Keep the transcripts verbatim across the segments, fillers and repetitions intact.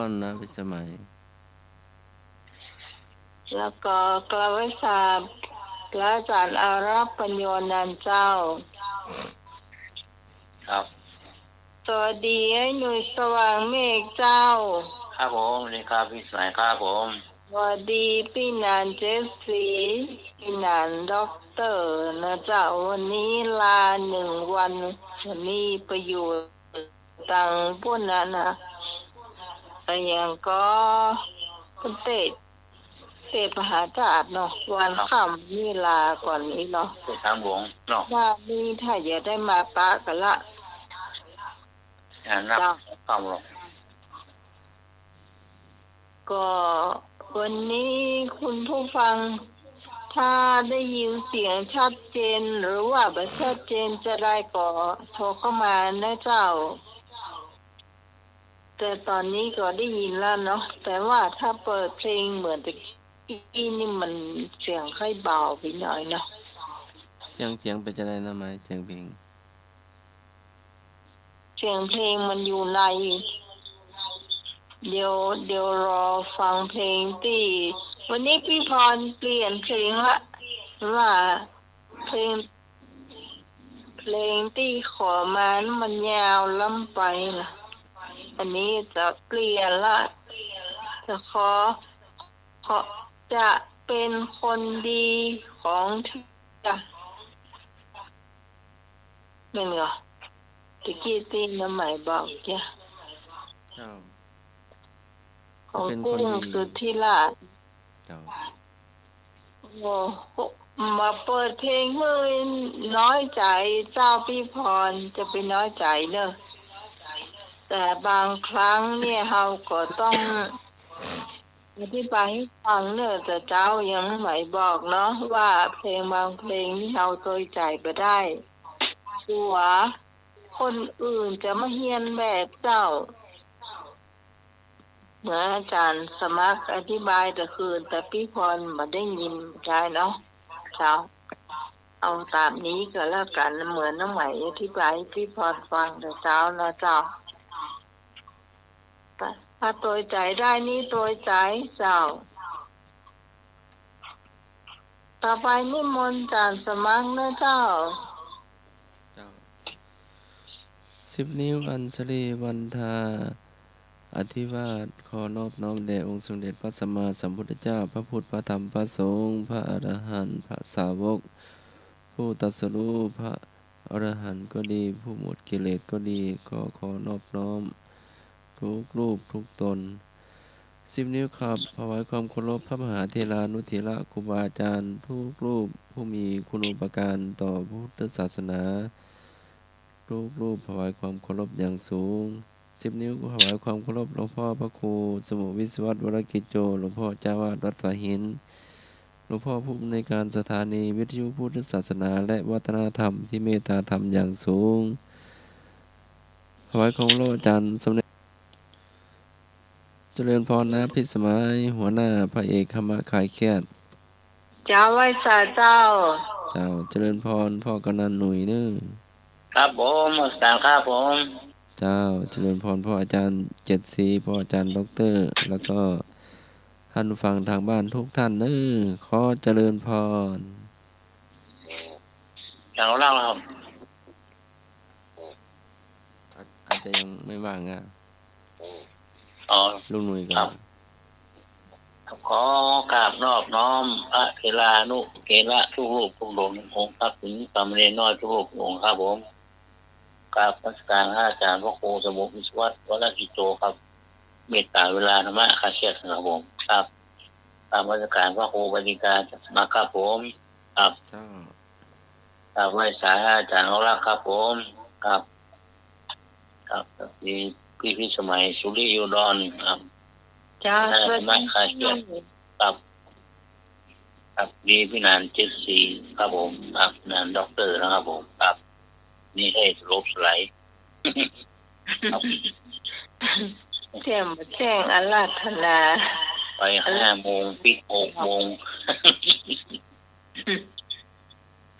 อนนะ พิสมัย แล้วก็กราบไหว้สาพระอาจารย์อารักษ์ปัญโญนันท์เจ้า ครับ สวัสดีไอ้หนุ่ยสว่างเมฆเจ้า ครับผม สวัสดีครับ พิสมัยครับผม สวัสดีปี้หนานเจสสี ปี้หนานด็อกเตอร์นะเจ้า วันนี้ลาหนึ่งวัน วันนี้ไปอยู่ ตังปุ้นนะนะ อะหยังก็ เตะ เตะมหาราชเนาะ วันค่ำนี่ลาก่อนนี้เนาะ เตะสนามหลวงเนาะ ว่านี่ถ้าอยากได้มาปะกันละ อ่า นับ เจ้า ค่ำหลวง ก็วันนี้คุณผู้ฟัง ถ้าได้ยินเสียงชัดเจนหรือว่าบ่ชัดเจนจะไดก็โทรเข้ามานะเจ้า แต่ตอนนี้ก็ได้ยินแล้วเนาะ แต่ว่าถ้าเปิดเพลงเหมือนตะกี้นี่มันเสียงค่อยเบาไปหน่อยเนาะ เสียง เสียงเป๋นจะไดนะ หมาย เสียงเพลง เสียงเพลงมันอยู่ใน เดี๋ยว เดี๋ยวรอฟังเพลงตี้ วันนี้ปี้พรเปลี่ยนเพลงละ ว่าเพลง เพลงตี้ขอมานั้นมันยาวล้ำไปนะ อันนี้จะเปลี่ยนละ จะขอ ขอ จะเป็นคนดีของเธอ แม่นก่อ ตะกี้ตี้น้ำไหมบอกจ้ะ เจ้า ของ เป็นคนดี กุ้งสุธิราช เจ้า โอ้โห มาเปิดเพลงหื้อน้อยใจ๋เจ้าปี้พร จะไปน้อยใจ๋เนอะ แต่บางครั้งเนี่ยเฮาก็ต้อง อธิบายหื้อฟังเน่อ แต่เจ้ายังไหมบอกเนาะ ว่าเพลงบางเพลงนี่เฮาตวยใจ๋บ่ได้ กั๋วคนอื่นจะมาเฮียนแบบเจ้า เหมือนอาจ๋ารย์สมัครอธิบายตะคืน แต่ปี้พรบ่ได้ยินได้เนาะ เจ้า เอาต๋ามนี้ก็แล้วกั๋น เหมือนน้องไหมอธิบายปี้พรฟังเน่อเจ้านะเจ้า ถ้าตวยใจ๋ได้นี่ตวยใจ๋เจ้า ต่อไปนิมนต์อาจ๋ารย์สมัครนะเจ้า เจ้า สิบนิ้วอัญชลีวันทา อธิวาท ขอนอบน้อมแด่องค์สมเด็จพระสัมมาสัมพุทธเจ้า พระพุทธ พระธรรม พระสงฆ์ พระอรหันต์ พระสาวก ผู้ตรัสรู้ พระอรหันต์ก็ดี ผู้หมดกิเลสก็ดี ก็ขอนอบน้อมทุกรูปทุกตน สิบนิ้วครับ ถวายความเคารพพระมหาเถรานุเถระครูบาอาจารย์ทุกรูป ผู้มีคุณูปการต่อพุทธศาสนา ทุกรูปถวายความเคารพอย่างสูง สิบนิ้วถวายความเคารพหลวงพ่อพระครูสมุห์วิศวัตร วรกิจโจ หลวงพ่อเจ้าอาวาสวัดสาหิน หลวงพ่อผู้อำนวยการสถานีวิทยุพุทธศาสนาและวัฒนธรรมที่เมตตาธรรมอย่างสูง ถวายความเคารพอาจารย์สมเด็จ เจริญพรนะพิสมัย หัวหน้าพระเอกธรรมะคลายเครียด เจ้า ไหว้สาเจ้า เจ้า เจริญพรพ่อกำนันหนุ่ยเน่อ ครับผม นมัสการครับผม เจ้า เจริญพรพ่ออาจารย์เจ็ดสี พ่ออาจารย์ด็อกเตอร์ แล้วก็ท่านผู้ฟังทางบ้านทุกท่านเน่อ ขอเจริญพร อย่างเราเล่าครับ อาจ อาจจะยังไม่ว่างอ่ะ อ๋อ ลุงหนุ่ยก่อน ครับ ขอกราบนอบน้อมพระเถรานุเถระทุกรูปทุกองค์ครับ ถึงสามเณรน้อยทุกรูปทุกองค์ครับผม กราบนมัสการพระอาจารย์พระครูสมุห์วิศวัตร วรกิจโจครับ เมตตาเวลาธรรมะคลายเครียดครับผม ครับ กราบนมัสการพระครูปฏิการนะครับผม ครับ เจ้า ครับ ไหว้สาอาจารย์อนุรักษ์ครับผม ครับ ครับ มีพี่พิสมัย สุริโยดรครับ เจ้า หัวหน้าธรรมะคลายเครียด ครับ ครับ มีพี่หนานเจ็ดสีครับผม ครับ หนานด็อกเตอร์นะครับผม ครับ นี่ให้สลบสลาย ครับ แจ้ง แจ้งอาราธนา ไปห้าโมง ปิดหกโมง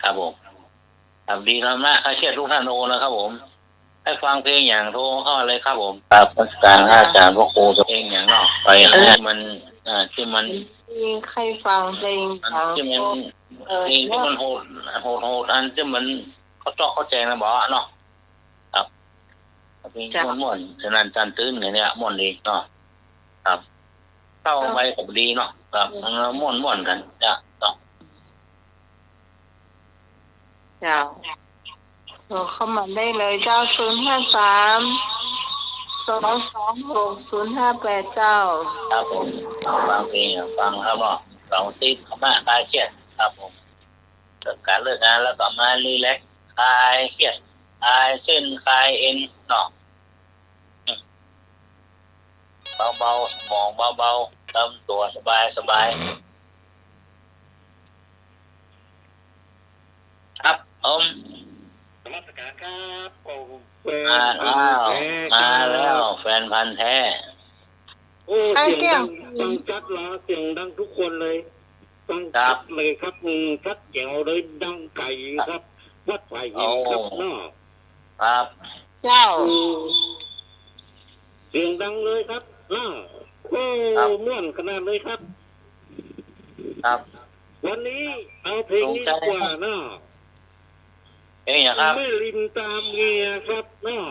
ครับผม ครับ ดีธรรมะคลายเครียดทุกท่านโอนะครับผม ให้ฟังเพลงหยัง โทรเข้าเลยครับผม ครับ นมัสการพระอาจารย์ พระครู เพลงหยังเนาะ ไป เออ ให้มัน อ่า ที่มัน ใค่ฟังเพลง อัน หยัง ที่มัน เออ เพลงที่มันโหด โหดๆ อันที่มันเข้าจอกเข้าแจงนะบ่เนาะ ครับ เพลง เจ้า ม่วนๆ ฉะนั้นจันตื้นไงเนี่ย ม่วนดีเนาะ ครับ เข้าไปก็ดีเนาะ ครับ เออ ม่วนๆ กั๋น เจ้า เจ้า เจ้า โทรเข้ามาได้เลยเจ้า ศูนย์ห้าสาม สองสองหก ศูนย์ห้าแปด เจ้า ครับผม ฟังเพลง ฟังครับเนาะ เสาร์อาทิตย์ ธรรมะคลายเครียด ครับผม เลิกการเลิกงานแล้วก็มารีแลกซ์ คลายเครียด คลายเส้น คลายเอ็นเนาะ เบาๆ สมองเบาๆ ทำตั๋วสบายๆ ครับผม นมัสการครับ ขอบคุณ อ่า อ้าว แฟนพันธุ์แท้ มาแล้ว แฟนพันธุ์แท้ โอ้ เสียงดัง ฟังชัดเหรอ เสียงดังทุกคนเลย ฟังชัดเลยครับ ครับ อืม ชัดแจ๋วเลย ดังไก๋ครับ ครับ วัดไผ่หินครับ โอ้ เนาะ ครับ เจ้า อืม เสียงดังเลยครับ เนาะ โอ้ ครับ ม่วนขนาดเลยครับ ครับ วันนี้เอาเพลงนี้ดีกว่าเนาะ เพลงหยังครับ แม่ริมตามเมียครับเนาะ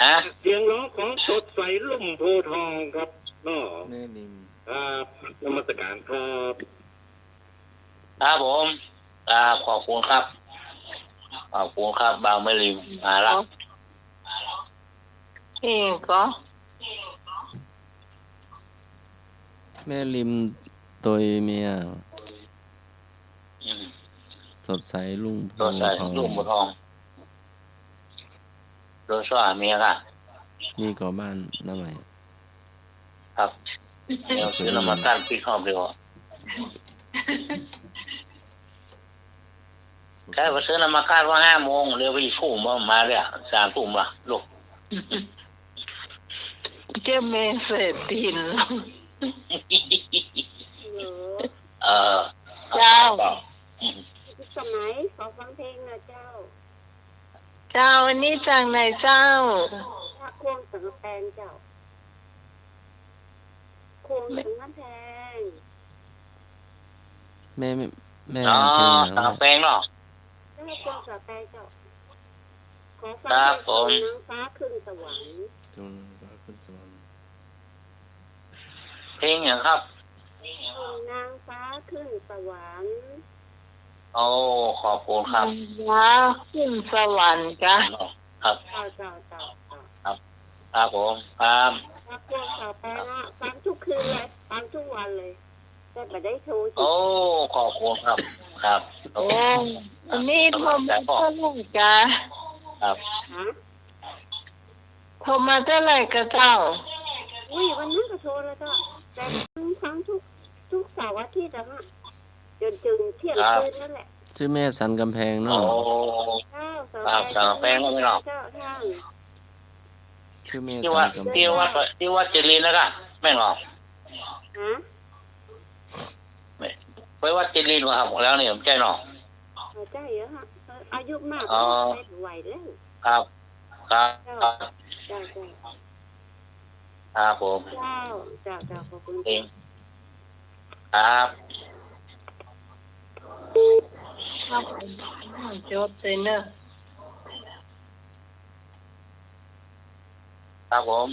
ฮะ เสียงร้องของสดใสลุ่มโพธิ์ทองครับเนาะ แม่ริม ครับ นมัสการครับ ครับผม ครับ ขอบคุณครับ ขอบคุณครับ บ่าวแม่ริม มาละ เองก็ แม่ริมตวยเมีย อืม สดใสลุ่มโพธิ์ทอง สดใสลุ่มโพธิ์ทอง โดยสว่าเมียค่ะ นี่ก็บ้านน้าใหม่ ครับ เดี๋ยวซื้อน้ำมันก้านปิ๊กหอมดีกว่า ใช่ ไปซื้อน้ำมันก้านว่าห้าโมง เดี๋ยวไปอีกทุ่มมาเลยอะ สามทุ่มละลูก เจ้าแม่เศรษฐี เออ เจ้า สมัย ขอฟังเพลงหน่อยเจ้า เจ้า อันนี้จากไหนเจ้า จากควงสังกะแปงเจ้า ควงสังกะแปง แม่ แม่ แม่ อ๋อ เพลงหยัง สังกะแปงเนาะ เจ้า ควงสังกะแปงเจ้า ขอฟัง ครับผม เพลงส่งนางฟ้าขึ้นสวรรค์ ส่งนางฟ้าขึ้นสวรรค์ เพลงหยังครับ ส่งนางฟ้าขึ้นสวรรค์ โอ้ ขอบคุณครับ นางฟ้าขึ้นสวรรค์กะ ครับ เจ้า เจ้า เจ้า เจ้า ครับ ครับผม ครับ ครับ พวกต่อไปละ ฟังทุกคืนเลย ฟังทุกวันเลย แต่บ่ได้โทรสิ โอ้ ขอบคุณครับ ครับ โอ้ อันนี้โทรมาเท่าไหร่กะ ครับ ฮะ โทรมาเท่าไหร่กะเจ้า อุ้ย วันนั้นก็โทรแล้วเจ้า แต่ฟังทุก ทุกเสาร์อาทิตย์อะฮะ จนถึงเที่ยงคืนนั่นแหละ ครับ ชื่อแม่สันกำแพงเนาะ โอ้ เจ้า ครับ สันกำแพงก็ไม่หรอก เจ้า ท่าน ชื่อแม่สันกำแพง ที่วัด ที่วัดเจดีย์นะกะ แม่นหรอ ฮะ ไปวัดเจดีย์มาครับ แล้วนี่ผมใช่เนาะ อ๋อ ใช่เหรอฮะ เออ อายุมาก อ๋อ แล้ว ไปไหวแล้ว ครับ ครับ เจ้า เจ้า เจ้า ครับผม เจ้า เจ้า เจ้า ขอบคุณ เอง ครับ ครับ จบเลยเนอะ ครับผม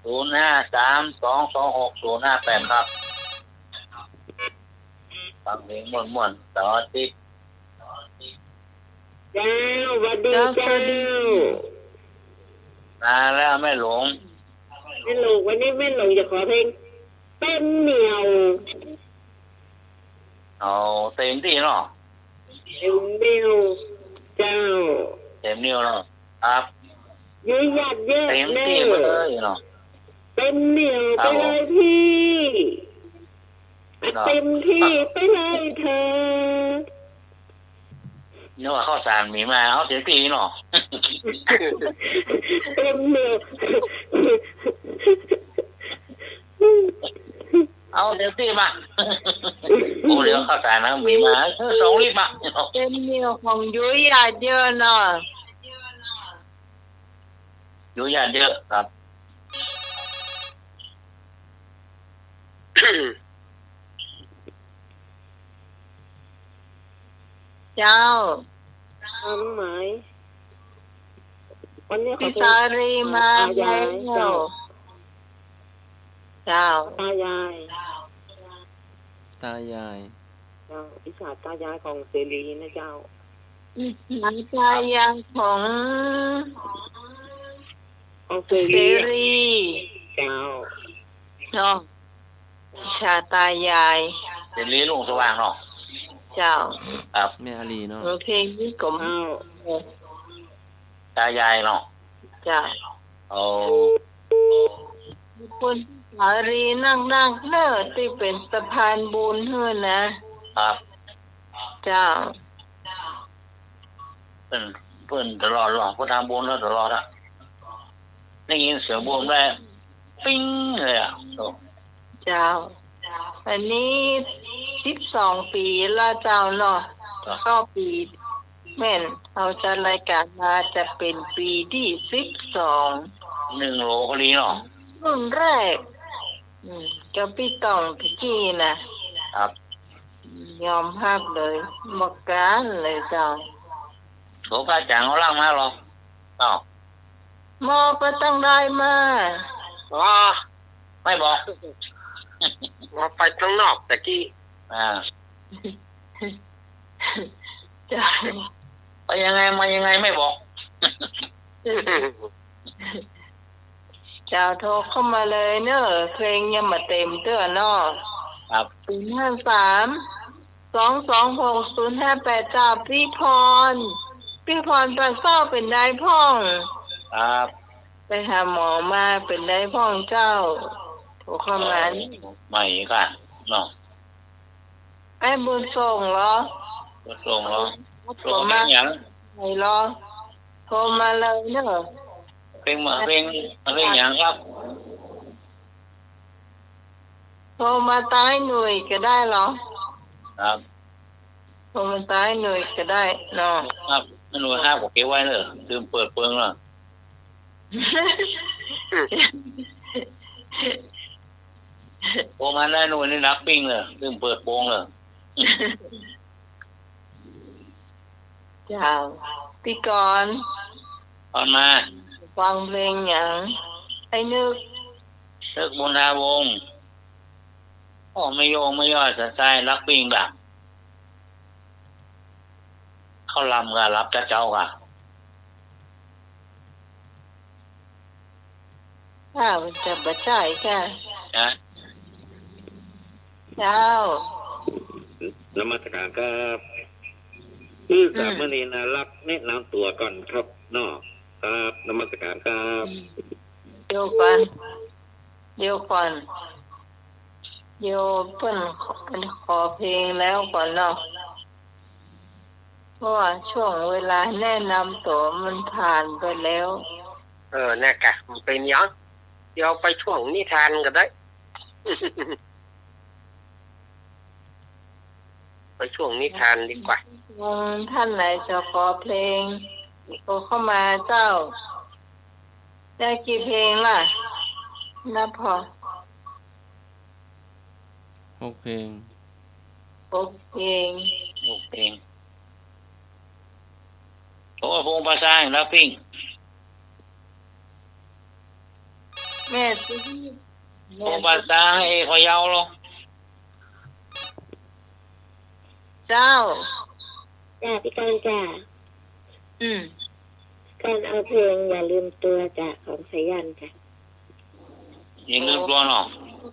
ศูนย์ห้าสาม สองสองหก ศูนย์ห้าแปด ครับ ฟังเพลงม่วนๆ เสาร์อาทิตย์ เจ้า หวัดดีเจ้า เจ้า สวัสดี มาแล้วแม่หลวง แม่หลวง วันนี้แม่หลวงจะขอเพลง เต็มเหนี่ยว เอาเต็มตี้เนาะ เต็มเหนี่ยว เจ้า เต็มเหนี่ยวเนาะ ครับ ยื้อหยัดเยอะ เต็มตี้ แน่ ไปเลยเนาะ เต็มเหนี่ยว ครับ ไปเลยพี่ เนาะ เต็มที่ ครับ ไปเลยเธอ นึกว่าข้าวสารมีมา เอาเต็มตี้เนาะ เต็มเหนี่ยว เอาเต็มตี้มา โอ้ เดี๋ยวข้าวสารนะมีมา เออ สองลิตรมา เต็มเหนี่ยวของยุ้ยหยาดเยินเนาะ อยู่ญาติเยอะครับ เจ้า ค่ะ น้องไหม วันนี้ขอ พี่สาลีมา ตายาย แล้ว เจ้า เจ้า ตายาย ตายาย เจ้า อิจฉาตายายของเสรีนะเจ้า อิจฉาตายายของ ของเสรี เสรี เจ้า เนาะ อิจฉาตายาย เสรีลุงสว่างเนาะ เจ้า ครับ แม่อาลีเนาะ เออ เพลงนี้ก็ เจ้า ตายายเนาะ เจ้า โอ้ ขอบคุณสาลีนักๆ เนอะ ตี้เป๋นสะพานบุญหื้อนะ ครับ เจ้า เปิ้น เปิ้นตลอดหรอ เปิ้นทำบุญหื้อตลอดอะ ได้ยินเสียงบุญแล้วปิ๊งเลยอะ โอ้ เจ้า อันนี้สิบสองปี๋ละเจ้าเนาะ ครับ ก็ปี๋ แม่น เฮาจัดรายก๋านมาจะเป๋นปี๋ตี้สิบสอง นึ่งโหลพอดีเนาะ รุ่นแรก อืม กับปี้ต้องตะกี้นะ ครับ ยอมฮับเลย บ่กล้านเลยเจ้า โหลพระจ๋างเอาล่างมาหรอ อ้าว หม้อก็ต้องได้มา อ๋อ ไม่บอก หม้อไปตังนอกตะกี้ อ่า เจ้า ไปยังไงมายังไงไม่บอก เจ้าโทรเข้ามาเลยเนอะ เพลงยังบ่เต๋มเตื้อเนาะ ครับ ศูนย์ห้าสาม สองสองหก ศูนย์ห้าแปด เจ้า ปี้พร ปี้พรปากเซาเป๋นใดพ่อง ครับ ไปหาหมอมาเป๋นใดพ่องเจ้า โทรเข้ามา โอ้ ใหม่ก่ะเนาะ ไอ้บุญส่งเหรอ บุญส่งเหรอ โทรมา โทรมาหยัง ไหนเหรอ โทรมาเลยเนอะ เพลงมา เพลง เพลงหยังครับ โทรมาตายหนุ่ยก็ได้เหรอ ครับ โทรมาตายหนุ่ยก็ได้เนาะ ครับ หนุ่ยห้าก็เก็บไว้เนอะ ลืมเปิดเปิงเนาะ โทรมาตายหนุ่ยนี่นักปิ้งเลย ลืมเปิดโปงเลย เจ้า ปี้กรณ์ กรณ์มา ฟังเพลงหยัง ไอ้นึก นึก บุญทาวงศ์ โอ้ ไม่โยงไม่ย่อย สะใต้รักปิ้งดัก เข้าลำก่ะ หลับจะเจ้าก่ะ ข้าพเจ้าบ่ใจ้ค่ะ นะ เจ้า นมัสการครับ คือ อืม สามเณรน่ารัก แนะนำตั๋วก่อนครับเนาะ ครับ นมัสการครับ เดี๋ยวก่อน เดี๋ยวก่อน เดี๋ยวเปิ้นขอ ขอเพลงแล้วก่อนเนาะ เพราะว่าช่วงเวลาแนะนำตั๋วมันผ่านไปแล้ว เออ แน่กะ มันเป๋นหยัง เดี๋ยวไปช่วงนิทานก็ได้ ไปช่วงนิทานดีกว่า อืม ท่านไหนจะขอเพลง โทรเข้ามาเจ้า ได้กี่เพลงล่ะ นับพอ หกเพลง หกเพลง หกเพลง โอ้ พงษ์ปาซาง แล้วปิ้ง แม่ตี้ พงษ์ปาซาง เอกพะเยาเหรอ เจ้า จ้ะ ปี้กรณ์จ้ะ อืม กรณ์เอาเพลงอย่าลืมตัวจ้ะ ของสายัณจ้ะ อย่าลืมตัวเนาะ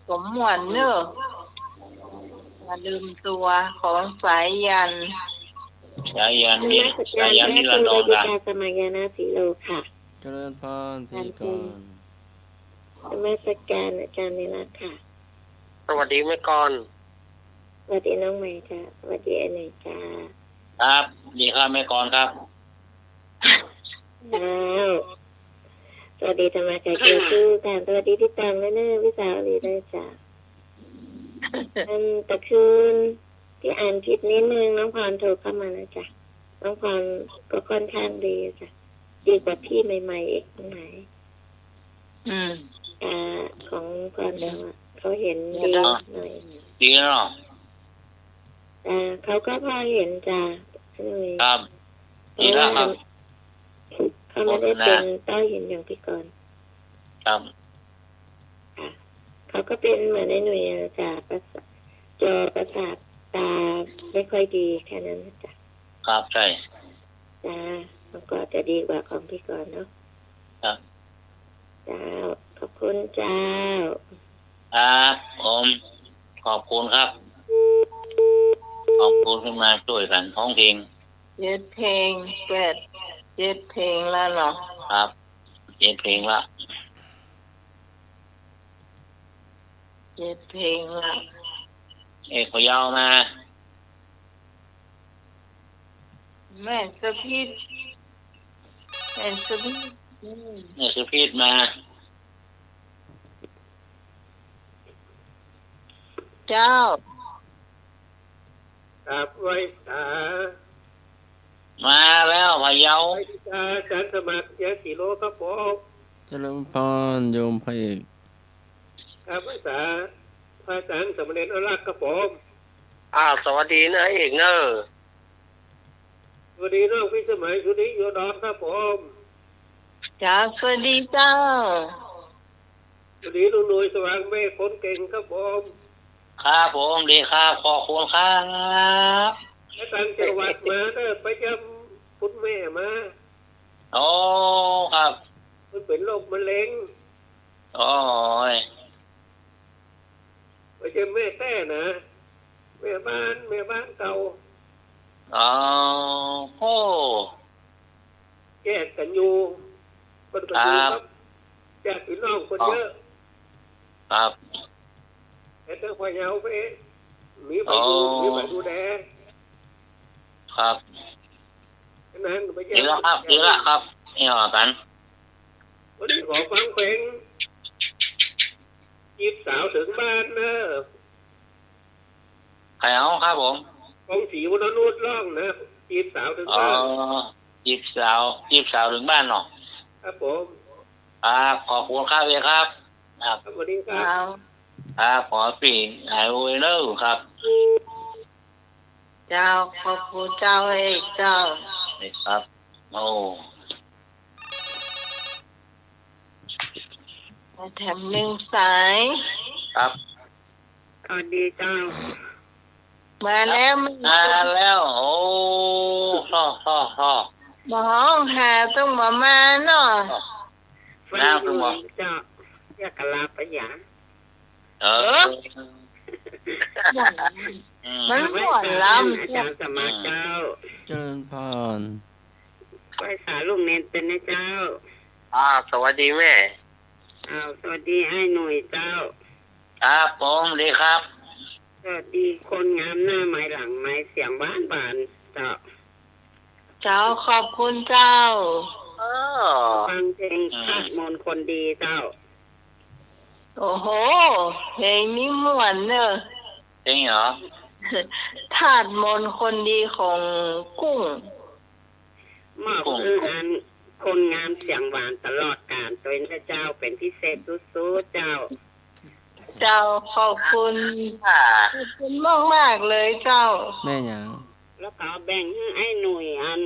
ก็ม่วนเนอะ อย่าลืมตัว ของสายัณ สายัณ นมัสการ สายัณ พระครู นิรันดร เบญจกาสมายานะสีโลค่ะ เจริญพร พี่กรณ์ นมัสการอาจารย์นิรัตน์ค่ะ สวัสดีแม่กรณ์ สวัสดีน้องใหม่จ้ะ สวัสดีไอ้หน่อยจ้ะ ครับ ดีครับแม่กรณ์ครับ อ้าว สวัสดีธรรมะกายเกียรติคู่กัน สวัสดีพี่ตังด้วยเนอะ พี่สาวดีด้วยจ้ะ อันตะคืนที่อ่านผิดนิดนึง น้องพรโทรเข้ามาแล้วจ้ะ น้องพรก็ค่อนข้างดีจ้ะ ดีกว่าพี่ใหม่ๆ อีกตรงไหน อืม อ่า ของก่อนเดี๋ยวอะ เขาเห็นดีหน่อย ดีแล้วเหรอ อ่า เขาก็พอเห็นจ้ะ หน่อย ครับ ดีแล้วครับ เขาไม่ได้เป็นต้อหินอย่างพี่กรณ์ ครับ ค่ะ เขาก็เป็นเหมือนไอ้หนุ่ยอะจ้ะ ประสาท จอประสาทตาไม่ค่อยดีแค่นั้นนะจ๊ะ ครับ ใช่ จ้า มันก็จะดีกว่าของพี่กรณ์เนาะ ครับ เจ้า ขอบคุณเจ้า ครับผม ขอบคุณครับ ขอบคุณขึ้นมาช่วยกันฮ้องเพลง เจ็ดเพลง แปด เจ็ดเพลงแล้วเนาะ ครับ เจ็ดเพลงละ เจ็ดเพลงละ เอกพะเยามา แม่สุพิษ แม่สุพิษ อืม แม่สุพิษมา เจ้า ครับ ไหว้สา มาแล้วพะเยา ไหว้สาอาจารย์สมัคร ยาสีโลครับผม เจริญพรโยมพระเอก ครับ ไหว้สาพระอาจารย์สามเณรอรักษ์ครับผม อ้าว สวัสดีนะเอกเนอะ สวัสดีน้องพิสมัย สวัสดีโยดอนครับผม จ้า สวัสดีเจ้า สวัสดีลุงหน่วยสว่างเมฆคนเก่งครับผม ครับผม ดีครับ ขอบคุณครับ ไปต่างจังหวัดมาเนอะ ไปเยี่ยมคุณแม่มา โอ้ ครับ เปิ้นเป็นโรคมะเร็ง โอ้ย ไม่ใช่แม่แต้นะ แม่บ้าน แม่บ้านเก่า อ๋อ โอ้ แยกกันอยู่ เปิ้นก็อยู่ ครับ กับญาติพี่น้องคนเยอะ ครับ แต่เจ้าพะเยาไป มีไปดู อ๋อ มีไปดูแล ครับ ฉะนั้นไปเยี่ยม ดีแล้วครับ ดีแล้วครับ นี่ว่ากัน วันนี้ขอฟังเพลง จีบสาวถึงบ้านเนอะ ใครเอาครับผม กองศรีวรนุชร้องนะ จีบสาวถึงบ้าน อ๋อ จีบสาว จีบสาวถึงบ้านเนาะ ครับผม ครับ ขอบคุณครับเอกครับ ครับ ครับ สวัสดีครับ ครับ ครับ ขอให้ปี้หายไวๆเนอะครับ เจ้า ขอบคุณเจ้าเอกเจ้า นี่ครับ โอ้ มาแถมหนึ่งสาย ครับ สวัสดีเจ้า มาแล้ว มาแล้ว โอ้ ท่อ ท่อ ท่อ บ่ฮ้องหาต้องบ่มาเนาะ ฟังอยู่ น้ำคุณหมอ เจ้า อยากกะลาไปหยัง เออ เออ อืม มันม่วนล้ำ อาจารย์สมัครเจ้า เจริญพร ไหว้สาลูกเณรเป๋นนะเจ้า อ่า สวัสดีแม่ อ้าว สวัสดีอ้ายหนุ่ยเจ้า ครับผม ดีครับ สวัสดีคนงามหน้าไม้หลังไม้ เสียงหวานๆ เจ้า เจ้า ขอบคุณเจ้า เออ ฟังเพลง อืม ธาตุมนต์คนดีเจ้า โอ้โห เพลงนี้ม่วนเนอะ เพลงเหรอ ธาตุมนต์คนดีของกุ้ง มอบ กุ้ง คืออันคนงามเสียงหวานตลอดกาลตวยนะเจ้า เป๋นพิเศษสุดๆ เจ้า เจ้า ขอบคุณ ค่ะ ขอบคุณมากๆ เลยเจ้า แม่หยัง แล้วก็แบ่งหื้ออ้ายหนุ่ยอัน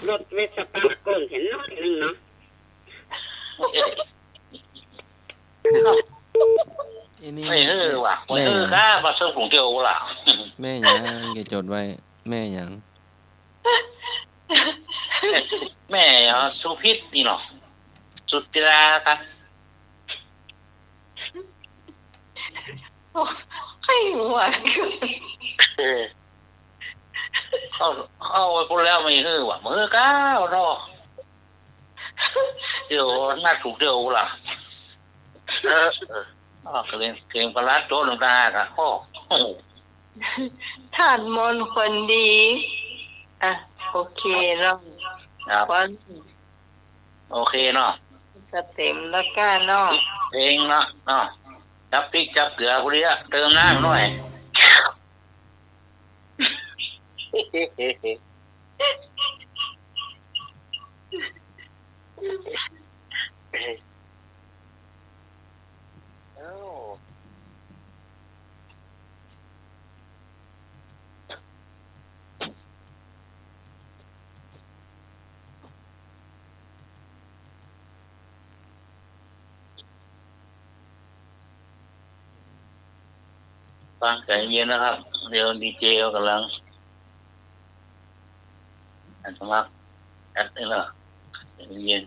รถเวสป้าก้นเห็นน้อยหนึ่งเนาะ อีนี่ ไม่เออว่ะ แม่ ไม่เออ แม่หยัง ก้ามาซื้อผงเดียวล่ะ แม่หยัง แกจดไว้ แม่หยัง แม่เหรอ สุพิษนี่เนาะ สุจิตราครับ โอ้ ใครวะ เออ เข้า เข้าไปพูดแล้วไม่หื้อว่ะ มือก้าวเนาะ เดี๋ยวนัดถูกเดี๋ยวล่ะ เออ เออ อ๋อ เกรง เกรงประหลัดโจ้น้ำตาค่ะ โอ้ ธาตุมนต์คนดี อ่ะ โอเคเนาะ ครับ วัน โอเคเนาะ จะเต็มแล้วก้าเนาะ เพลงเนาะ เนาะ จับพริกจับเกลือพอดีอะ เติมน้ำหน่อย เออ ฟัง ใจ๋เย็นนะครับ เดี๋ยวดีเจเขาก่ำลังอัดสมัครแอดนี่นะ ใจ๋เย็น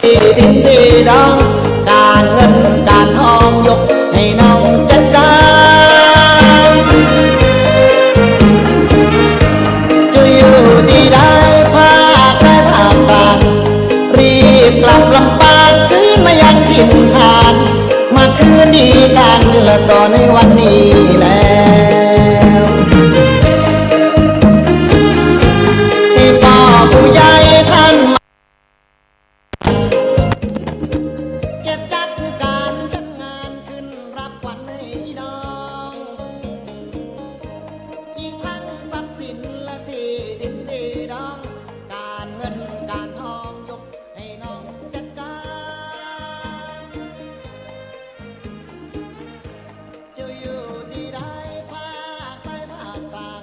ตี้ดินตี้ดอง ก๋านเงินก๋านทองยกหื้อน้องจัดก๋าน จะอยู่ตี้ใดภาคใต้ภาคก๋าง รีบกลับลำปางคืนมายังถิ่นฐาน มาคืนดีกั๋นแล้วก็ในวันนี้แล้ว ตี้ป้อผู้ใหญ่ต้าน จะจัดก๋านจัดงานขึ้นรับขวัญหื้อน้อง อีกตึงทรัพย์สินและตี้ดินตี้ดอง ก๋านเงินก๋านทองยกหื้อน้องจัดก๋าน จะอยู่ตี้ใดภาคใต้ภาคก๋าง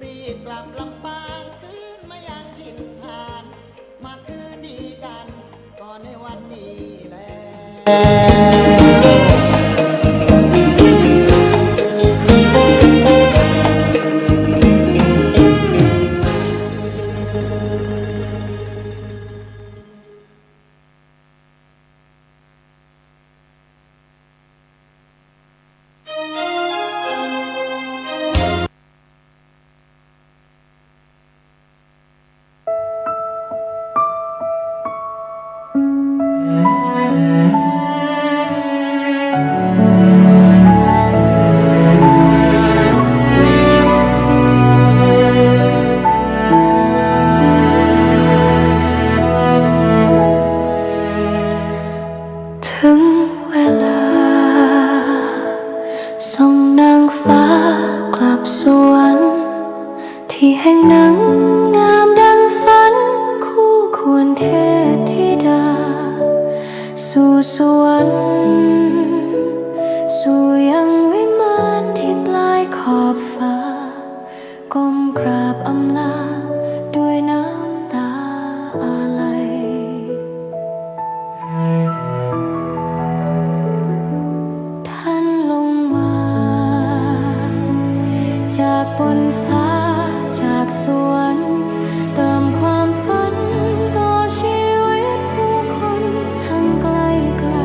รีบกลับลำปางคืนมายังถิ่นฐาน มาคืนดีกั๋นก็ในวันนี้แล เถิงเวลา ส่งนางฟ้ากลับสวรรค์ ตี้แห่งหนึ่งงามดังฝัน คู่ควรเทพธิดา สู่สวรรค์ สู่ยังวิมานตี้ปลายขอบฟ้า ก้มกราบอำลาด้วยน้ำตาอาลัย ท่านลงมาจากบนฟ้าจากสวรรค์ เติมความฝันต่อชีวิตผู้คนทั้งใกล้ไกล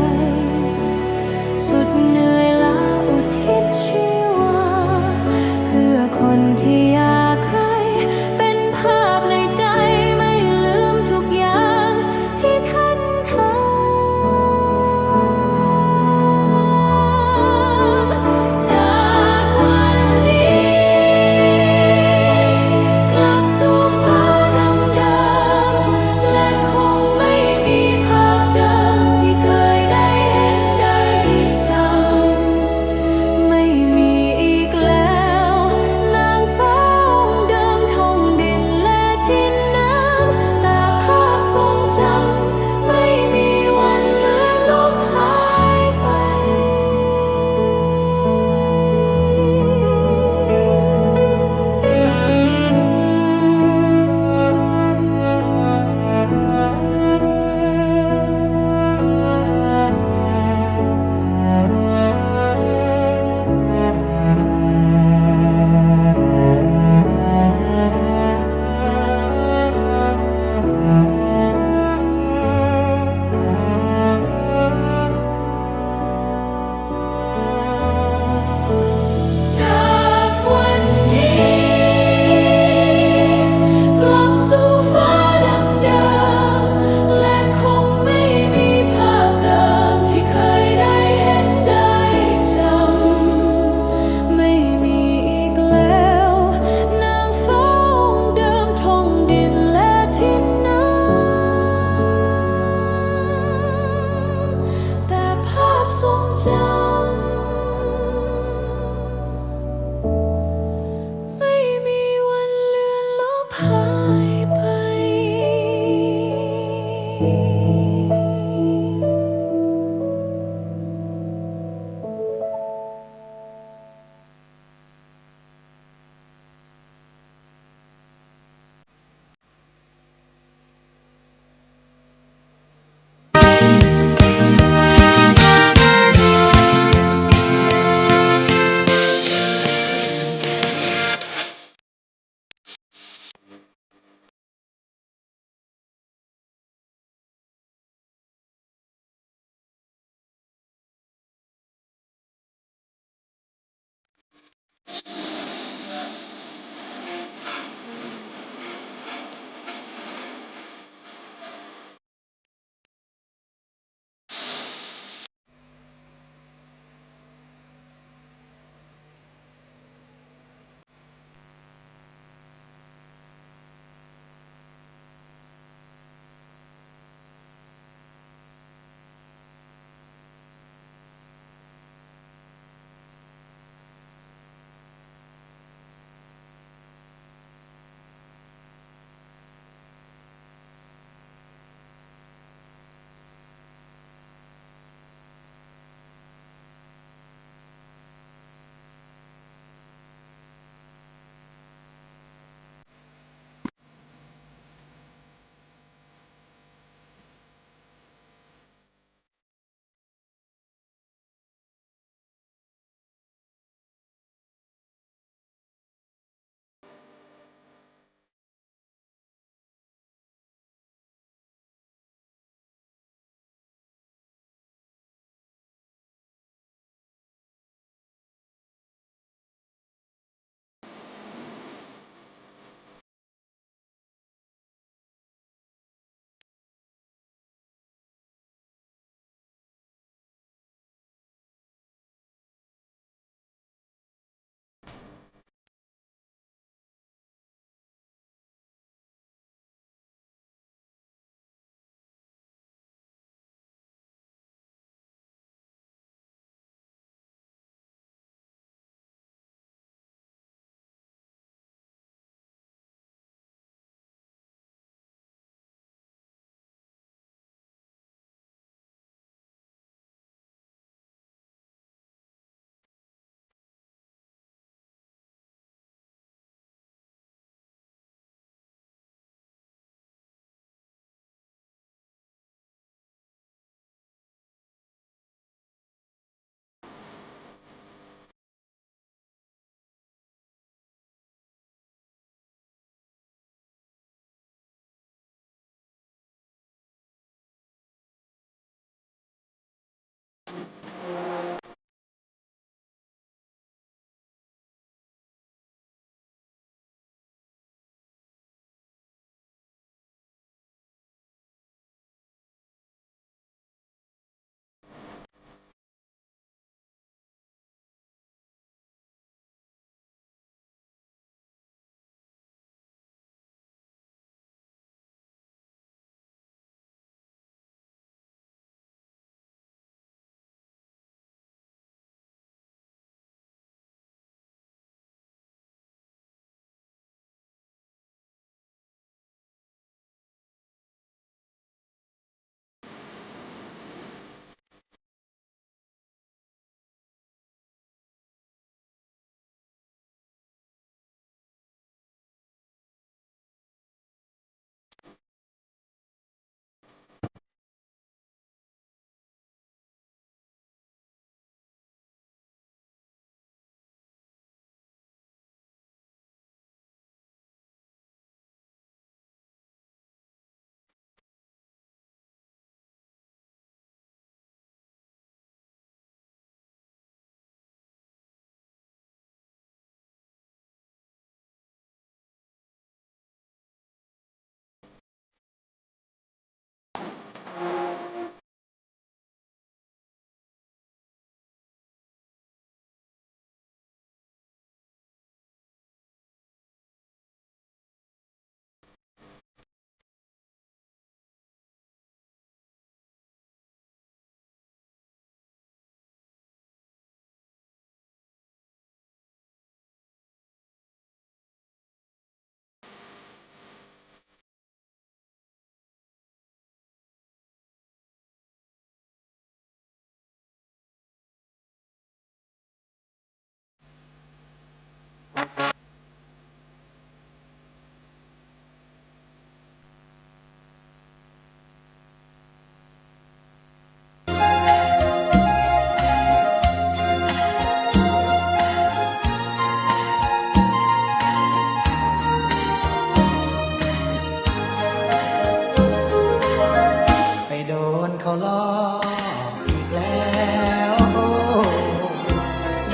เขาลอกอีกแล้ว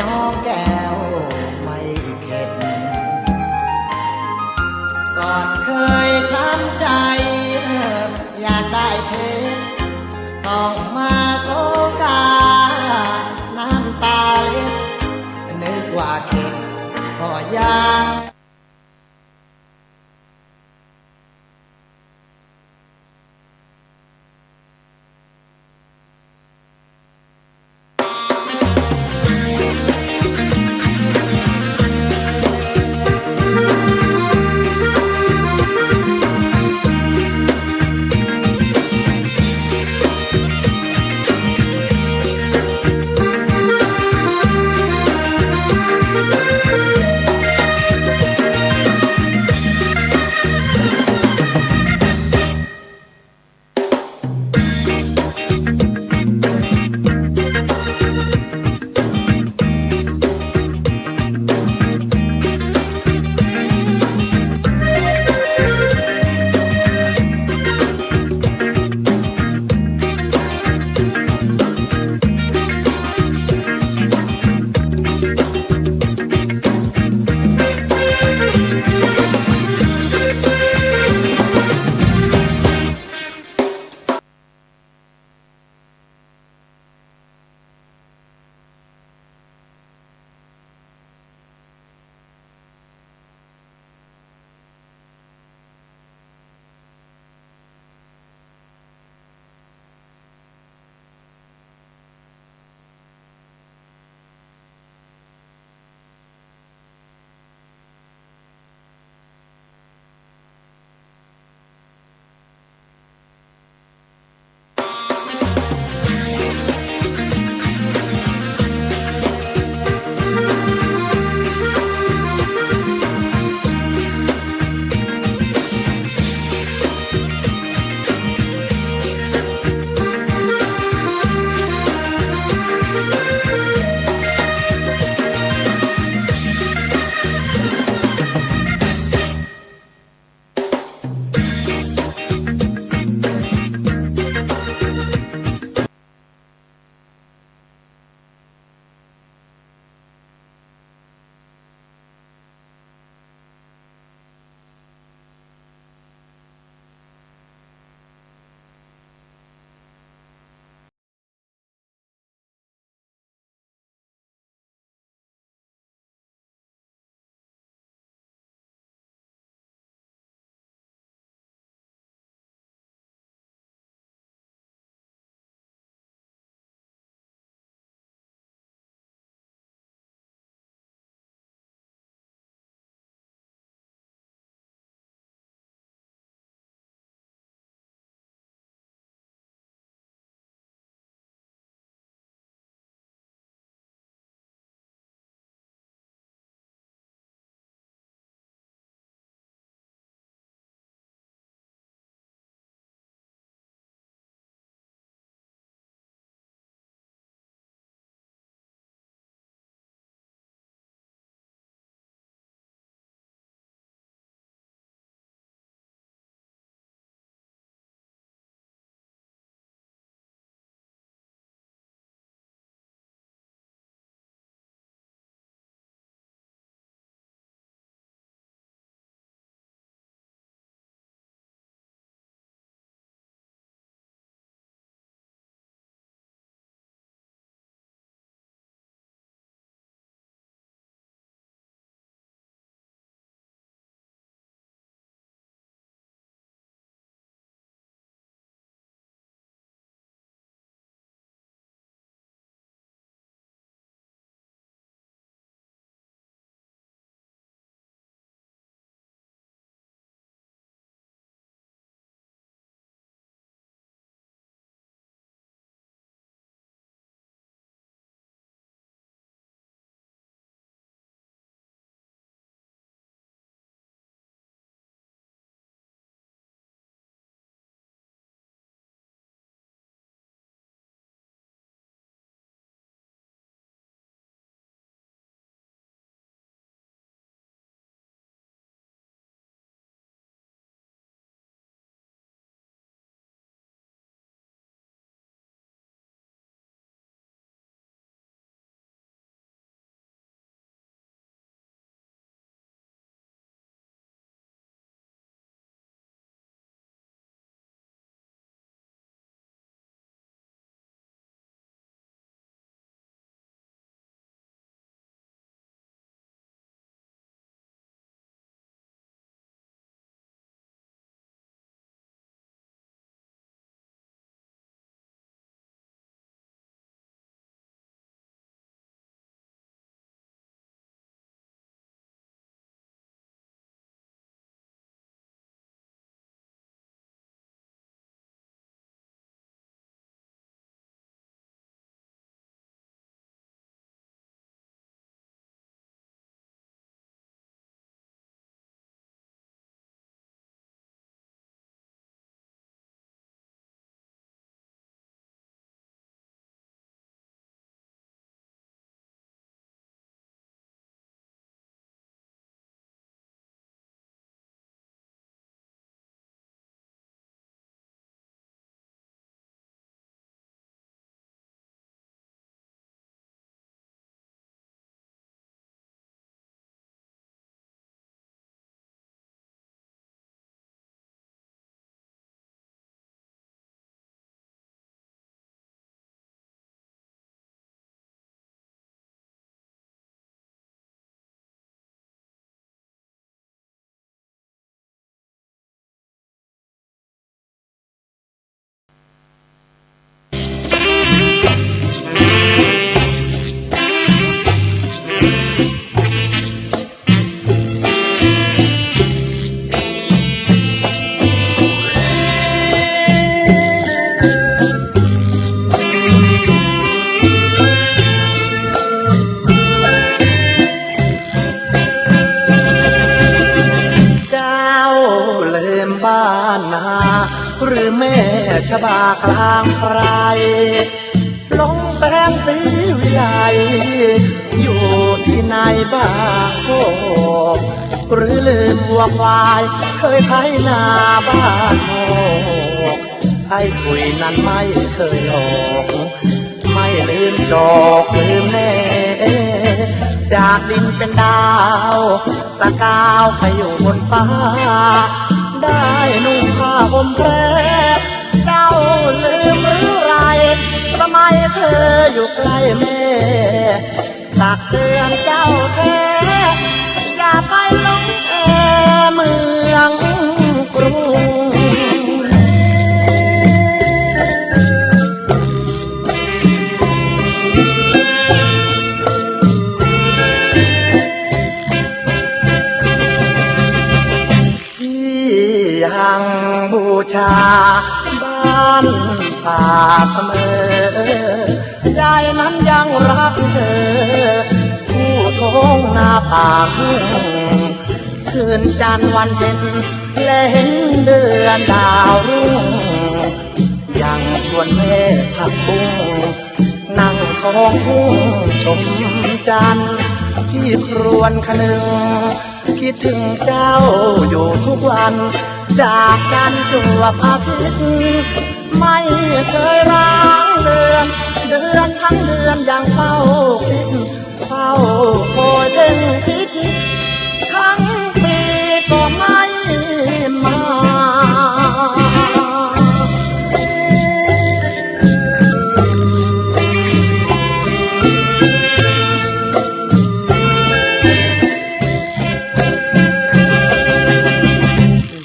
น้องแก้วไม่เข็ด ก่อนเคยช้ำใจ อยากได้เพชร ต้องมาโศกา น้ำตาเล็ด นึกว่าเข็ด ก็ยัง ชบากลางไพร ลงแสงสีวิไล อยู่ตี้ไหนบ้างก็ หรือลืมวัวควาย เคยไถนาบ้านนอก ไอ้ถุยนั้นไม่เคยหลอก ไม่ลืมจอกลืมแห จากดินเป็นดาว สกาวไปอยู่บนฟ้า ได้นุ่งผ้าห่มแพร เจ้าลืมหรือไร สมัยเธออยู่ใกล้แม่ ตักเตือนเจ้าแท้ อย่าไปหลงแอเมืองกรุง ที่ยังบูชาบ้านป่าเสมอ ใจนั้นยังรักเธอ ผู้ท้องนาป่าทุ่ง คืนจันทร์วันเพ็ญ และเห็นเดือนดาวรุ่ง ยังชวนแม่ผักบุ้ง นั่งท้องทุ่งชมจันทร์ พี่ครวญคะนึง คิดถึงเจ้าอยู่ทุกวัน จากจันทร์จวบอาทิตย์ ไม่เคยร้างเดือน เดือนทั้งเดือนยังเฝ้าคิด เฝ้าคอยเพ่งพิษ ทั้งปีก็ไม่มา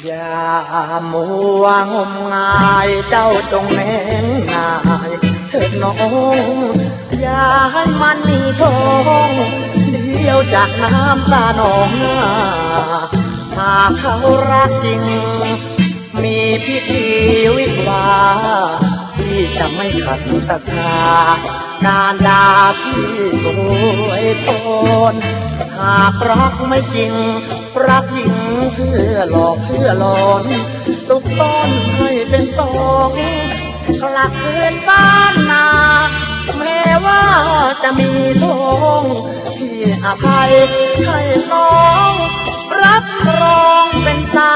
อย่ามัวงมงายเจ้าจงแหนงหน่ายเถิดน้อง อย่าหื้อมันมีท้อง เดี๋ยวจากน้ำตานองหน้า หากเขารักจริง มีพิธีวิวาห์ พี่จะไม่ขัดศรัทธา การดาพี่อวยพร หากรักไม่จริง รักหญิงเพื่อหลอกเพื่อหลอน ซุกซ่อนให้เป็นสอง กลับคืนบ้านนา แม้ว่าจะมีท้อง พี่อภัยให้น้อง รับรองเป็นสา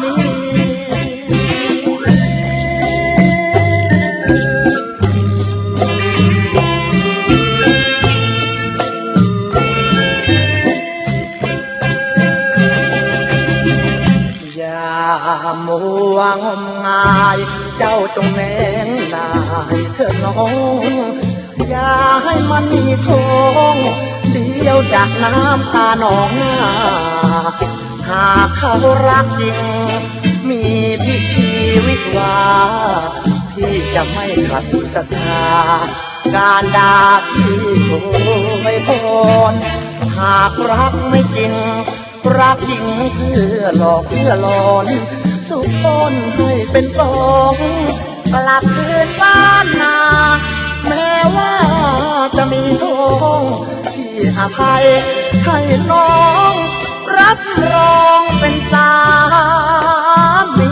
มี อย่ามัวงมงาย เจ้าจงแหนงหน่ายเถิดน้อง อย่าให้มันมีท้อง เดี๋ยวจากน้ำตานองหน้า หากเขารักจริง มีพิธีวิวาห์ พี่จะไม่ขัดศรัทธา การดาพี่อวยพร หากรักไม่จริง รักหญิงเพื่อหลอกเพื่อหลอน ซุกซ่อนให้เป็นสอง กลับคืนบ้านนา แม้ว่าจะมีท้อง พี่อภัยให้น้อง รับรองเป็นสามี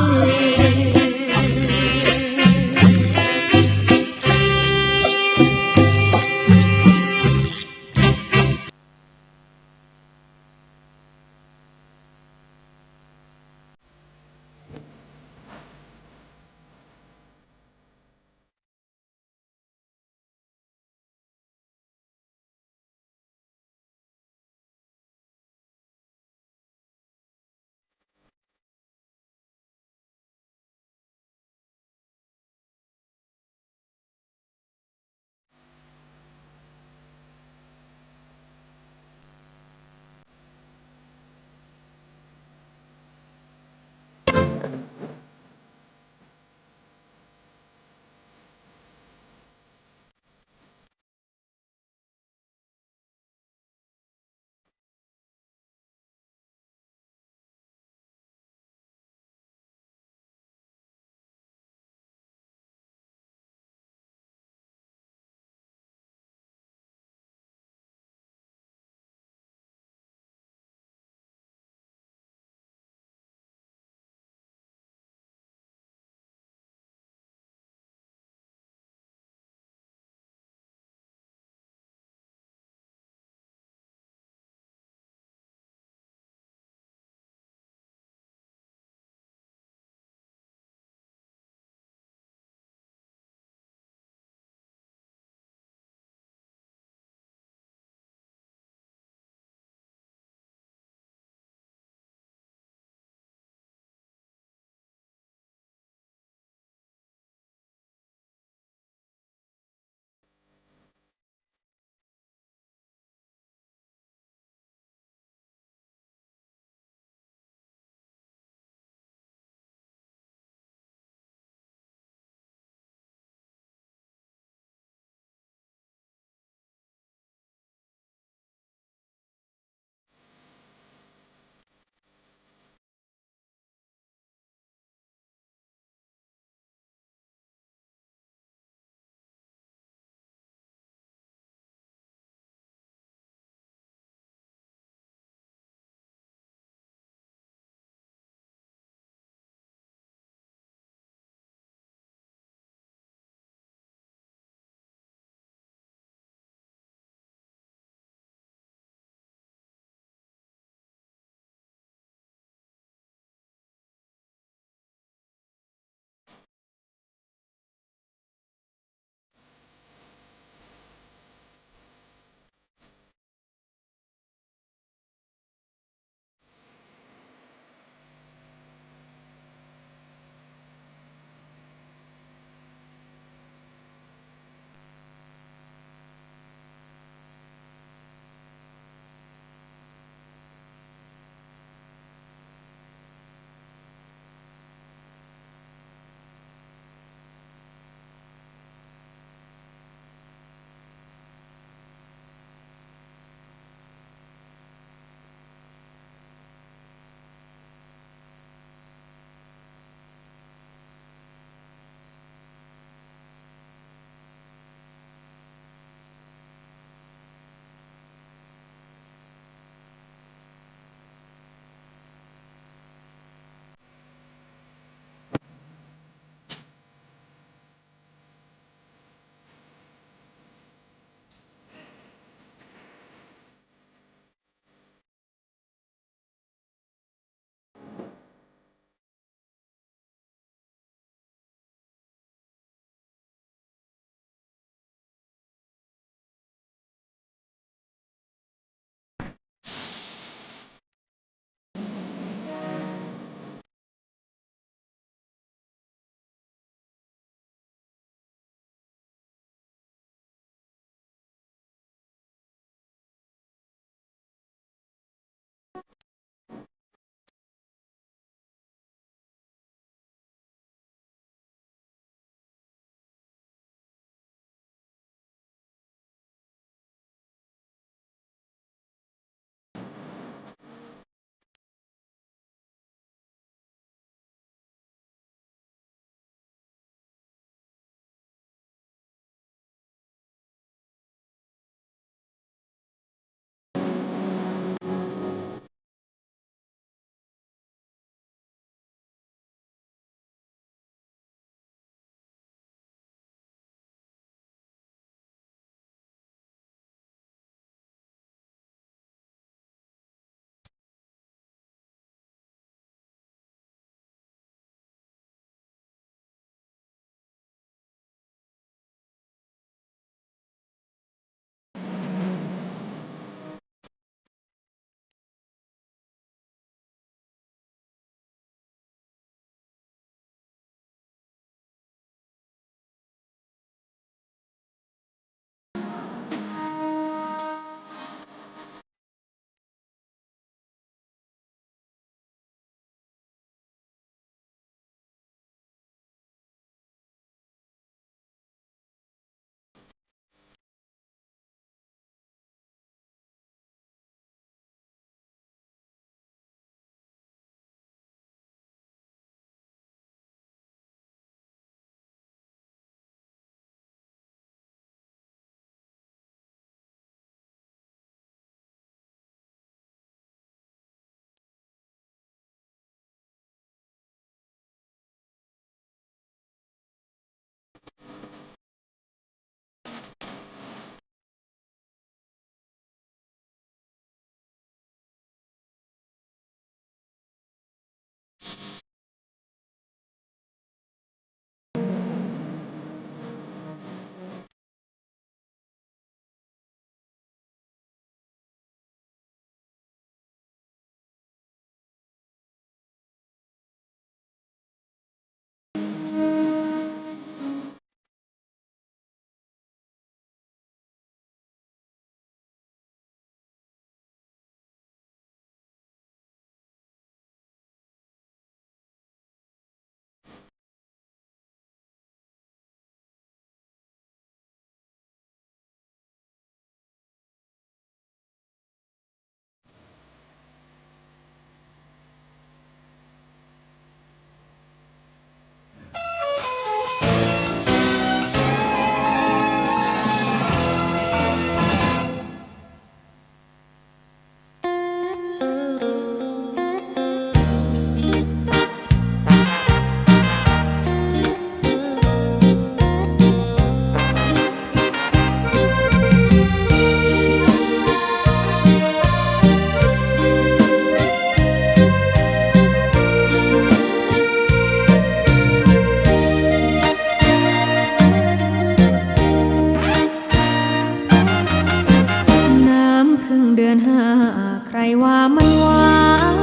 ว่ามันหวาน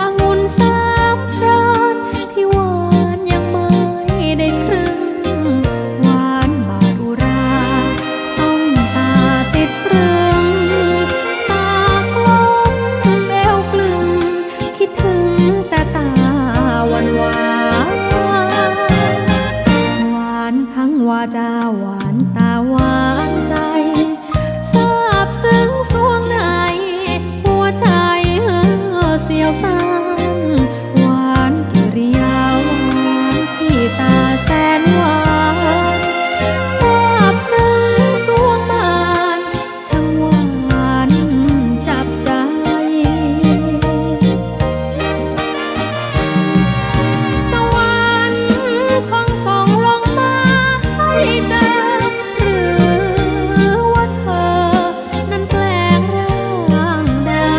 องุ่นสามพราน ตี้หวานยังไม่ได้ครึ่ง หวานบาดอุรา ต้องต๋าติดตรึง ปากกลมแอวกลึง คิดเถิงแต่ต๋าหวานหวาน หวานทั้งวาจา หวานต๋าหวานใจ๋ ซาบซึ้งสวงใน หัวใจ๋เสียวซ่าน หวานกิริยา หวานตี้ต๋าแสนหวาน ซาบซึ้งสวงบาน ช่างหวานจับใจ๋ สวรรค์คงส่งลงมาให้เจอ หรือว่าเธอนั้นแปลงร่างได้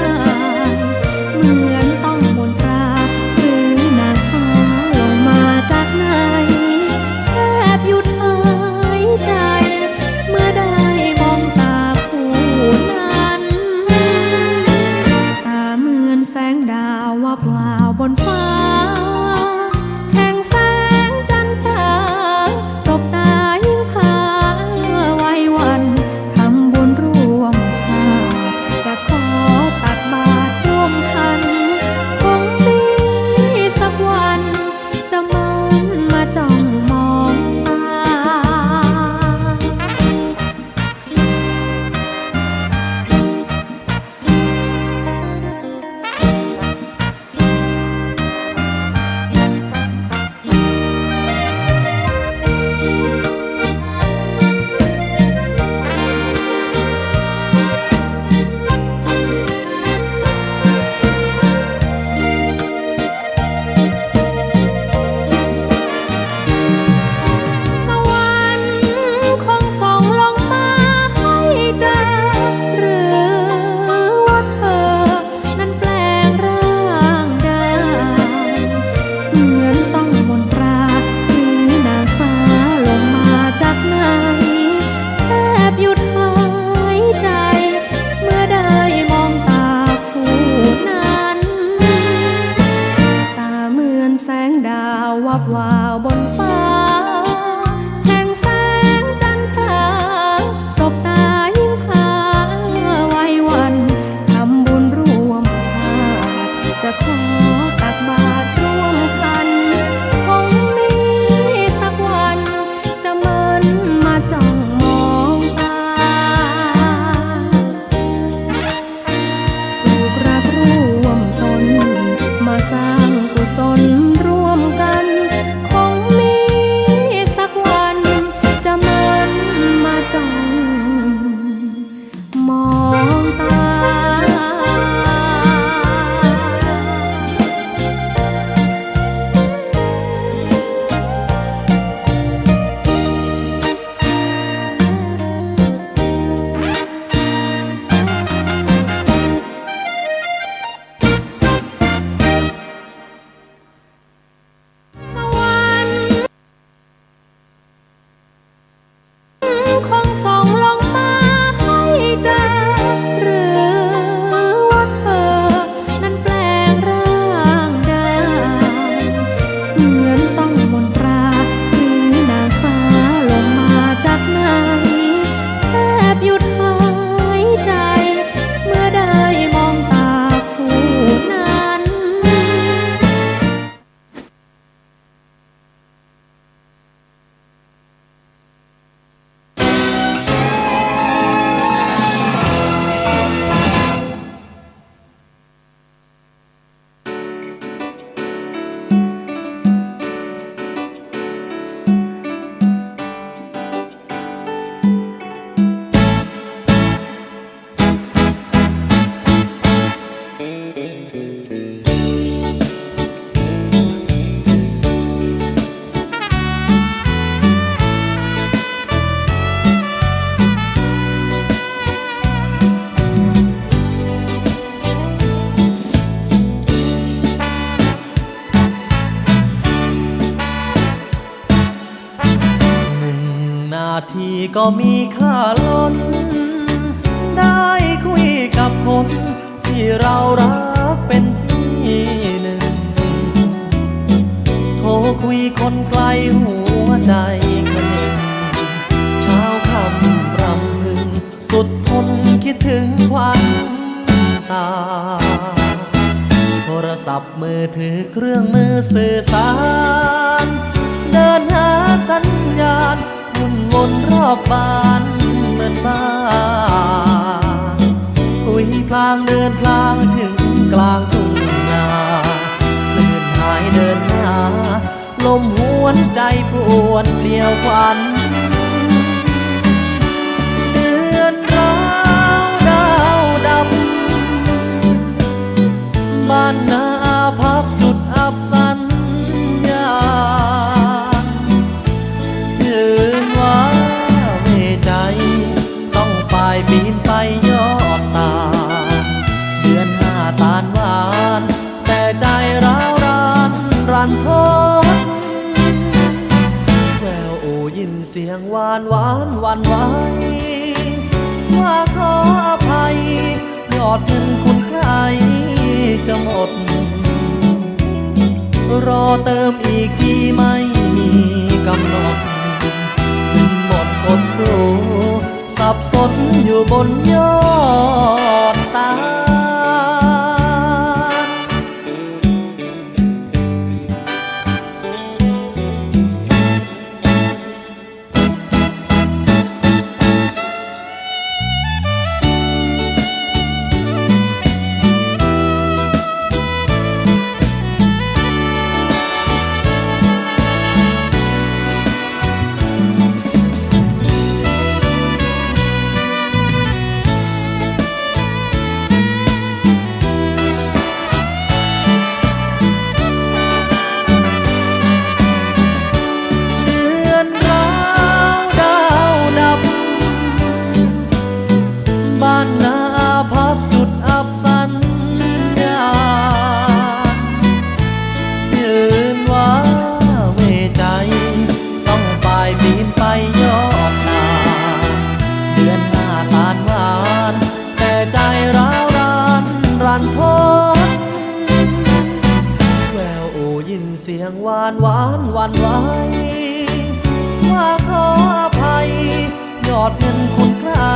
เหมือนต้องมนตรา หรือนางฟ้าลงมาจากไหน แทบหยุดหายใจ๋ เมื่อได้มองต๋าคู่นั้น ต๋าเหมือนแสงดาววับวาวบนฟ้า แข่งแสงจันทรา สบต๋ายิ่งพาไหว้หวั่น ทำบุญร่วมชาติ จะขอตักบาตรร่วมขัน คงมีสักวัน จะมันมาจ้องมองต๋า สวรรค์คงส่งลงมาให้เจอ หรือว่าเธอนั้นแปลงร่างได้ เหมือนต้องมนตรา หรือนางฟ้าลงมาจากไหน แทบหยุดหายใจ๋ เมื่อได้มองต๋าคู่นั้น ต๋าเหมือนแสงดาววับวาวบนฟ้า แข่งแสงจันทรา สบต๋ายิ่งพาไหว้หวั่น ทำบุญร่วมชาติ จะขอตักบาตรร่วมขัน คงมีสักวัน จะมันมาจ้องมองต๋า ปลูกรักร่วมตน มาสร้างกุศลร่วมกัน คงมีสักวัน จะมันมาจ้องมองต๋า สวรรค์คงส่งลงมาให้เจอ หรือว่าเธอนั้นแปลงร่างได้ เหมือนต้องมนตรา หรือนางฟ้าลงมาจากไหน แทบหยุดหายใจ๋ เมื่อได้มองต๋าคู่นั้น หนึ่งนาทีก็มีค่าล้น ได้คุยกับคน ที่เรารักเป็นที่หนึ่ง โทรคุยคนไกลหัวใจคนึง เช้าค่ำรำพึง สุดทนคิดถึงขวัญตา โทรศัพท์มือถือเครื่องมือสื่อสาร เดินหาสัญญาณ วุ่นวนรอบบ้านเหมือนบ้า คุยพลางเดินพลางถึงกลางทุ่งนา คลื่นหายเดินหา ลมหวนใจปวนเปลี่ยวขวัญ เดือนร้าวดาวดับ บ้านนาอาภัพจุดอับสัญญาณ คืนว้าเหวใจ ต้องป่ายปีนไปยอดตาล เดือนห้าตาลหวาน แต่ใจร้าวรานรันทด แววอู้ยินเสียงหวานหวานหวั่นไหว ว่าขออภัย ยอดเงินคุณใกล้จะหมด รอเติมอีกทีไม่มีกำหนด หมดอดสู้ สับสนอยู่บนยอดตาล เดือนร้าวดาวดับ บ้านนาอาภัพจุดอับสัญญาณ คืนว้าเหวใจ ต้องป่ายปีนไปยอดตาล เดือนห้าตาลหวาน แต่ใจร้าวรานรันทด แววอู้ยินเสียงหวานหวานหวั่นไหว ว่าขออภัย ยอดเงินคุณใกล้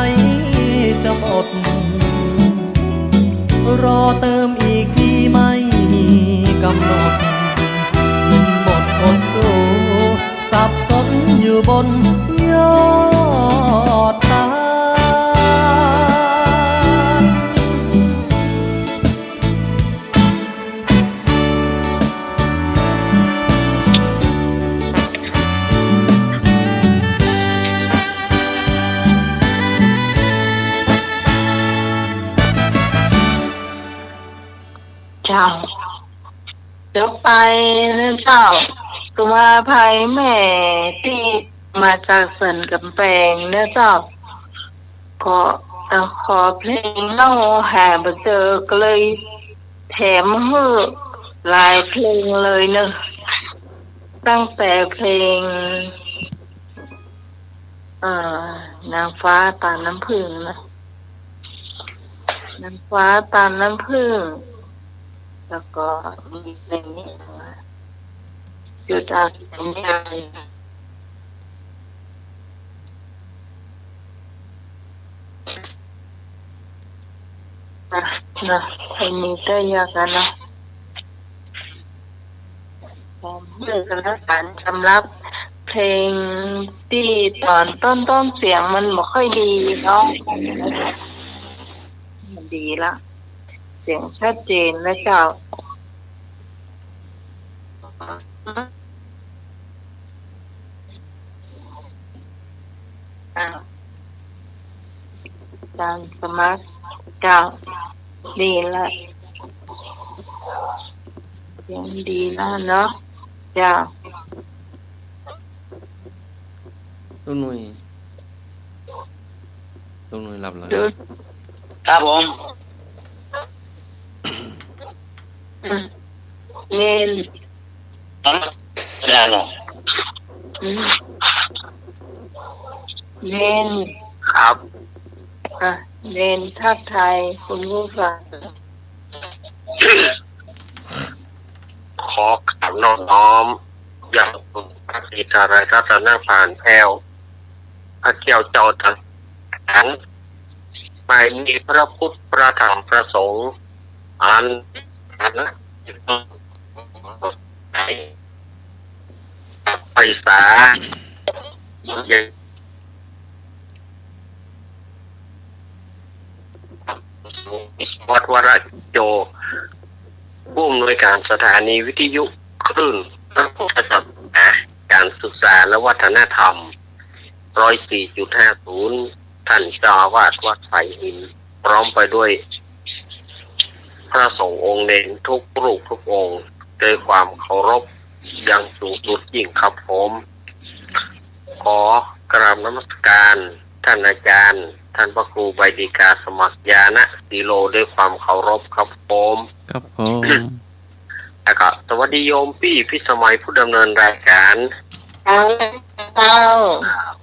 จะหมด รอเติมอีกทีไม่มีกำหนด หมดอดสู้ สับสนอยู่บนยอดตาล เจ้า เดี๋ยวไปนะเจ้า ก็มาภัยแม่ตี้มาจากสันก๋ำแปงนะเจ้า ก็ เอ่อ ขอเพลงเล่าหาบ่เจอ ก็เลยแถมหื้อหลายเพลงเลยเนอะ ตั้งแต่เพลง เอ่อ นางฟ้าตาลน้ำผึ้งนะ นางฟ้าตาลน้ำผึ้ง แล้วก็มีเพลงนี้ จุดอาสาสัญญาณ นะ นะ เพลงนี้ก็ยากแล้วนะ เลือกกันแล้วกัน สำหรับเพลงตี้ต๋อนต้นๆ เสียงมันบ่ค่อยดีเนาะ ดีละ เสียงชัดเจนนะเจ้า อ่า ตามสมัคร เจ้า ดีละ เสียงดีละเนาะ เจ้า ลุงหนุ่ย ลุงหนุ่ยหลับแล้ว ครับผม อืม เณร ครับ อืม เณร ครับ อ่ะ เณรทักทายคุณผู้ฟัง ขอกราบนอบน้อมยังคุณพระศรีธารารัตนผ่านแผ้ว พระเกี้ยวเจ้าตังหลาย ไม่มีพระพุทธพระธรรมพระสงฆ์ อัน อัน ไพศาล วัดวรกิจโจ ผู้อำนวยการสถานีวิทยุคลื่นพระพุทธศาสนา การศึกษาและวัฒนธรรม ร้อยสี่จุดห้าศูนย์ ท่านเจ้าอาวาสวัดสายหิน พร้อมไปด้วยพระสงฆ์องค์เณรทุกรูปทุกองค์ ด้วยความเคารพอย่างสูงสุดยิ่งครับผม ขอกราบนมัสการท่านอาจารย์ ท่านพระครูใบดีกาสมัครญาณสีโล ด้วยความเคารพครับผม ครับผม แล้วก็สวัสดีโยมปี้พิสมัยผู้ดำเนินรายการ ครับ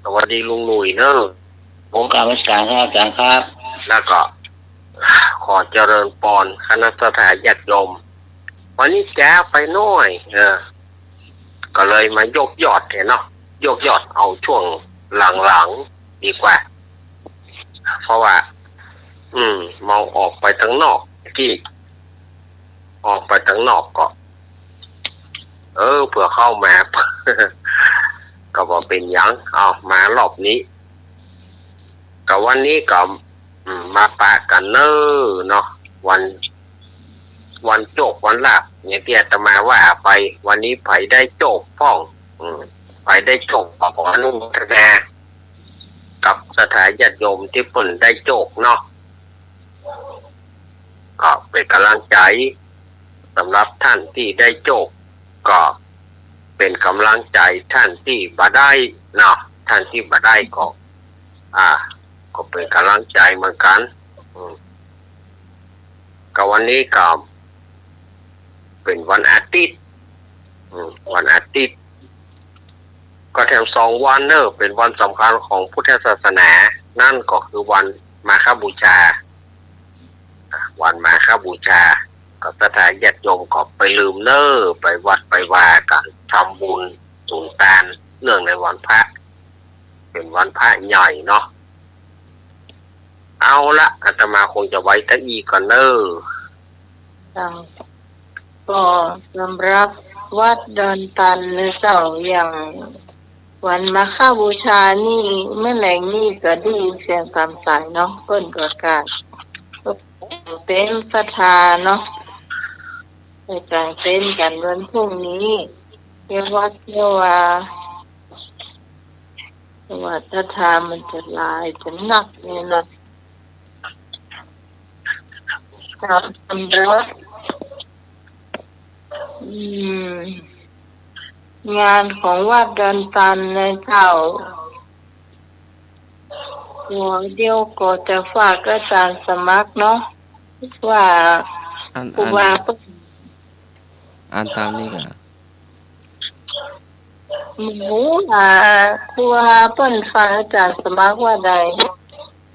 สวัสดีลุงหนุ่ยเนอะ ผมกราบนมัสการครับอาจารย์ครับ แล้วก็ขอเจริญปอนคณะศรัทธาญาติโยม วันนี้จ๊าไปหน้อย เออ ก็เลยมายกยอดแทนเนาะ ยกยอดเอาช่วงหลังๆดีกว่า เพราะว่า อืม เฮาออกไปตังนอกกี้ ออกไปตังนอกก็ เออ เผื่อเข้ามา ก็บ่เป๋นหยัง เอา มารอบนี้ ก็วันนี้ก็ อืม มาปะกั๋นเน่อเนาะ วัน วันโจควันลาภ อย่างตี้อาตมาว่าไป วันนี้ใผได้โจคพ่อง อืม ใผได้โจคก็ขออนุโมทนา กับศรัทธาญาติโยมตี้เปิ้นได้โจคเนาะ ก็เป๋นก๋ำลังใจ๋สำหรับท่านตี้ได้โจค ก็เป๋นก๋ำลังใจ๋ท่านตี้บ่ได้เนาะ ท่านตี้บ่ได้ก็ อ่า ก็เป๋นก๋ำลังใจ๋เหมือนกั๋น อืม ก็วันนี้ก็เป๋นวันอาทิตย์ อืม วันอาทิตย์ ก็แถมสองวันเน่อ เป๋นวันสำคัญของพุทธศาสนา นั่นก็คือวันมาฆบูชา วันมาฆบูชา ก็ศรัทธาญาติโยมก็ไปลืมเน่อ ไปวัดไปวากั๋น ทำบุญสุนตาน เนื่องในวันพระ เป๋นวันพระใหญ่เนาะ เอาละ อาตมาคงจะไว้เต้าอี้ก่อนเน่อ เจ้า ก็สำหรับวัดดอนตันเน่อเจ้า อย่างวันมาฆบูชานี่ เมื่อแลงนี่ก็ได้ยินเสียงต๋ามสายเนาะ เปิ้นประกาศ เต็นท์ศรัทธาเนาะ ไปกางเต็นท์กั๋นวันพรุ่งนี้ เตี้ยวัดเตี้ยวา เพราะว่าศรัทธามันจะหลาย จะนักเนี่ยนะ ครับ สำหรับ อืม งานของวัดดอนตันนะเจ้า ก็เดี๋ยวก็จะฝากอาจารย์สมัครเนาะ ว่า อัน ครูบา อัน เปิ้น อ่านต๋ามนี้ก่า หมู่ อ่า ครูบาเปิ้นฝากอาจารย์สมัครว่าใด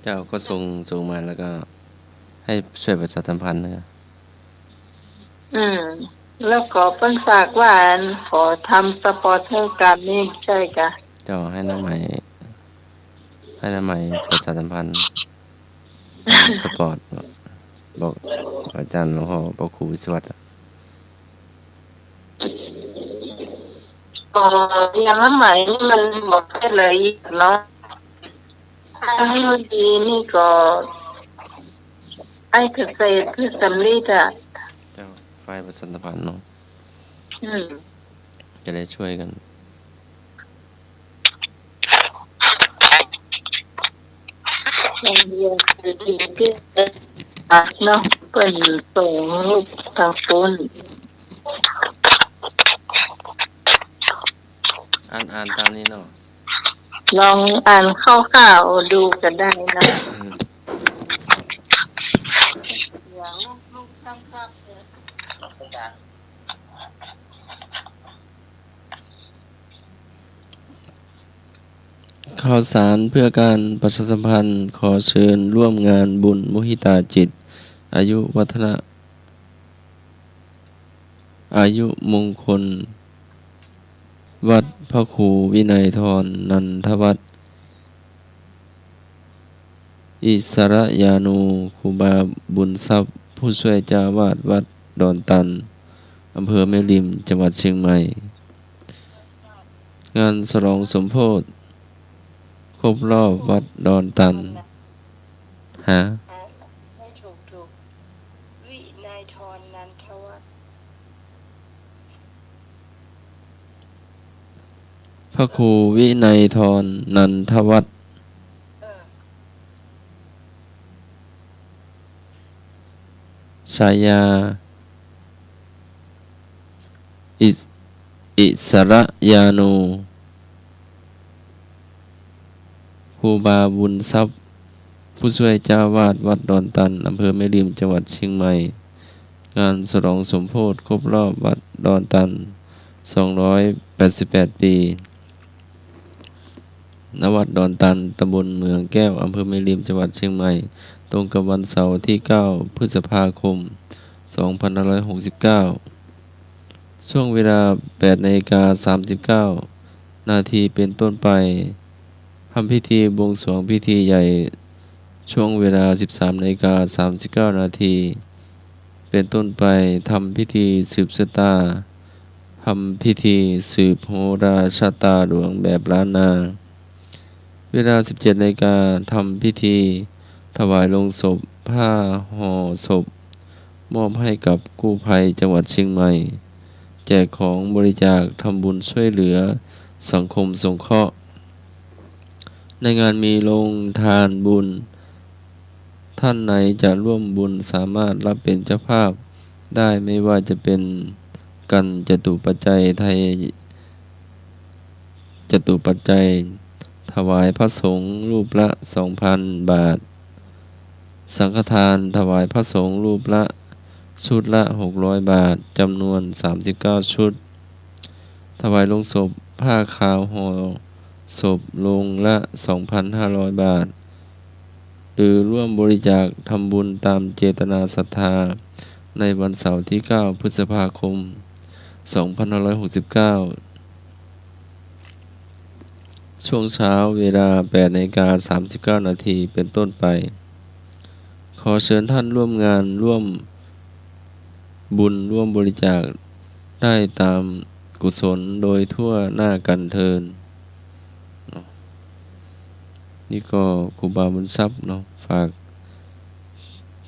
เจ้าก็ส่ง ส่งมาแล้วก็ให้ช่วยประชาสัมพันธ์นะ อืม แล้วก็เปิ้นฝากว่าอันขอทำสปอตเตอร์การนี่ใจ้ก่า เจ้า หื้อน้าไหม หื้อน้าไหมประชาสัมพันธ์ สปอต บอกอาจารย์หลวงพ่อพระครูวิศวัตรอะ อ๋อ อย่างน้าไหมนี่มันบอกได้ละเอียดเนาะ ถ้าหื้อดีนี่ก็ ไอ้เกษตรพืชสำริดอะ เจ้า ฝ่ายประชาสัมพันธ์เนาะ อืม จะได้ช่วยกั๋น เนาะ เปิ้นส่งรูปตางปู้น อ่าน อ่านต๋ามนี้เนาะ ลองอ่านคร่าวๆดูก็ได้นะ ข่าวสารเพื่อการประชาสัมพันธ์ ขอเชิญร่วมงานบุญมุทิตาจิต อายุวัฒนะ อายุมงคล วัดพระครูวินัยธร นันทวัฒน์ อิสรยานู ครูบาบุญทรัพย์ ผู้ช่วยเจ้าอาวาสวัดดอนตัน อำเภอแม่ริม จังหวัดเชียงใหม่ งานฉลองสมโภช ครบรอบวัดดอนตัน ฮะ ไม่ถูก ถูก วินัยธร นันทวัฒน์ พระครูวินัยธร นันทวัฒน์ เออ ฉายา อิส- อิสรยานู ครูบาบุญทรัพย์ ผู้ช่วยเจ้าอาวาสวัดดอนตัน อำเภอแม่ริม จังหวัดเชียงใหม่ งานฉลองสมโภชครบรอบวัดดอนตัน สองร้อยแปดสิบแปด ปี ณ วัดดอนตัน ตำบลเหมืองแก้ว อำเภอแม่ริม จังหวัดเชียงใหม่ ตรงกับวันเสาร์ที่ เก้า พฤษภาคม สองพันห้าร้อยหกสิบเก้า ช่วงเวลา แปดนาฬิกาสามสิบเก้านาทีเป็นต้นไป ทำพิธีบวงสรวงพิธีใหญ่ ช่วงเวลา สิบสามนาฬิกาสามสิบเก้านาทีเป็นต้นไป ทำพิธีสืบชะตา ทำพิธีสืบโหราชะตาหลวงแบบล้านนา เวลา สิบเจ็ดนาฬิกา ทำพิธีถวายโลงศพ ผ้าห่อศพ มอบให้กับกู้ภัยจังหวัดเชียงใหม่ แจกของบริจาค ทำบุญช่วยเหลือสังคมสงเคราะห์ ในงานมีโรงทานบุญ ท่านใดจะร่วมบุญสามารถรับเป็นเจ้าภาพได้ ไม่ว่าจะเป็นกันจตุปัจจัย ไทยจตุปัจจัย ถวายพระสงฆ์รูปละ สองพันบาท สังฆทานถวายพระสงฆ์รูปละ ชุดละ หกร้อยบาท จำนวน สามสิบเก้าชุด ถวายโลงศพ ผ้าขาวห่อศพโลงละ สองพันห้าร้อยบาท หรือร่วมบริจาคทำบุญตามเจตนาศรัทธา ในวันเสาร์ที่ เก้า พฤษภาคม สองพันห้าร้อยหกสิบเก้า ช่วงเช้าเวลา แปดนาฬิกาสามสิบเก้านาทีเป็นต้นไป ขอเชิญท่านร่วมงานร่วมบุญร่วมบริจาคได้ตามกุศลโดยทั่วหน้ากันเทอญ เนาะ นี่ก็ครูบาบุญทรัพย์เนาะ ฝาก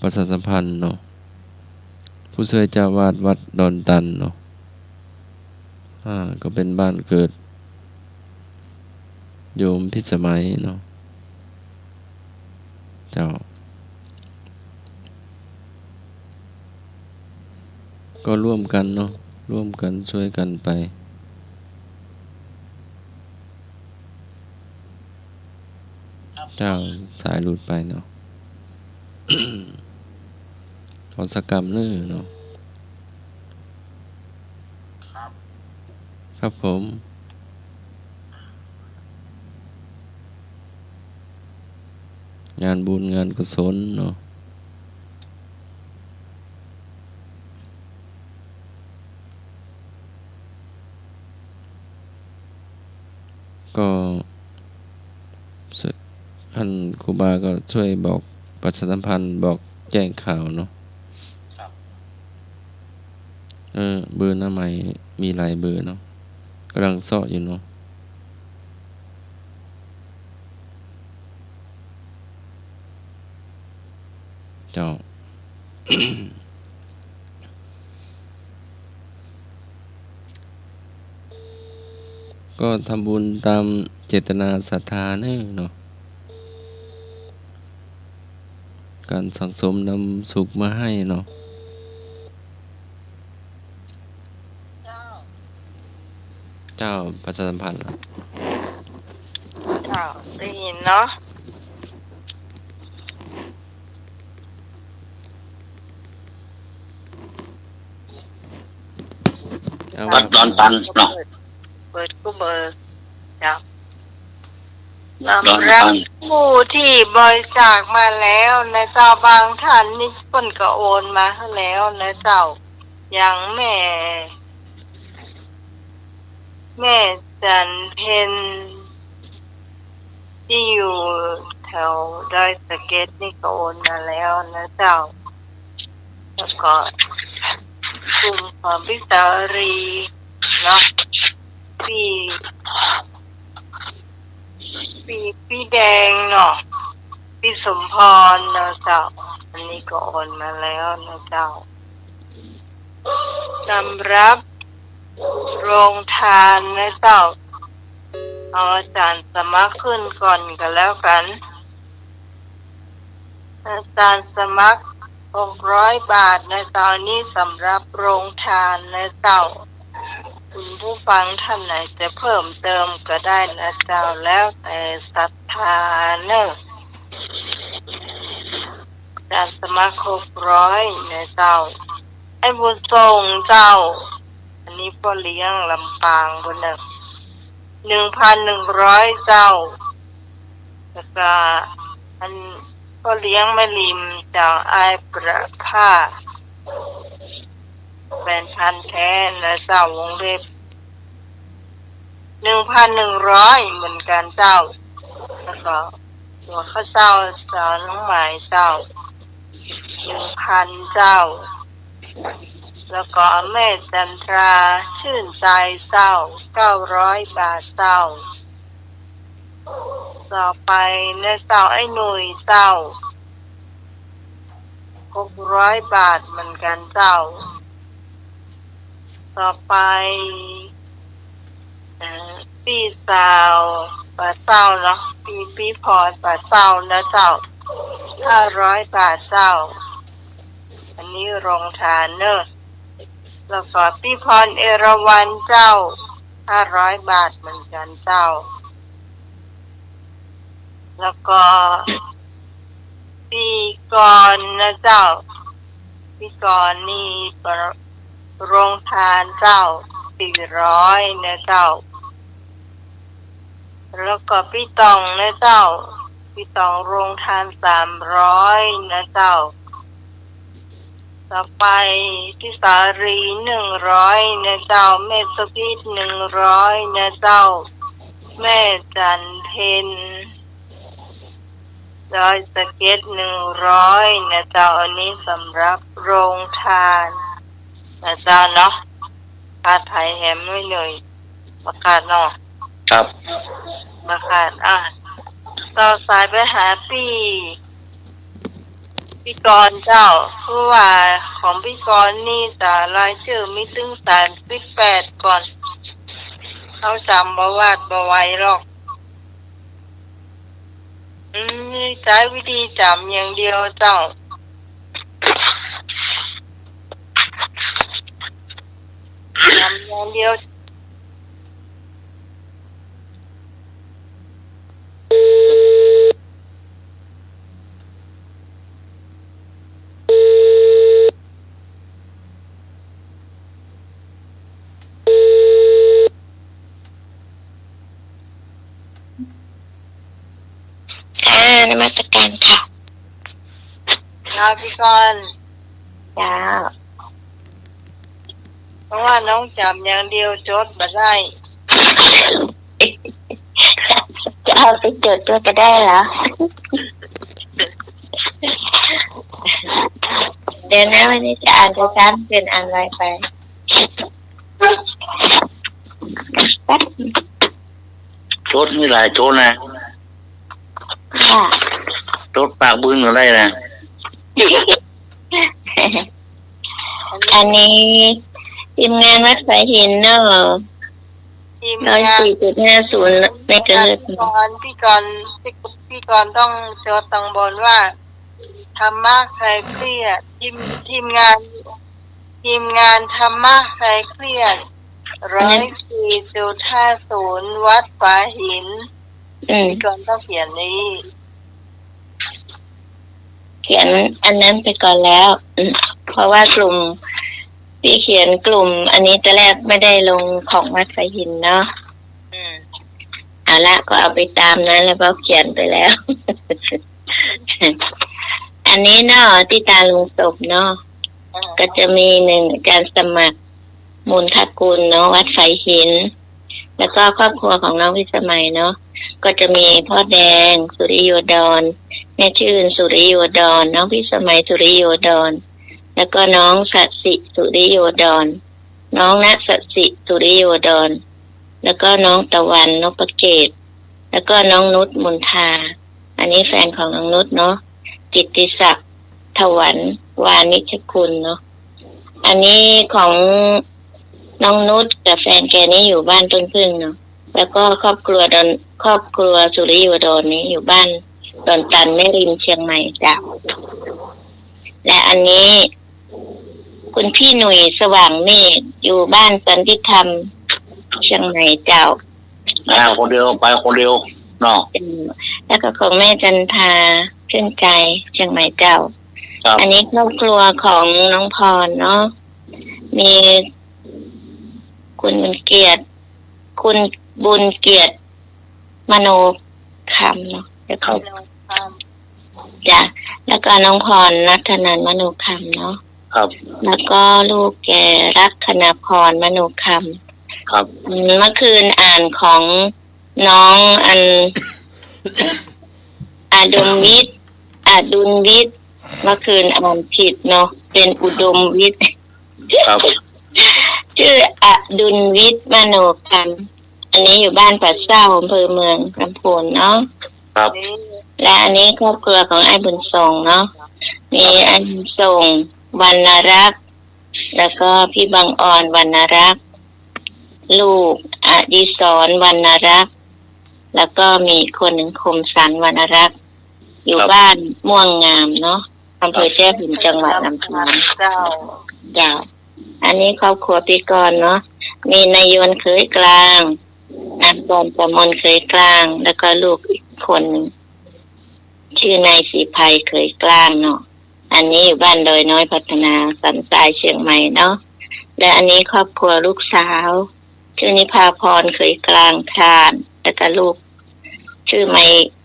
ประชาสัมพันธ์เนาะ ผู้ช่วยเจ้าอาวาสวัดดอนตันเนาะ อ่า ก็เป็นบ้านเกิดโยมพิสมัยเนาะ เจ้า ก็ร่วมกันเนาะ ร่วมกันช่วยกันไป เจ้า สายหลุดไปเนาะ ขอสักกำเน้อเนาะ ครับ ครับผม งานบุญงานกุศลเนาะ ก็ท่านครูบาก็ช่วยบอกประชาสัมพันธ์ บอกแจ้งข่าวเนาะ ครับ เออ เบอร์หน้าไมค์มีหลายเบอร์เนาะ กำลังเซาะอยู่เนาะ เจ้า ก็ทำบุญตามเจตนาศรัทธาเน้อเนาะ การสั่งสมนำสุขมาให้เนาะ เจ้า ประชาสัมพันธ์ละ เจ้า ได้ยินเนาะ เอา วัดดอนตันเนาะ เปิดกู้เบอร์ เจ้า วัดดอนตัน สำหรับผู้ที่บริจาคมาแล้วนะเจ้า บางท่านนี่เปิ้นก็โอนมาให้แล้วนะเจ้า อย่างแม่ แม่จันเพ็ญ ตี้อยู่แถวดอยสะเก็ดนี่ก็โอนมาแล้วนะเจ้า แล้วก็กลุ่มของปี้สาลีเนาะ ปี้ ปี้ ปี้แดงเนาะ ปี้สมพรนะเจ้า อันนี้ก็โอนมาแล้วนะเจ้า สำหรับโรงทานนะเจ้า เอาอาจ๋ารย์สมัครขึ้นก่อนก็แล้วกั๋น อาจ๋ารย์สมัครหกร้อยบาทนะเจ้า อันนี้สำหรับโรงทานนะเจ้า คุณผู้ฟังท่านไหนจะเพิ่มเติมก็ได้นะเจ้า แล้วแต่ศรัทธาเนอะ อาจ๋ารย์สมัครหกร้อยนะเจ้า ไอ้บุญส่งเจ้า อันนี้ป้อเลี้ยงลำปางปู้นเนอะ หนึ่งพันหนึ่งร้อยเจ้า แล้วก็อันป้อเลี้ยงแม่ริมเจ้า อ้ายประภาส แฟนพันธุ์แท้นะเจ้า วงเล็บ หนึ่งพันหนึ่งร้อยเหมือนกั๋นเจ้า แล้วก็ตั๋วข้าเจ้า เจ้าน้องหมายเจ้า หนึ่งพันเจ้า แล้วก็แม่จันทราชื่นใจเจ้า เก้าร้อยบาทเจ้า ต่อไปนะเจ้า ไอ้หนุ่ยเจ้า หกร้อยบาทเหมือนกั๋นเจ้า ต่อไป เอ่อ ปี้สาวป๋าเศร้าเนาะ ปี้ ปี้พรป๋าเศร้านะเจ้า ห้าร้อยบาทเจ้า อันนี้โรงทานเนอะ แล้วก็ปี้พรเอราวัณเจ้า ห้าร้อยบาทเหมือนกั๋นเจ้า แล้วก็ปี้กรณ์นะเจ้า ปี้กรณ์นี่โรงทานเจ้า สี่ร้อยนะเจ้า แล้วก็ปี้ตองนะเจ้า ปี้ตองโรงทาน สามร้อยนะเจ้า ต่อไปปี้สาลี หนึ่งร้อยนะเจ้า แม่สุพิษ หนึ่งร้อยนะเจ้า แม่จันเพ็ญ ดอยสะเก็ด หนึ่งร้อยนะเจ้า อันนี้สำหรับโรงทานนะเจ้าเนาะ ขาดใผแหมหน่อย ประกาศเนาะ ครับ ประกาศ อ่ะ ต่อสายไปหาปี้ ปี้กรณ์เจ้า เพราะว่าของปี้กรณ์นี่ต๋ารายจื้อมีตึงสามสิบแปดก่อน เฮาจ๋ำบ่หวาดบ่ไหวหรอก อืม ใจ๊วิธีจ๋ำอย่างเดียวเจ้า จ๋ำอย่างเดียว ค่ะ นมัสการค่ะ ค่ะ ปี้กรณ์ เจ้า เพราะว่าน้องจ๋ำอย่างเดียวจดบ่ได้ จะเอาไปจดด้วยก็ได้เหรอ เดี๋ยวนะ วันนี้จะอ่านจะซ้ำเป็นอันไวไป แป๊บ โจ๊ดมีหลายโจ๊ดนะ ค่ะ โจ๊ดปากบึ้นก็ได้นะ อันนี้ทีมงานวัดสายหินเนาะ ทีมงาน ร้อยสี่จุดห้าศูนย์เมกะเฮิรตซ์ ปี้กรณ์ ปี้กรณ์ ปี้กรณ์ต้องจดตังบนว่า ธรรมะคลายเครียด ทีม ทีมงาน ทีมงานธรรมะคลายเครียด อันนั้น ร้อยสี่จุดห้าศูนย์ วัดฝายหิน อืม ปี้กรณ์ต้องเขียนนี้ เขียนอันนั้นไปก่อนแล้ว อืม เพราะว่ากลุ่ม ตี้เขียนกลุ่มอันนี้แต่แรกไม่ได้ลงของวัดฝายหินเนาะ อืม เอาละ ก็เอาไปต๋ามนั้นแล้ว เพราะเขียนไปแล้ว อันนี้เนาะ ตี้ตาโลงศพเนาะ ก็จะมีหนึ่งอาจารย์สมัคร มูลทกุลเนาะ วัดฝายหิน แล้วก็ครอบครัวของน้องพิสมัยเนาะ ก็จะมีพ่อแดง สุริโยดร แม่ชื่น สุริโยดร น้องพิสมัย สุริโยดร แล้วก็น้องสสิ สุริโยดร น้องณสสิ สุริโยดร แล้วก็น้องตะวัน นพเกต แล้วก็น้องนุช มนทา อันนี้แฟนของน้องนุชเนาะ กิตติศักดิ์ ถวัน วานิชคุณเนาะ อันนี้ของน้องนุชกับแฟนแกนี่อยู่บ้านต้นผึ้งเนาะ แล้วก็ครอบครัวดอน ครอบครัวสุริโยดรนี่อยู่บ้านดอนตันแม่ริมเชียงใหม่เจ้า และอันนี้ คุณพี่หนุ่ย สว่างเมฆ อยู่บ้านสันติธรรม เชียงใหม่เจ้า อ่า คนเดียว ไปคนเดียวเนาะ อืม แล้วก็ของแม่จันทา ชื่นใจ เชียงใหม่เจ้า ครับ อันนี้ครอบครัวของน้องพรเนาะ มีคุณบุญเกียรติ คุณบุญเกียรติ มโนคำเนาะ เดี๋ยวก่อน ครับ จ้ะ แล้วก็น้องพร ณัฐนันท์ มโนคำเนาะ ครับ แล้วก็ลูกแก ลักษณาพร มโนคำ ครับ อืม เมื่อคืนอ่านของน้องอัน อดุลวิทย์ อดุลวิทย์ เมื่อคืนอ่านผิดเนาะ เป็นอุดมวิทย์ ครับ ชื่ออดุลวิทย์ มโนคำ อันนี้อยู่บ้านป่าเศร้า อำเภอเมืองลำพูนเนาะ ครับ และอันนี้ครอบครัวของอ้ายบุญส่งเนาะ มีอ้ายบุญส่ง วรรณรักษ์ แล้วก็พี่บังออน วรรณรักษ์ ลูกอดิศร วรรณรักษ์ แล้วก็มีอีกคนหนึ่ง คมสันต์ วรรณรักษ์ อยู่ ครับ บ้านม่วงงามเนาะ อำเภอ ครับ แจ้ห่ม จังหวัดลำพูน เจ้า เจ้า อันนี้ครอบครัวพี่กรณ์เนาะ มีนายยนต์ เขยกลาง นางกรณ์ ประมน เขยกลาง แล้วก็ลูกอีกคนหนึ่ง ชื่อนายศรีไพร เขยกลางเนาะ อันนี้อยู่บ้านดอยน้อยพัฒนา สันทราย เชียงใหม่เนาะ และอันนี้ครอบครัวลูกสาว ชื่อนิพาพร เขยกลาง ทาน แล้วก็ลูก ชื่อไม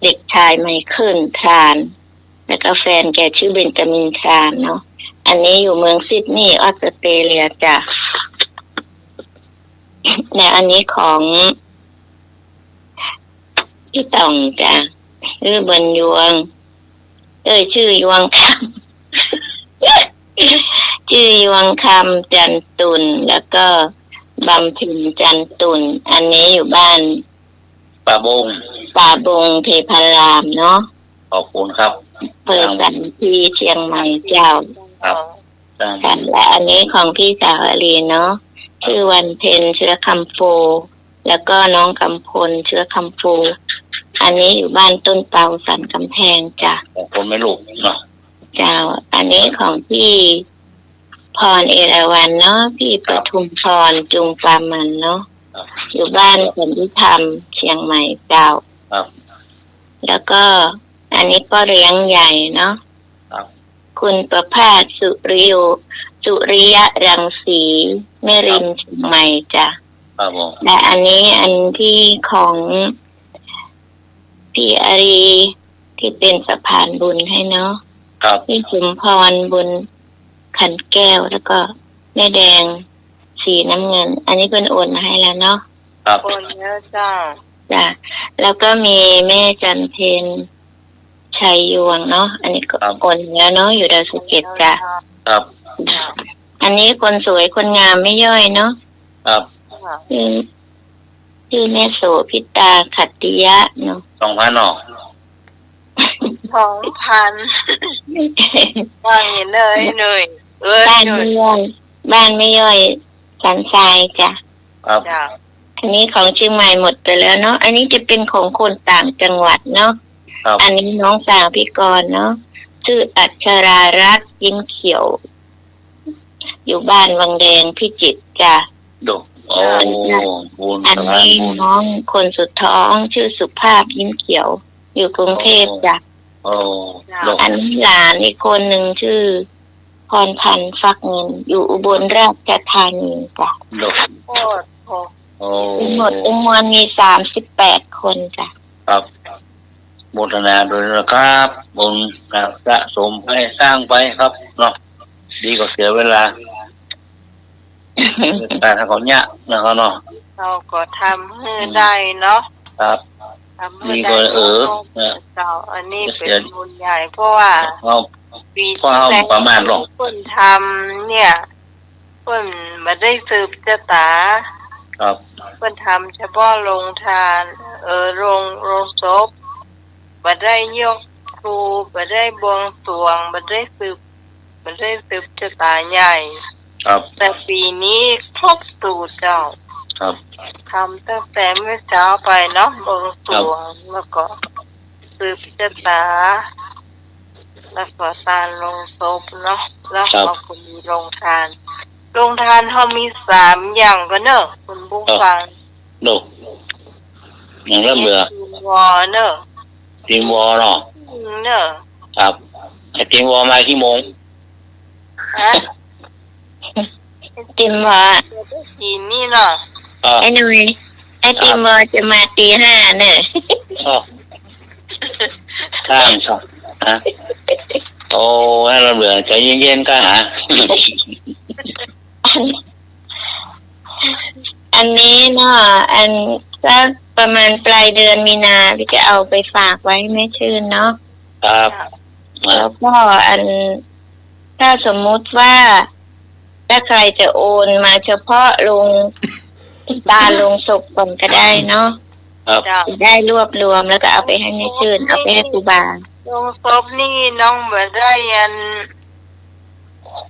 เด็กชายไมเคิล ทาน แล้วก็แฟนแกชื่อเบนจามิน ทานเนาะ อันนี้อยู่เมืองซิดนีย์ ออสเตรเลียจ้ะ และอันนี้ของพี่ต่องจ้ะ ชื่อบุญยวง เอ้ย ชื่อยวงคำ ชื่อยวงคำ จันตุ่น แล้วก็บำเพ็ญ จันตุ่น อันนี้อยู่บ้าน ป่าบง ป่าบง เทพารามเนาะ ขอบคุณครับ อำเภอสันทรี เชียงใหม่เจ้า ครับ จ้ะ และอันนี้ของพี่สาวอาลีเนาะ ชื่อวันเพ็ญ เชื้อคำฟู แล้วก็น้องกำพล เชื้อคำฟู อันนี้อยู่บ้านต้นเปา สันกำแพงจ้ะ ของคนไม่ลูกเนาะ เจ้า อันนี้ของพี่พร เอราวัณเนาะ พี่ปทุมพร จุงปามันเนาะ ครับ อยู่บ้านสันติธรรม เชียงใหม่เจ้า ครับ แล้วก็อันนี้ป้อเลี้ยงใหญ่เนาะ ครับ คุณประภาส สุริโย สุริยะรังสี แม่ริม ครับ เชียงใหม่จ้ะ ครับผม และอันนี้อันที่ของพี่อารี ที่เป็นสะพานบุญให้เนาะ ครับ พี่สมพร บุญขันแก้ว แล้วก็แม่แดง สีน้ำเงิน อันนี้เปิ้นโอนมาให้แล้วเนาะ ครับ โอนแล้วเจ้า จ้ะ แล้วก็มีแม่จันเพ็ญ ชัยยวงเนาะ อันนี้ก็ ครับ โอนแล้วเนาะ อยู่ดอยสะเก็ดจ้ะ ครับ อันนี้คนสวยคนงามแม่ย่อยเนาะ ครับ ชื่อ ชื่อแม่โสภิตา ขัตติยะเนาะ สองพันเนาะ สองพัน ว่าอย่างนี้เลยหน่อย เออ บ้าน หน่อย แม่ย่อย บ้านแม่ย่อย สันทรายจ้ะ ครับ จ้ะ อันนี้ของเชียงใหม่หมดไปแล้วเนาะ อันนี้จะเป็นของคนต่างจังหวัดเนาะ ครับ อันนี้น้องสาวพี่กรณ์เนาะ ชื่ออัชรารัตน์ ยิ้มเขียว อยู่บ้านวังแดง พิจิตรจ้ะ โด โอ้ อันนี้ บุญ อันนี้ สะพานบุญ น้องคนสุดท้อง ชื่อสุภาพ ยิ้มเขียว อยู่กรุงเทพฯ โอ้ จ้ะ โอ้ จ้ะ โด อันนี้หลานอีกคนหนึ่งชื่อพรพันธ์ ฟักเงิน อยู่อุบลราชธานีจ้ะ โด โอ้โห โอ้ ทั้งหมดทั้งมวลมีสามสิบแปดคนจ้ะ ครับ โมทนาด้วยนะครับ บุญครับ สะสมไป สร้างไปครับเนาะ ดีกว่าเสียเวลา เสียเวลาของเฮาเนี่ยนะครับเนาะ เฮาก็ทำหื้อได้เนาะ ครับ ทำหื้อได้ ดีกว่า เออ เนาะ เจ้า อันนี้ เสีย เป๋นบุญใหญ่ เพราะว่า เฮา ปี๋ เฮาประมาทหรอก เปิ้นทำเนี่ย เปิ้นบ่ได้สืบจะต๋า ครับ เปิ้นทำเฉพาะโฮงตาน เออ โฮง โฮงศพ บ่ได้ยกครู บ่ได้บวงสรวง บ่ได้สืบ บ่ได้สืบจะต๋าใหญ่ ครับ แต่ปี๋นี้ครบสูตรเจ้า ครับ ทำตั้งแต่เมื่อเช้าไปเนาะ บวงสรวง ครับ แล้วก็สืบจะต๋า แล้วก็ตานโฮงศพเนาะ แล้ว ครับ เฮาก็มีโฮงตาน โฮงตานเฮามีสามอย่างก่อเนาะ คุณผู้ฟัง เนาะ อย่างละเตื้อ ตีนวัวเนาะ ตีนวัวเนาะ อืม เนาะ ครับ ไอ้ตีนวัวมากี่โมง ฮะ ไอ้ตีนวัว เดี๋ยวได้กิ๋นนี่เนาะ เออ ไอ้หนุ่ย ไอ้ตีนวัวจะมาตีห้าเนาะ เออ ข้างสอง ฮะ โอ้ ให้ละเตื้อ ใจเย็นๆ ก่อนฮะ อัน อันนี้เนาะ อันสักประมาณปลายเดือนมีนา พี่จะเอาไปฝากไว้ให้แม่ชื่นเนาะ ครับ แล้วก็อัน ถ้าสมมุติว่า ถ้าใครจะโอนมาเฉพาะโฮงตานโฮงศพก่อนก็ได้เนาะ ครับ จะได้รวบรวมแล้วก็เอาไปให้แม่ชื่น เอาไปให้ครูบา โฮงศพนี่น้องบ่ได้อัน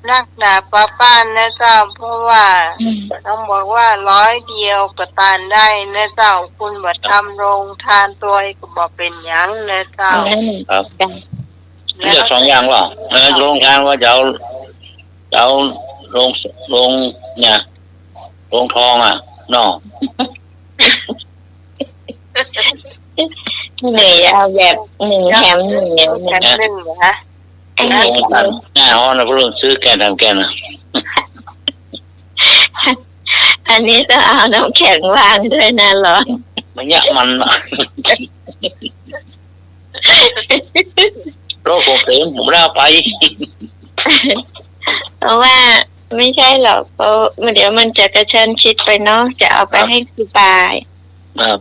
นักหนาปะป้านนะเจ้า เพราะว่า อืม น้องบอกว่าร้อยเดียวก็ตานได้นะเจ้า คุณบ่ทำโฮงตานตวยก็บ่เป๋นหยังนะเจ้า อืม ครับ จ้ะ มีแต่สองอย่างเหรอ เออ โฮงตานว่าจะเอา จะเอาโฮง โฮงเนี่ย โฮงทองอะเนาะ หรือเอาแบบหนึ่งแถมหนึ่งเนี่ย แถมหนึ่งเหรอคะ อันนี้ โฮงตานหน้าฮ้อนนะ เพราะเริ่มซื้อแกนทำแกนนะ อันนี้ต้องเอาน้ำแข็งวางด้วยนะ ร้อน มันเยอะมันอะ โรคผมเต็ม ผมไม่ได้เอาไป เพราะว่าไม่ใช่หรอก เพราะเดี๋ยวมันจะกระชั้นชิดไปเนาะ จะเอาไป ครับ ให้ครูบา ครับ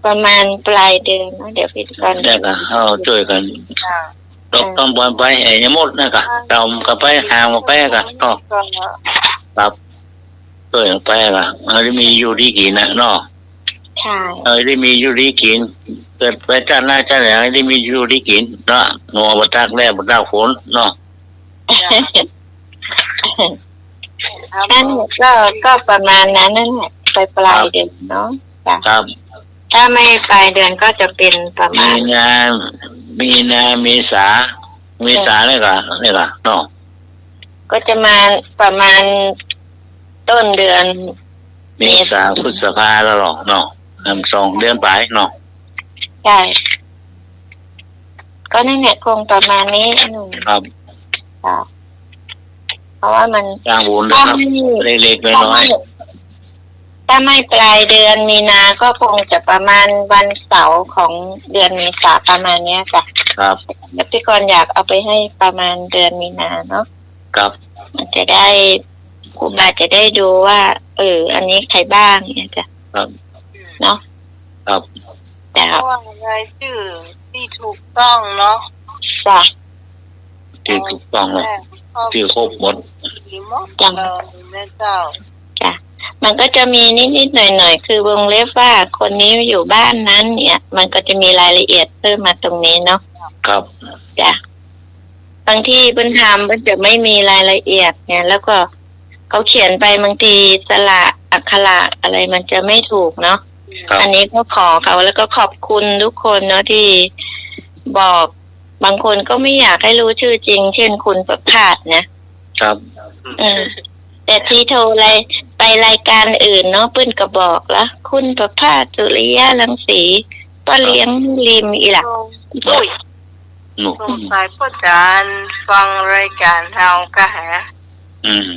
ประมาณปลายเดือนเนาะ เดี๋ยวพี่ก่อน เนี่ยค่ะ เอาช่วยกัน ค่ะ ตกต้องบอลไป ไอ้ยมดนะกะ ตามกันไป ห่างกันไปกะ เนาะ ครับ ช่วยกันไปกะ เฮาได้มีอยู่ดีกิ๋นนะเนาะ ใช่ เฮาได้มีอยู่ดีกิ๋น เกิดไปชาติหน้าชาติไหน ได้มีอยู่ดีกิ๋นเนาะ หนัวบ่ตากแดดบ่ตากฝนเนาะ นั่นก็ ก็ประมาณนั้นนั่นแหละ ปลายๆ เดือนเนาะ จ้ะ ครับ ถ้าไม่ปลายเดือนก็จะเป็นประมาณ มีนา มีนา เมษา เมษาเนี่ยกะ เนี่ยกะเนาะ ก็จะมาประมาณต้นเดือน เมษา เมษา พฤษภาแล้วเนาะ เนาะ อืม สองเดือนปลายเนาะ ใช่ ก็นั่นแหละ คงประมาณนี้ อืม ครับ ค่ะ เพราะว่ามัน สร้างบุญนะครับ ถ้าไม่ เล็กๆ น้อยๆ ถ้าไม่ ถ้าไม่ปลายเดือนมีนา ก็คงจะประมาณวันเสาร์ของเดือนเมษา ประมาณเนี้ยจ้ะ ครับ แล้วพี่กรณ์อยากเอาไปให้ประมาณเดือนมีนาเนาะ ครับ มันจะได้ ครูบาจะได้ดูว่า เออ อันนี้ใครบ้างเนี่ยจ้ะ ครับ เนาะ ครับ จ้ะ เพราะว่ารายชื่อที่ถูกต้องเนาะ จ้ะ ที่ถูกต้องเนาะ เอา ที่ครบหมด ดีหมด จ้ะ เลยนะเจ้า จ้ะ มันก็จะมีนิดๆ หน่อยๆ คือวงเล็บว่าคนนี้อยู่บ้านนั้นเนี่ย มันก็จะมีรายละเอียดเพิ่มมาตรงนี้เนาะ ครับ จ้ะ บางทีเปิ้นทำเปิ้นจะไม่มีรายละเอียดไง แล้วก็เขาเขียนไปบางทีสระอักขระอะไรมันจะไม่ถูกเนาะ ครับ อันนี้ก็ขอเขา แล้วก็ขอบคุณทุกคนเนาะที่บอก บางคนก็ไม่อยากให้รู้ชื่อจริง เช่นคุณประภาสนะ ครับ เออ แต่ที่โทรราย ไปรายการอื่นเนาะ เปิ้นก็บอกละ คุณประภาส สุริยะรังสี ป้อเลี้ยงริมอีหละ อุ้ย หนู สงสัยป้อจ๋ารย์ฟังรายการเฮากะฮะ อืม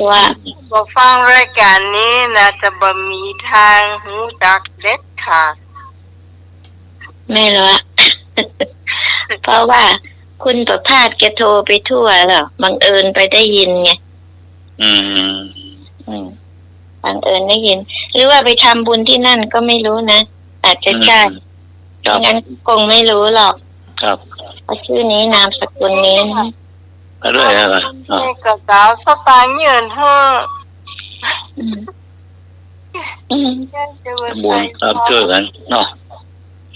ว่า บ่ฟังรายการนี้น่าจะบ่มีทางฮู้จักเด็ดขาด ไม่รู้อะ เพราะว่า คุณประภาสแกโทรไปทั่วแล้ว บังเอิญไปได้ยินไง อืม อืม บังเอิญได้ยิน หรือว่าไปทำบุญที่นั่นก็ไม่รู้นะ อาจจะใช่ อืม ครับ ไม่งั้นคงไม่รู้หรอก ครับ เพราะชื่อนี้นามสกุลนี้นะ ก็ด้วยอะไร อ๋อ นี่ก็สาวสตางค์ยืนหื้อ อืม อืม บุญครับ ช่วยกันเนาะ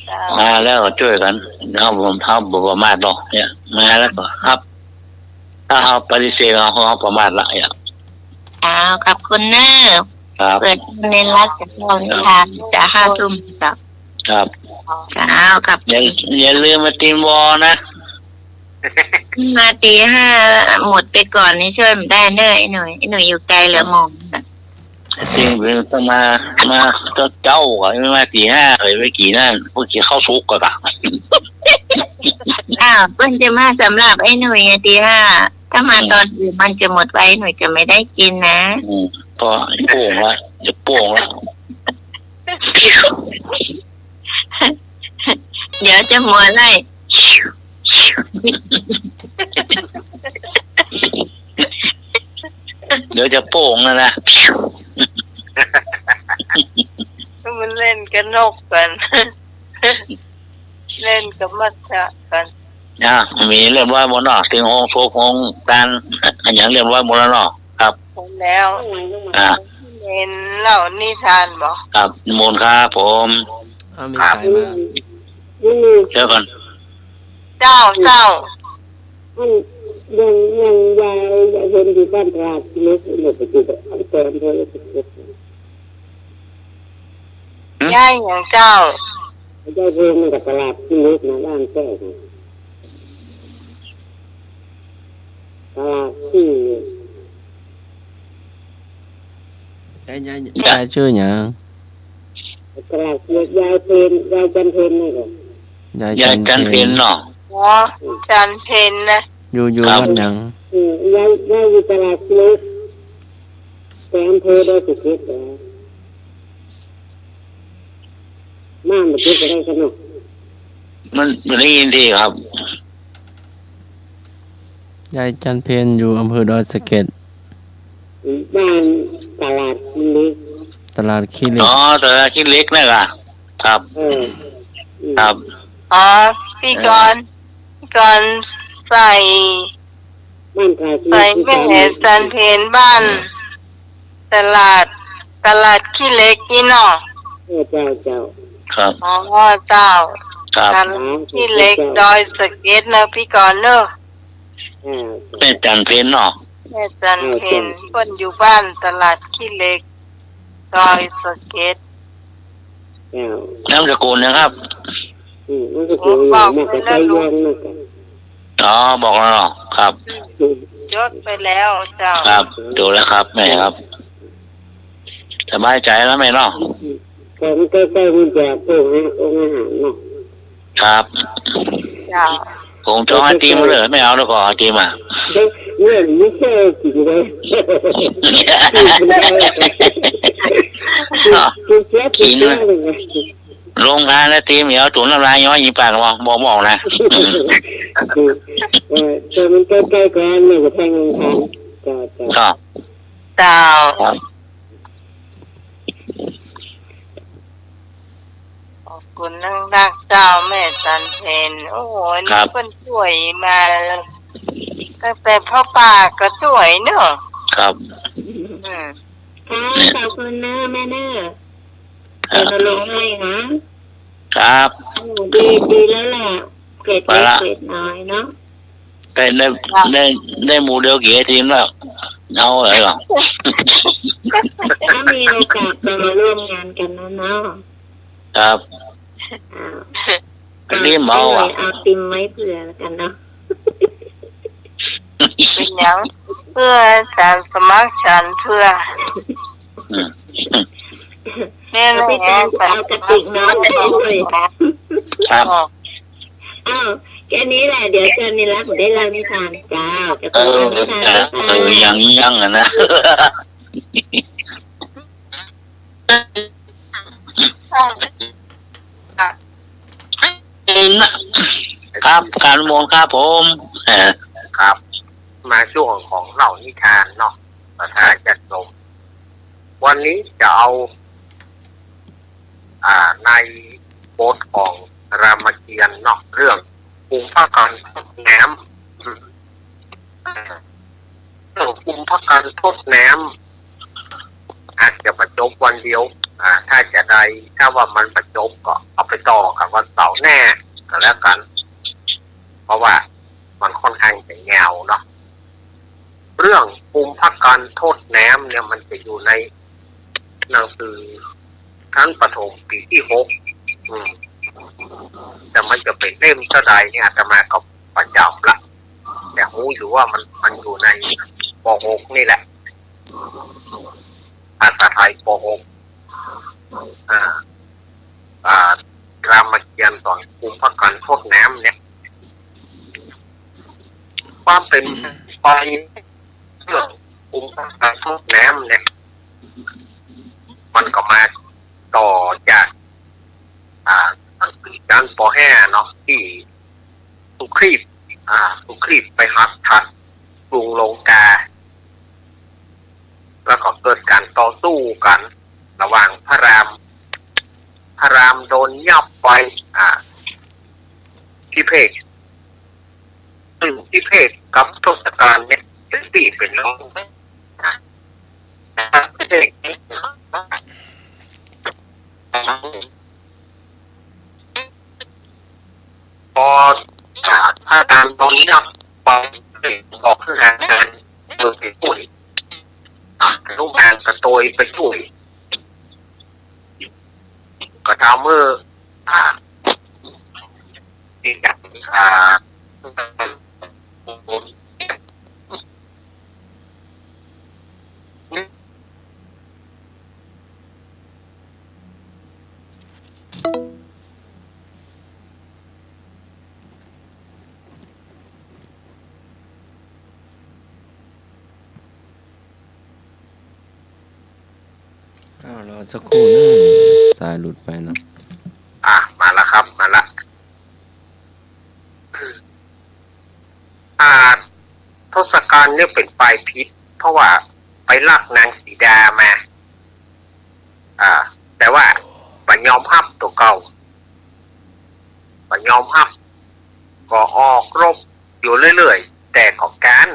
เจ้า มาแล้วก็ช่วยกัน เฮา เฮาบ่ประมาทเนาะ เนี่ย มาแล้วก็ฮับ ถ้าเฮาปฏิเสธ เฮา เฮาประมาทละเนี่ย อ้าว ขอบคุณเนอะ ครับ เปิดในรัฐจะเข้านิทาน จะห้าทุ่ม ครับ ครับ อ้าว ขอบคุณ อย่า อย่าลืมมาตีมวอนะ มาตีห้า หมดไปก่อนนี่ช่วยบ่ได้เนอะ ไอ้หนุ่ย ไอ้หนุ่ยอยู่ไกลเหลือหมอง จริง เป็นต้องมา มาเจ้าๆ อะ ไม่มาตีห้าเลย ไปกี่นั่น พวกกิ๋นข้าวสุกก็ตะ อ้าว เปิ้นจะมาสำหรับไอ้หนุ่ยไงตีห้า ถ้ามา อืม ตอนอื่นมันจะหมดไป ไอ้หนุ่ยจะไม่ได้กินนะ อืม พอโป้งละ จะโป้งละ เดี๋ยวจะมัวไล่ เดี๋ยวจะโป้งแล้วนะ มันเล่นกับนกกั๋น เล่นกับมัจฉะกั๋น อ่ะ มีเรียบร้อยหมดเนาะ เถิงโฮงศพโฮงตาน อะหยังเรียบร้อยหมดแล้วเนาะ ครับ หมดแล้ว อ่ะ เห็นเล่านิทานบ่ ครับ นิมนต์ครับผม อ้าว มีสายมา เดี๋ยวก่อน เจ้า เจ้า อันยัง ยังว่า ว่าเพิ่นอยู่บ้านตลาดเล็ก เนี่ย ปัจจุบัน อันตอนเพิ่น ย้ายหยังเจ้า ย้ายเพิ่นมาจากตลาดขี้เหล็กนะ บ้านแก้วนะ ตลาดขี้เหล็ก ยาย ยาย ยายชื่อหยัง ตลาดขี้เหล็ก ยายเพ็ญ ยายจันเพ็ญนี่แหละ ยาย ยายจันเพ็ญ จันเพ็ญเนาะ อ๋อ จันเพ็ญนะ อยู่ อยู่ ครับ วัดหยัง อืม ยาย ยายอยู่ตลาดขี้เหล็ก แต่อำเภอดอยสะเก็ดเหรอ มาบ่เก็ดก็ได้กันเนาะ มัน มันได้ยินดีครับ ยายจันเพ็ญอยู่อำเภอดอยสะเก็ด บ้านตลาดขี้เหล็ก ตลาดขี้เหล็ก อ๋อ ตลาดขี้เหล็กนั่นเหรอ ครับ เออ อืม ครับ อ๋อ พี่กรณ์ เออ พี่กรณ์ใส่ บ้านตลาดขี้เหล็ก ใส่แม่จันเพ็ญบ้าน ตลาด ตลาดขี้เหล็กนี่เนาะ เออ เจ้า เจ้า ครับ อ๋อ เจ้า ครับ ตลาดขี้เหล็ก เจ้า ดอยสะเก็ดนะพี่กรณ์เนอะ เออ แม่จันเพ็ญเนาะ แม่จันเพ็ญ เออ เจ้า เปิ้นอยู่บ้านตลาดขี้เหล็ก ดอยสะเก็ด เจ้า นามสกุลนะครับ อืม นามสกุล บอกไปแล้ว มากกว่าไซยองนะ อ๋อ บอกแล้วเหรอ ครับ อืม จดไปแล้วเจ้า ครับ ดูแล้วครับแม่ครับ สบายใจ๋แล้วแม่เนาะ ของใก้ๆ มันจะปลูกให้องค์อาหารเนาะ ครับ เจ้า ผมจ้องไอติมมาเลย ไม่เอาแล้วก็ไอติมอ่ะ เดี๋ยวเนี่ย ไม่ใช่กิ๋นเลย กิ๋นเสีย กิ๋นเสียเลยไง โรงทานไอติม เดี๋ยวตั๋วน้ำลายย้อยยิงปาก บอก บอกนะ เออ แต่มันใก้ๆ กั๋น เนี่ย จะแทงโรงทาน เจ้า เจ้า ครับ เจ้า ครับ ขอบคุณนักๆ เจ้าแม่จันเพ็ญ โอ้โห นี่ ครับ เปิ้นช่วยมาตั้งแต่พ่อป้าก็ช่วยเนาะ ครับ อืม ค่ะ ขอบคุณเนอะแม่เนอะ ครับ เดี๋ยวจะลงให้นะ ครับ โอ้ ดี ดีแล้วแหละ เกรดเล็ก เอาละ เกรดน้อยเนาะ ได้ ได้ ได้ ได้หมู่เดียวกี่ไอติมแล้ว เอาเลยเหรอ ถ้ามีโอกาสจะมาร่วมงานกันนะเนาะ ครับ อ้าว รีบเอาอ่ะ เอาติมไว้เผื่อแล้วกันเนาะ เป็นหยัง เพื่อสานสมัครฉันท์เพื่อ อืม แม่ เอาไป แม่ เอากระติกน้ำไปด้วย ครับ อ้าว แค่นี้แหละ เดี๋ยวเชิญนิรักษ์ได้เล่านิทานเจ้า จะ เออ เล่านิทาน เออ เออ ยัง ยังอะนะ ครับ ครับ การมวลครับผม เออ ครับ มาช่วงของเล่านิทานเนาะ ศรัทธาญาติโยม วันนี้จะเอา อ่า ในบทของรามเกียรติ์เนาะ เรื่องกุมภกันทดแหนม เรื่องกุมภกันทดแหนม อาจจะบ่จบวันเดียว อ่า ถ้าจะได้ ถ้าว่ามันบ่จบก็เอาไปต่อกั๋นวันเสาร์แน่ก็แล้วกั๋น เพราะว่ามันค่อนข้างจะยาวเนาะ เรื่องกุมภกันทดแหนมเนี่ย มันจะอยู่ในหนังสือชั้นประถมปี๋ตี้หก อืม แต่มันจะเป๋นเล่มเต้าใดเนี่ย อาตมาก็บ่จ๋ำละ แต่ฮู้อยู่ว่ามัน มันอยู่ใน ป.หก นี่แหละ ภาษาไทย ป.หก อ่า อ่า รามเกียรติ์สอนกุมภกันทดแหนมเนี่ย ความเป๋นไปเรื่องกุมภกันทดแหนมเนี่ย มันก็มาต่อจาก อ่า หนังสือชั้น ป.ห้า เนาะ ตี้สุครีพ อ่า สุครีพไปฮักถัดกรุงลงกา แล้วก็เกิดก๋านต่อสู้กั๋นระหว่างพระราม พระรามโดนยับไป อ่า พิเภก ซึ่งพิเภกกับทศกัณฐ์เนี่ย เป๋นปี้เป๋นน้อง อ่า พิเภก ปอ อ่า พระรามโดนยับไป ออกหางาน เออ ไปช่วย อ่า หนุมานก็โตยไปช่วย ก็ทำหื้อ อ่า มีก๋าน อ่า อ้าว รอสักครู่นะ สายหลุดไปเนาะ อ่ะ มาละครับ มาละ อ่า ทศกัณฐ์เนี่ยเป๋นฝ่ายผิด เพราะว่าไปลักนางสีดามา อ่า แต่ว่าบ่ยอมฮับตั๋วเก่า บ่ยอมฮับ ก็ออกรบอยู่เรื่อยๆ แต่ก็ก๊าน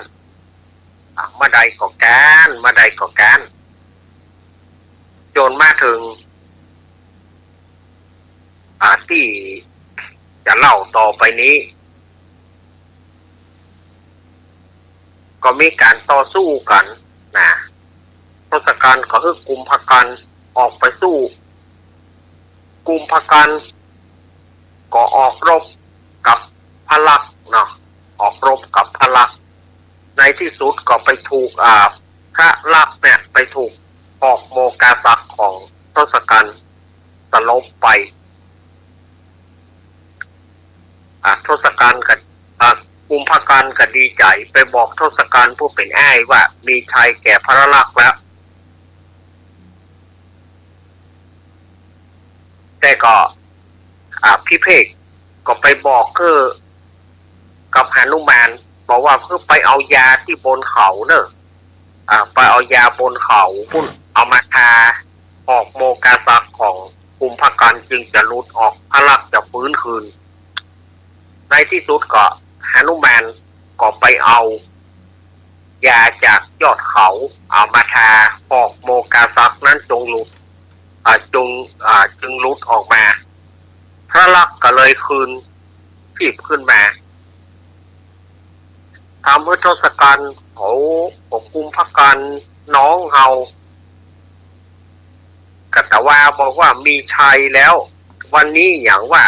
อ่า เมื่อใดก็ก๊าน เมื่อใดก็ก๊าน จ๋นมาเถิง อ่า ตี้จะเล่าต่อไปนี้ ก็มีก๋านต่อสู้กั๋นนะ ทศกัณฐ์ก็หื้อกุมภกันออกไปสู้ กุมภกันก็ออกรบกับพระลักษมณ์เนาะ ออกรบกับพระลักษมณ์ ในตี้สุดก็ไปถูก อ่า พระลักษมณ์เนี่ยไปถูกหอกโมกาศักดิ์ของทศกัณฐ์สลบไป อ่า ทศกัณฐ์ก็ อ่า กุมภกันก็ดีใจ๋ ไปบอกทศกัณฐ์ผู้เป๋นอ้ายว่ามีชัยแก่พระลักษมณ์แล้ว แต่ก็ อ่า พิเภกก็ไปบอกคือกับหนุมาน บอกว่าคือไปเอายาตี้บนเขาเน่อ อ่า ไปเอายาบนเขาปุ้น เอามาทาหอกโมกาศักดิ์ของกุมภกันจึงจะหลุดออก พระลักษมณ์จะฟื้นคืน ในตี้สุดก็หนุมานก็ไปเอายาจากยอดเขา เอามาทาหอกโมกาศักดิ์นั้นจงหลุด อ่า จง อ่า จึงหลุดออกมา พระลักษมณ์ก็เลยคืนชีพขึ้นมา ทำหื้อทศกัณฐ์ โอ้ โอ้ กุมภกันน้องเฮา กัตวาบอกว่ามีชัยแล้ว วันนี้หยังว่า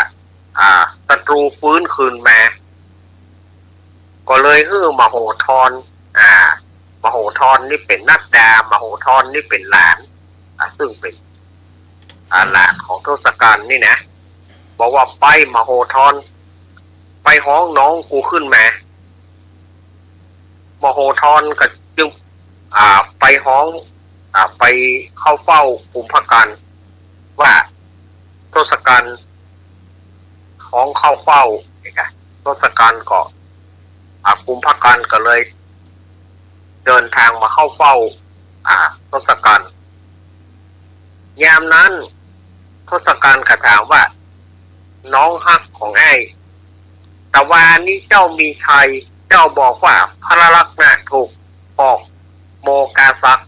อ่า ศัตรูฟื้นคืนมา ก็เลยหื้อมโหธร อ่า มโหธรนี่เป๋นนัดดา มโหธรนี่เป๋นหลาน อ่า ซึ่งเป๋น อ่า หลานของทศกัณฐ์นี่นะ บอกว่าไปมโหธร ไปฮ้องน้องกูขึ้นมา มโหธรก็จึง อ่า ไปฮ้อง อ่า ไปเข้าเฝ้ากุมภกันว่าทศกัณฐ์ฮ้องเข้าเฝ้า นี่กะ ทศกัณฐ์ก็ อ่า กุมภกันก็เลยเดินทางมาเข้าเฝ้า อ่า ทศกัณฐ์ ยามนั้น ทศกัณฐ์ก็ถามว่า น้องฮักของอ้าย ตะวานี้เจ้ามีชัย เจ้าบอกว่าพระลักษมณ์น่ะถูกหอกโมกษัก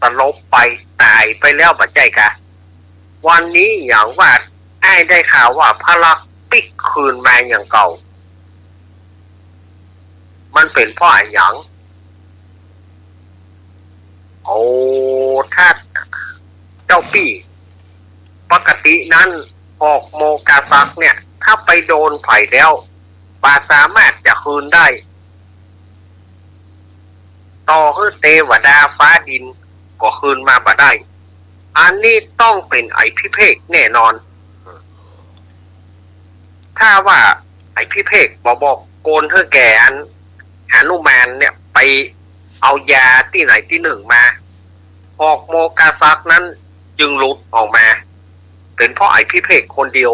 สลบไปต๋ายไปแล้วบ่ใจ้กา วันนี้อย่างว่าอ้ายได้ข่าวว่าพระลักษมณ์ปิ๊กคืนมาอย่างเก่า มันเป๋นเพราะอะหยัง โอ้ ถ้าเจ้าปี้ ปกตินั้นหอกโมกษักเนี่ย ถ้าไปโดนใผแล้ว บ่สามารถจะคืนได้ ต่อหื้อเตวดาฟ้าดินก็คืนมาบ่ได้ อันนี้ต้องเป๋นไอ้พิเภกแน่นอน ถ้าว่าไอ้พิเภกบ่บอกโกนหื้อแก่อันหนุมานเนี่ยไปเอายาตี้ไหนตี้นึ่งมา หอกโมกษักนั้นจึงหลุดออกมา เป๋นเพราะไอ้พิเภกคนเดียว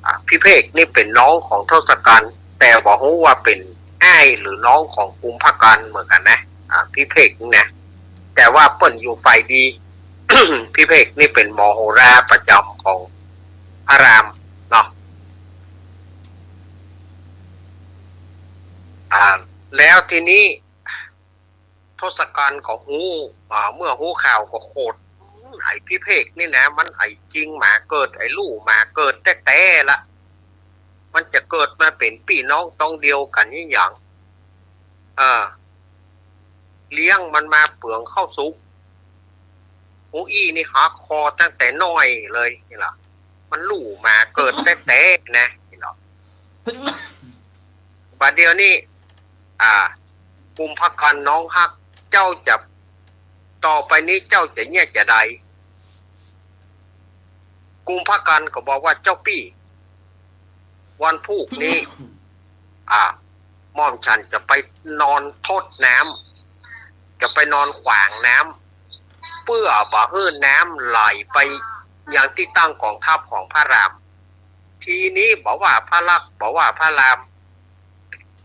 อ่ะ พิเภกนี่เป๋นน้องของทศกัณฐ์ แต่บ่ฮู้ว่าเป๋นอ้ายหรือน้องของกุมภกันเหมือนกั๋นนะ อ่ะ พิเภกนี่นะ แต่ว่าเปิ้นอยู่ฝ่ายดี พิเภกนี่เป๋นหมอโหราประจ๋ำของพระรามเนาะ อ่า แล้วทีนี้ ทศกัณฐ์ก็ฮู้ อ่า เมื่อฮู้ข่าวก็โขด ไอ้พิเภกนี่นะ มันไอ้จิงหมาเกิด ไอ้ลู่หมาเกิดแต๊ๆ ละ มันจะเกิดมาเป๋นปี้น้องต๊องเดียวกั๋นอี้หยัง เออ เลี้ยงมันมาเปลืองข้าวสุก ฮูอี้นี่หักคอตั้งแต่น้อยเลยนี่ล่ะ มันลู่หมาเกิดแต๊ๆ นะ นี่ล่ะ บ่าเดี่ยวนี้ อ่า กุมภกันน้องฮัก เจ้าจะ ต่อไปนี้เจ้าจะเยียะจาใด กุมภกันก็บอกว่า เจ้าปี้ วันพูกนี้ อ่า หม่อมฉันจะไปนอนทดน้ำ จะไปนอนขวางน้ำ เปื้อบ่หื้อน้ำไหลไปยังตี้ตั้งก๋องทัพของพระราม ทีนี้บ่ว่าพระลักษมณ์ บ่ว่าพระราม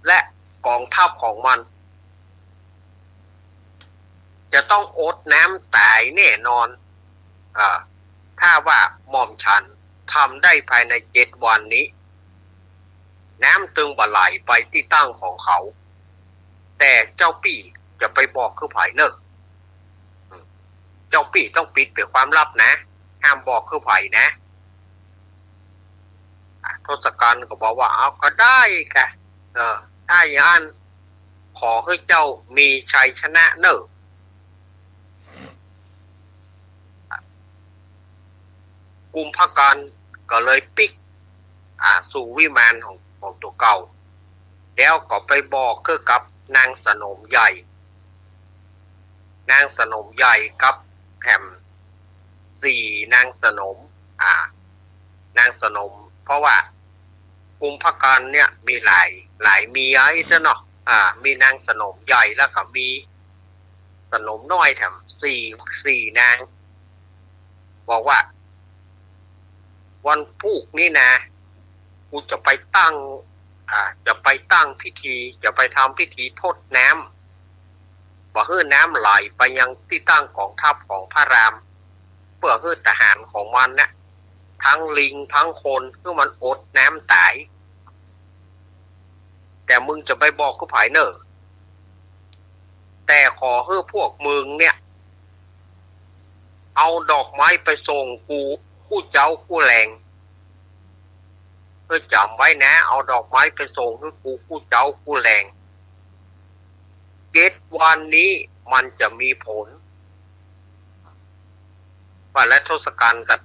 และก๋องทัพของมัน จะต้องอดน้ำต๋ายแน่นอน อ่า ถ้าว่าหม่อมฉันทำได้ภายในเจ็ดวันนี้ น้ำตึงบ่ไหลไปตี้ตั้งของเขา แต่เจ้าปี้จะไปบอกคือใผเน่อ เจ้าปี้ต้องปิดเป๋นความลับนะ ห้ามบอกคือใผนะ อ่ะ ทศกัณฐ์ก็บอกว่า เอาก็ได้กะ เออ ถ้าอย่างนั้น ขอหื้อเจ้ามีชัยชนะเน่อ กุมภกันก็เลยปิ๊ก อ่า สู่วิมานของ ของตั๋วเก่า แล้วก็ไปบอกคือกับนางสนมใหญ่ นางสนมใหญ่กับแถมสี่นางสนม อ่า นางสนม เพราะว่ากุมภกันเนี่ยมีหลาย หลายเมียไอ้เจ้าเนาะ อ่า มีนางสนมใหญ่แล้วก็มีสนมน้อยแถมสี่ สี่นาง บอกว่า วันพูกนี้นะ กูจะไปตั้ง อ่า จะไปตั้งพิธี จะไปทำพิธีทดน้ำ บ่หื้อน้ำไหลไปยังตี้ตั้งก๋องทัพของพระราม เปื้อหื้อทหารของมันน่ะ ทั้งลิงทั้งคน หื้อมันอดน้ำต๋าย แต่มึงจะไปบอกคือใผเน่อ แต่ขอหื้อพวกมึงเนี่ย เอาดอกไม้ไปส่งกูกู้เจ๊ากู้แลง หื้อจ๋ำไว้นะ เอาดอกไม้ไปส่งหื้อกูกู้เจ๊ากู้แลง เจ็ดวันนี้มันจะมีผล ว่าแล้วทศกัณฐ์ก็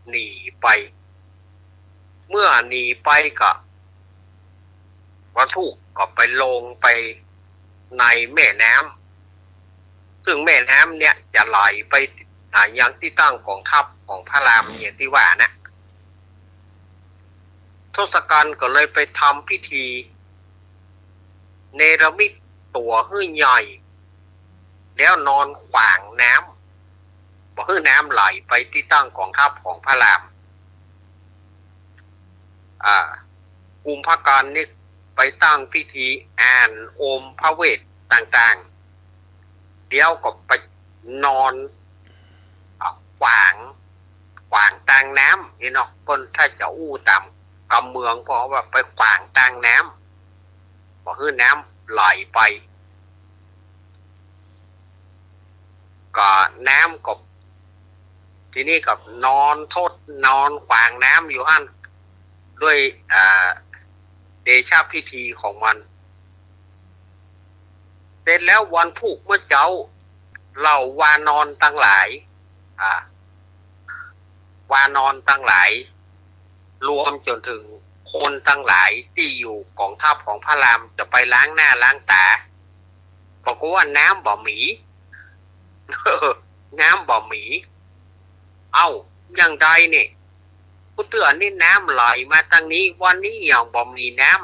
หนีไป เมื่อหนีไปก็ วันพูกก็ไปลงไปในแม่น้ำ ซึ่งแม่น้ำเนี่ยจะไหลไป อ่า ยังตี้ตั้งก๋องทัพของพระรามอย่างตี้ว่านะ ทศกัณฐ์ก็เลยไปทำพิธี เนรมิตตั๋วหื้อใหญ่ แล้วนอนขวางน้ำ บ่หื้อน้ำไหลไปตี้ตั้งก๋องทัพของพระราม อ่า กุมภกันนี่ไปตั้งพิธีอ่านโอมพระเวทต่างๆ เดี๋ยวก็ไปนอน อ่ะ ขวาง ขวางตางน้ำนี่เนาะ เปิ้นถ้าจะอู้ต๋ามกำเมือง เพราะว่าไปขวางตางน้ำ บ่หื้อน้ำไหลไป ก็น้ำก็ ทีนี้ก็นอนทดนอนขวางน้ำอยู่หั้น ด้วย อ่า เดชะพิธีของมัน เสร็จแล้ววันพูกเมื่อเจ๊า เหล่าวานอนตังหลาย อ่า วานอนตังหลาย รวมจ๋นถึงคนตังหลายตี้อยู่ก๋องทัพของพระรามจะไปล้างหน้าล้างต๋า บอกว่าน้ำบ่มี น้ำบ่มี เอ้า อย่างใดเนี่ย กู้เตื้อนี่น้ำไหลมาตังนี้ วันนี้ยังบ่มีน้ำ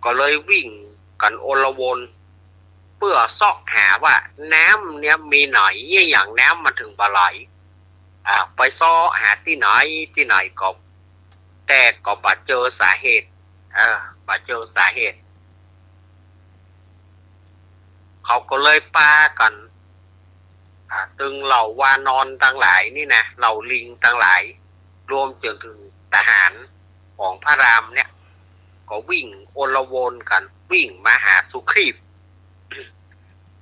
ก็เลยวิ่งกั๋นอลวน เปื้อเซาะหาว่าน้ำเนี่ยมีไหน เยียะหยังน้ำมันถึงบ่ไหล อ่า ไปเซาะหาตี้ไหนตี้ไหนก็ แต่ก็บ่เจอสาเหตุ เออ บ่เจอสาเหตุ เขาก็เลยปากั๋น อ่า ตึงเหล่าวานอนตังหลายนี่นะ เหล่าลิงตังหลาย รวมจ๋นถึงทหารของพระรามเนี่ย ก็วิ่งอลวนกั๋น วิ่งมาหาสุครีป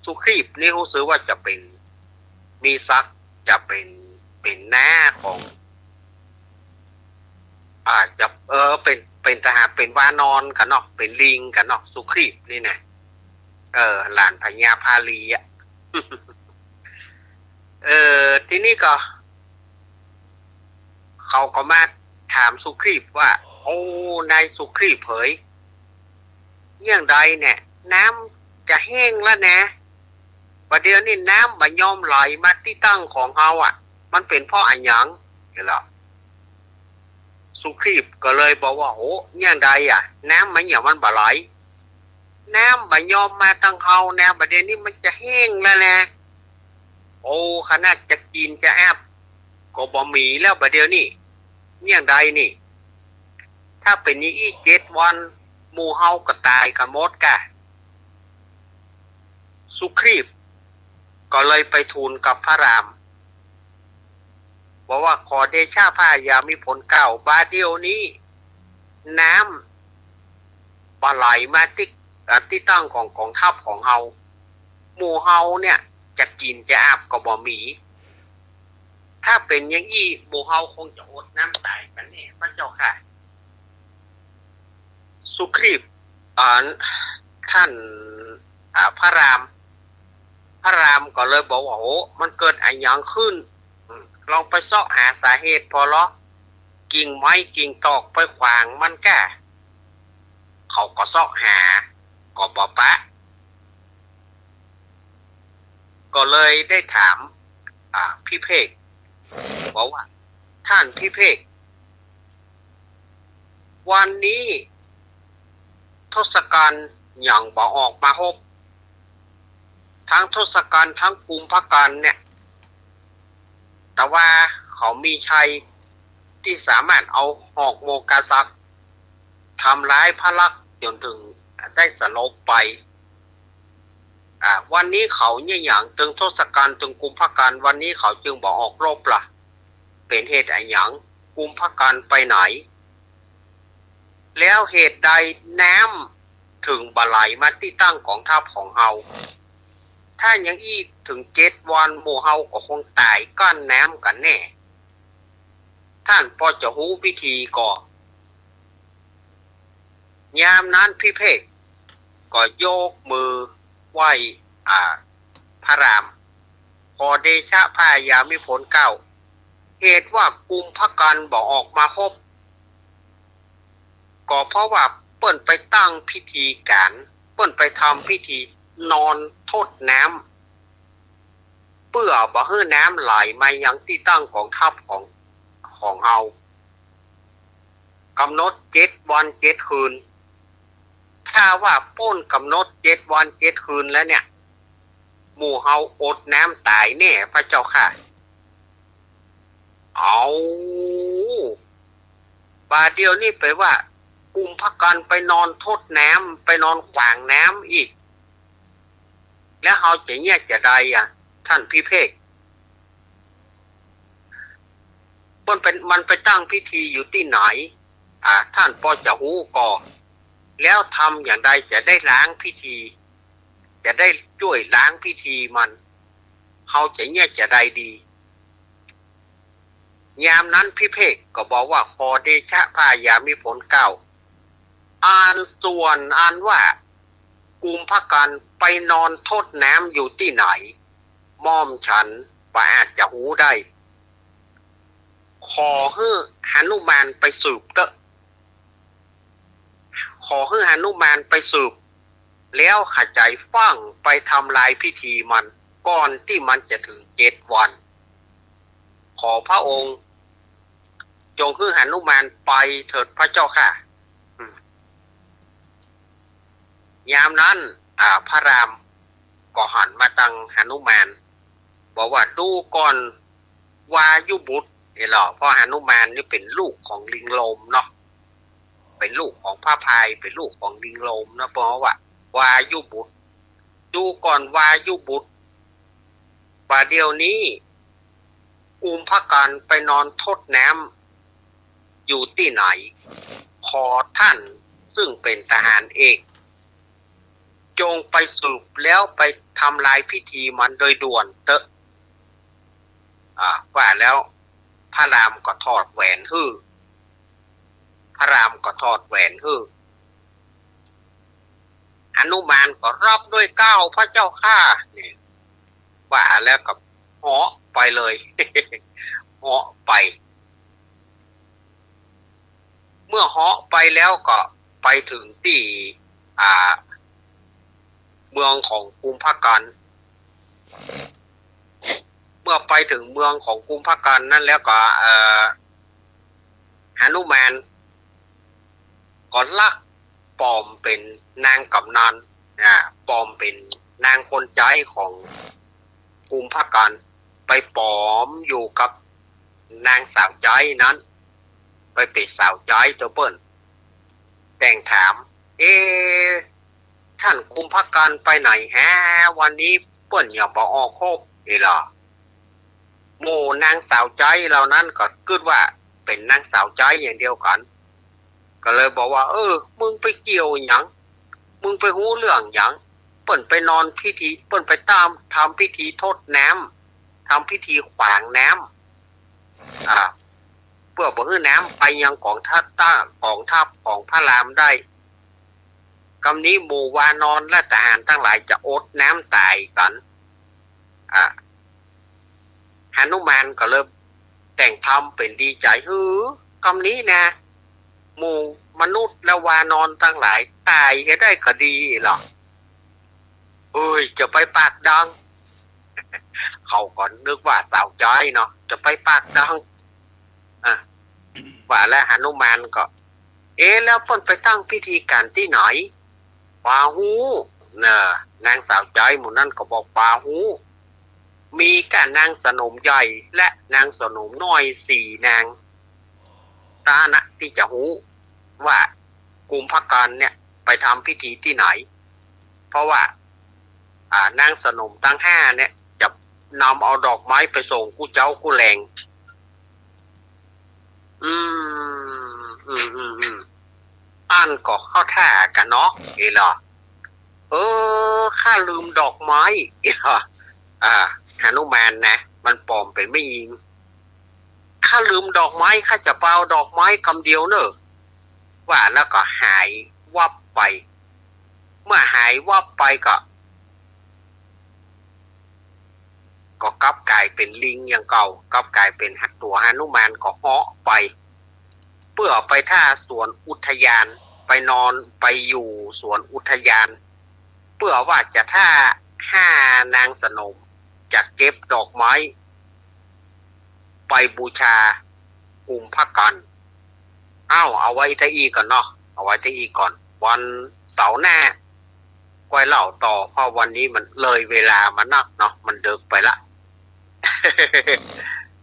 สุครีปนี่ฮู้สึกว่าจะเป๋น มีศักดิ์จะเป๋น เป๋นน้าของ อ่า จะ เออ เป๋น เป๋นทหาร เป๋นวานอนกั๋นเนาะ เป๋นลิงกั๋นเนาะ สุครีปนี่นะ เออ หลานพญาพาลีอะ เออ ทีนี้ก็ เขาก็มาถามสุครีปว่า โอ้ นายสุครีปเหย อย่างใดเนี่ย น้ำจะแห้งแล้วนะ บ่าเดี่ยวนี้น้ำบ่ยอมไหลมาตี้ตั้งของเฮาอะ มันเป๋นเพราะอะหยัง นี่แหละ สุครีปก็เลยบอกว่า โอ้ อย่างใดอะ น้ำมันอย่างมันบ่ไหล น้ำบ่ยอมมาตังเฮานะ บ่าเดี่ยวนี้มันจะแห้งแล้วนะ โอ้ ขนาดจะกิ๋นจะอาบก็บ่มีแล้ว บ่าเดี่ยวนี้ อย่างใดนี่ ถ้าเป๋นอย่างอี้เจ็ดวัน หมู่เฮาก็ต๋ายกั๋นหมดก่ะ สุครีปก็เลยไปทูลกับพระราม บอกว่า ขอเดชะพระยามิผลเกล้า บ่าเดี่ยวนี้ น้ำบ่ไหลมาตี้ อ่า ตี้ตั้งของก๋องทัพของเฮา หมู่เฮาเนี่ย จะกิ๋นจะอาบก็บ่มี ถ้าเป๋นอย่างอี้ หมู่เฮาคงจะอดน้ำต๋ายกั๋นแน่ พระเจ้าข้า สุครีป อ่า ท่าน อ่า พระราม พระรามก็เลยบอกว่า โอ้ มันเกิดอะหยังขึ้น อืม ลองไปเซาะหาสาเหตุผ่อลอ กิ่งไม้กิ่งตอกไปขวางมันก่ะ เขาก็เซาะหา ก็บ่ปะ ก็เลยได้ถาม อ่า พิเภก บอกว่า ท่านพิเภก วันนี้ทศกัณฐ์หยังบ่ออกมาฮบ ทั้งทศกัณฐ์ทั้งกุมภกันเนี่ย แต่ว่าเขามีชัยตี้สามารถเอาหอกโมกษัตริย์ทำร้ายพระลักษมณ์จ๋นถึงได้สลบไป อ่า วันนี้เขาเยียะหยัง ตึงทศกัณฐ์ตึงกุมภกัน วันนี้เขาจึงบ่ออกรบล่ะ เป๋นเหตุอะหยัง กุมภกันไปไหน แล้วเหตุใดน้ำถึงบ่ไหลมาตี้ตั้งก๋องทัพของเฮา ถ้าอย่างอี้เถิงเจ็ดวัน หมู่เฮาก็คงต๋ายก้อนน้ำกั๋นแน่ ท่านปอจะฮู้วิธีก่อ ยามนั้นพิเภกก็ยกมือไหว้ อ่า พระราม ขอเดชะพระยามิผลเกล้า เหตุว่ากุมภกันบ่ออกมาฮบ ก็เพราะว่าเปิ้นไปตั้งพิธีก๋าน เปิ้นไปทำพิธีนอนทดน้ำ เปื้อบ่หื้อน้ำไหลมายังตี้ตั้งก๋องทัพของ ของเฮา ก๋ำหนดเจ็ดวันเจ็ดคืน ถ้าว่าป๊นก๋ำหนดเจ็ดวันเจ็ดคืนแล้วเนี่ย หมู่เฮาอดน้ำต๋ายแน่พระเจ้าข้า เอา บ ป่าเดี่ยวนี้ไปว่ากุมภกันไปนอนทดน้ำ ไปนอนขวางน้ำอีก แล้วเฮาจะเยียะจาใดอะ ท่านพิเภก มันเป็น มันไปตั้งพิธีอยู่ตี้ไหน อ่า ท่านปอจะฮู้ก่อ แล้วทำอย่างใดจะได้ล้างพิธี จะได้จ้วยล้างพิธีมัน เฮาจะเยียะจาใดดี ยามนั้นพิเภกก็บอกว่า ขอเดชะพระยามิพลเก้า อันส่วนอันว่ากุมภกันไปนอนทดน้ำอยู่ตี้ไหน หม่อมฉันบ่อาจจะฮู้ได้ ขอหื้อหนุมานไปสืบเต๊อะ ขอหื้อหนุมานไปสืบ แล้วขะใจ๋ฟั่งไปทำลายพิธีมัน ก่อนตี้มันจะถึงเจ็ดวัน ขอพระองค์จงหื้อหนุมานไปเถิดพระเจ้าข้า อืม ยามนั้น อ่า พระรามก็หันมาตังหนุมาน บอกว่า ดูก่อนวายุบุตร นี่แหละ เพราะหนุมานนี่เป็นลูกของลิงลมเนาะ เป็นลูกของพระพาย เป็นลูกของลิงลมเนาะ เพราะว่า วายุบุตร ดูก่อนวายุบุตร ป่าเดี่ยวนี้กุมภกันไปนอนทดน้ำอยู่ตี้ไหน ขอท่านซึ่งเป็นทหารเอก จงไปสืบแล้วไปทำลายพิธีมันโดยด่วนเต๊อะ อ่า ว่าแล้วพระรามก็ถอดแหวนหื้อ พระรามก็ถอดแหวนหื้อ หนุมานก็รับด้วยเกล้าพระเจ้าข้า นี่ ว่าแล้วก็เหาะไปเลย เหาะไป เมื่อเหาะไปแล้วก็ไปถึงตี้ อ่า เมืองของกุมภกัน เมื่อไปถึงเมืองของกุมภกันนั้นแล้วก็ เอ่อ หนุมานก็ลักปลอมเป็นนางกำนัล นะ ปลอมเป็นนางคนใจ๊ของกุมภกัน ไปปลอมอยู่กับนางสาวใจ๊นั้น ไปเป๋นสาวใจ๊เต๊อะเปิ้น แต่งถาม เอ๊ะ ท่านกุมภกันไปไหนแฮะ วันนี้เปิ้นยังบ่ออกคบ นี่ล่ะ หมู่นางสาวใจ๊เหล่านั้นก็กึ๊ดว่าเป๋นนางสาวใจ๊อย่างเดียวกั๋น ก็เลยบอกว่า เออ มึงไปเกี่ยวหยัง มึงไปฮู้เรื่องหยัง เปิ้นไปนอนพิธี เปิ้นไปตามทำพิธีทดน้ำ ทำพิธีขวางน้ำ อ่า เปื้อบ่หื้อน้ำไปยังก๋องทัพ กองทัพของพระรามได้ กำนี้หมู่วานรและทหารตังหลายจะอดน้ำต๋ายกั๋น อ่า หนุมานก็เลยแต่งธรรมเป๋นดีใจ๋ หือ กำนี้นะ หมู่มนุษย์และวานรตังหลายต๋ายจะได้ก็ดีหรอก เอ้ย จะไปปากดัง เขาก็นึกว่าสาวใจ๊เนาะ จะไปปากดัง อ่ะ ว่าแล้วหนุมานก็ เอ๊ะ แล้วเปิ้นไปตั้งพิธีกั๋นตี้ไหน ปาฮู้ เน่อ นางสาวใจ๊หมู่นั้นก็บอกปาฮู้ มีก้านางสนมใหญ่และนางสนมน้อยสี่นาง ตานะตี้จะฮู้ว่ากุมภกันเนี่ยไปทำพิธีตี้ไหน เพราะว่า อ่า นางสนมตังห้าเนี่ยจะนำเอาดอกไม้ไปส่งกู้เจ๊ากู้แลง อืม อืม อืม อืม อั้นก็เข้าท่ากั๋นเนาะ เอหล่อ เออ ข้าลืมดอกไม้ เอหล่อ อ่า หนุมานนะ มันปลอมเป๋นแม่ญิง ข้าลืมดอกไม้ ข้าจะไปเอาดอกไม้กำเดียวเน่อ ว่าแล้วก็หายวับไป เมื่อหายวับไปก็ ก็กลับก๋ายเป๋นลิงอย่างเก่า กลับก๋ายเป๋นตั๋วหนุมานก็เหาะไป เปื้อไปถ้าสวนอุทยาน ไปนอนไปอยู่สวนอุทยาน เปื้อว่าจะถ้าห้านางสนมจะเก็บดอกไม้ ไปบูชากุมภกัน เอ้า เอาไว้เต้าอี้ก่อนเนาะ เอาไว้เต้าอี้ก่อน วันเสาร์หน้าก้อยเล่าต่อ เพราะวันนี้มันเลยเวลามานักเนาะ มันดึกไปละ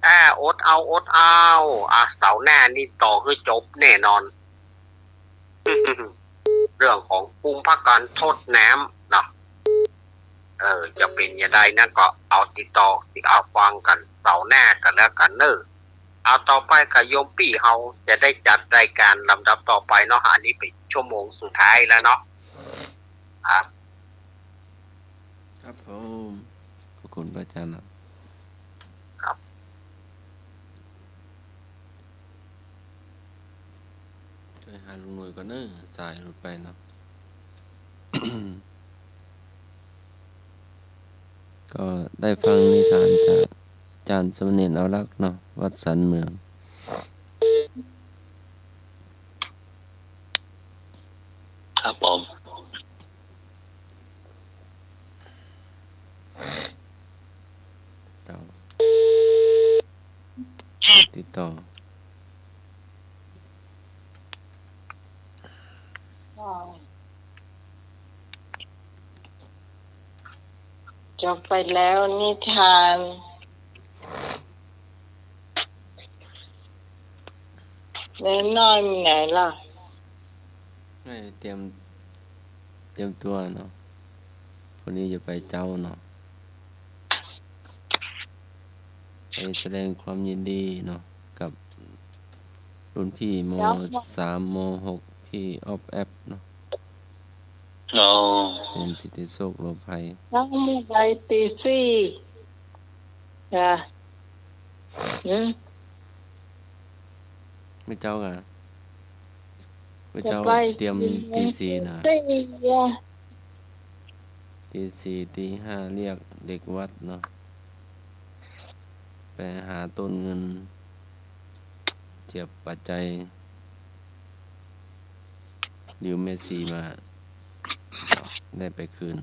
อ่า อดเอา อดเอา อ่ะ เสาร์หน้านี่ต่อหื้อจบแน่นอน เรื่องของภูมิภาคการทดน้ำเนาะ เออ จะเป๋นอย่างใดนั้นก็เอาติดต่อ ติดเอาฟังกั๋นเสาร์หน้ากั๋นแล้วกั๋นเน่อ เอาต่อไปก็โยมปี้เฮาจะได้จัดรายการลำดับต่อไปเนาะ อันนี้เป๋นชั่วโมงสุดท้ายแล้วเนาะ ครับ ครับผม ขอบคุณพระอาจารย์เนาะ ครับ จ้อยหาลุงหน่วยก่อนเน่อ สายหลุดไปเนาะ ก็ได้ฟังนิทานจากอาจารย์สามเณรเอารักษ์เนาะ วัดสันเมือง ครับผม เจ้า ติดต่อ จบไปแล้วนิทาน แล้วน้อยไปไหนล่ะ ให้เตรียม เตรียมตั๋วเนาะ พรุ่งนี้จะไปเจ๊าเนาะ ไปแสดงความยินดีเนาะ กับรุ่นพี่ ม.สาม ม.หก พี่อ๊อฟแอฟเนาะ อ๋อ เป๋นสิทธิโชคโลภัย แล้วเมื่อไหร่ตีสี่ จ้ะ หืม เมื่อเจ๊าก่ะ เมื่อเจ๊าเตรียมตีสี่น่ะ จะไปตีสี่อะ ตีสี่ ตีห้าเรียกเด็กวัดเนาะ ไปหาต้นเงิน เจียบปัจจัย ยืมแม่ชีมา ได้ไปคืน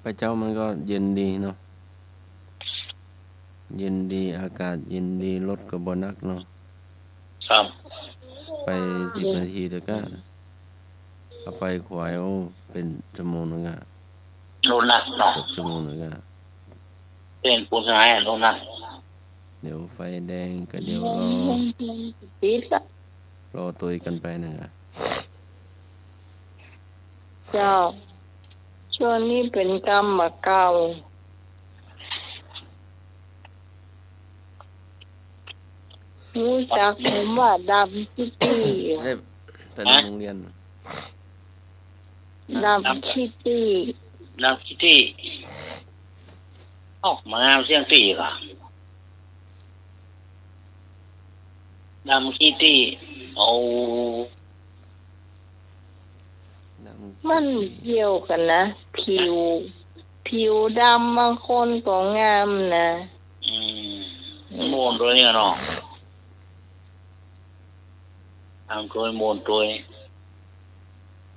ไปเจ๊ามันก็เย็นดีเนาะ เย็นดี อากาศเย็นดี รถก็บ่หนักเนาะ ครับ ไปสิบนาทีเดี๋ยวก็ เอาไปขวาย โอ้ เป๋นชั่วโมงนึ่งอะ รถหนักเนาะ เกือบชั่วโมงนึ่งอะ เป๋นผู้ชายอะ รถหนัก เดี๋ยวไฟแดงก็เดี๋ยวรอ ติดอะ รอตวยกั๋นไปนึ่งอะ เจ้า ช่วงนี้เป๋นกำบ่าเก่า ฮู้จักคำว่าดำคิตตี้ ได้ไปโรงเรียน ดำคิตตี้ ดำคิตตี้ เอ้า มางามเสี้ยงตี้ก่ะ ดำคิตตี้ โอ้ ดำคิตตี้ มันเกี่ยวกั๋นนะ ผิว ผิวดำบางคนก็งามนะ อืม ม่วนตวยเนี่ยเนาะ ดำตวย ม่วนตวย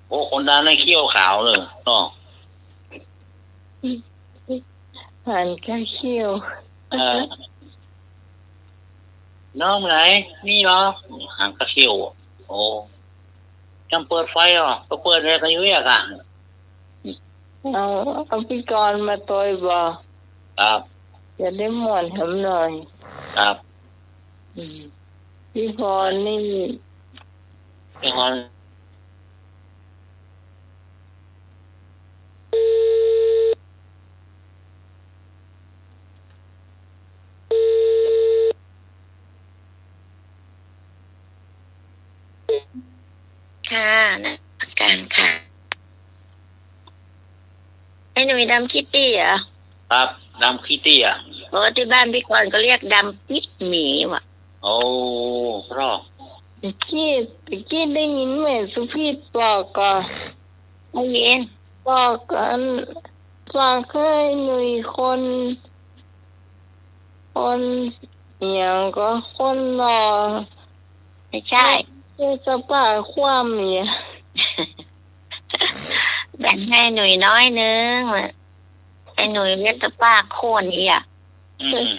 โอ้ คนดำนี่เขี้ยวขาวเลยเนาะ หันข้างเขี้ยว เออ น้องไหน นี่เหรอ หันข้างเขี้ยว โอ้ จำเปิดไฟอ่ะ ก็เปิดไฟกันอยู่เนี่ยค่ะ เอา เอาพิธีกรมาตวยบ่ ครับ จะได้ม่วนแหมหน่อย ครับ อืม พี่พรนี่ พี่พร ค่ะ นมัสการค่ะ ไอ้หนุ่ยดำคิตตี้เหรอ ครับ ดำคิตตี้อะ เพราะว่าตี้บ้านพี่กรณ์ก็เรียกดำปิ๊ดหมีว่ะ โอ้ เพราะ ตะกี้ ตะกี้ได้ยินแม่สุพิษบอกก่อ ได้ยิน บอกอัน บอกไอ้หนุ่ยคน คน อะหยังก็ คนหล่อ ไม่ใช่ เวชป้าคว่ำเนี่ย แบ่งให้หนุ่ยน้อยนึ่ง ไอ้หนุ่ยเวชป้าโค่นเอี้ย อืม อืม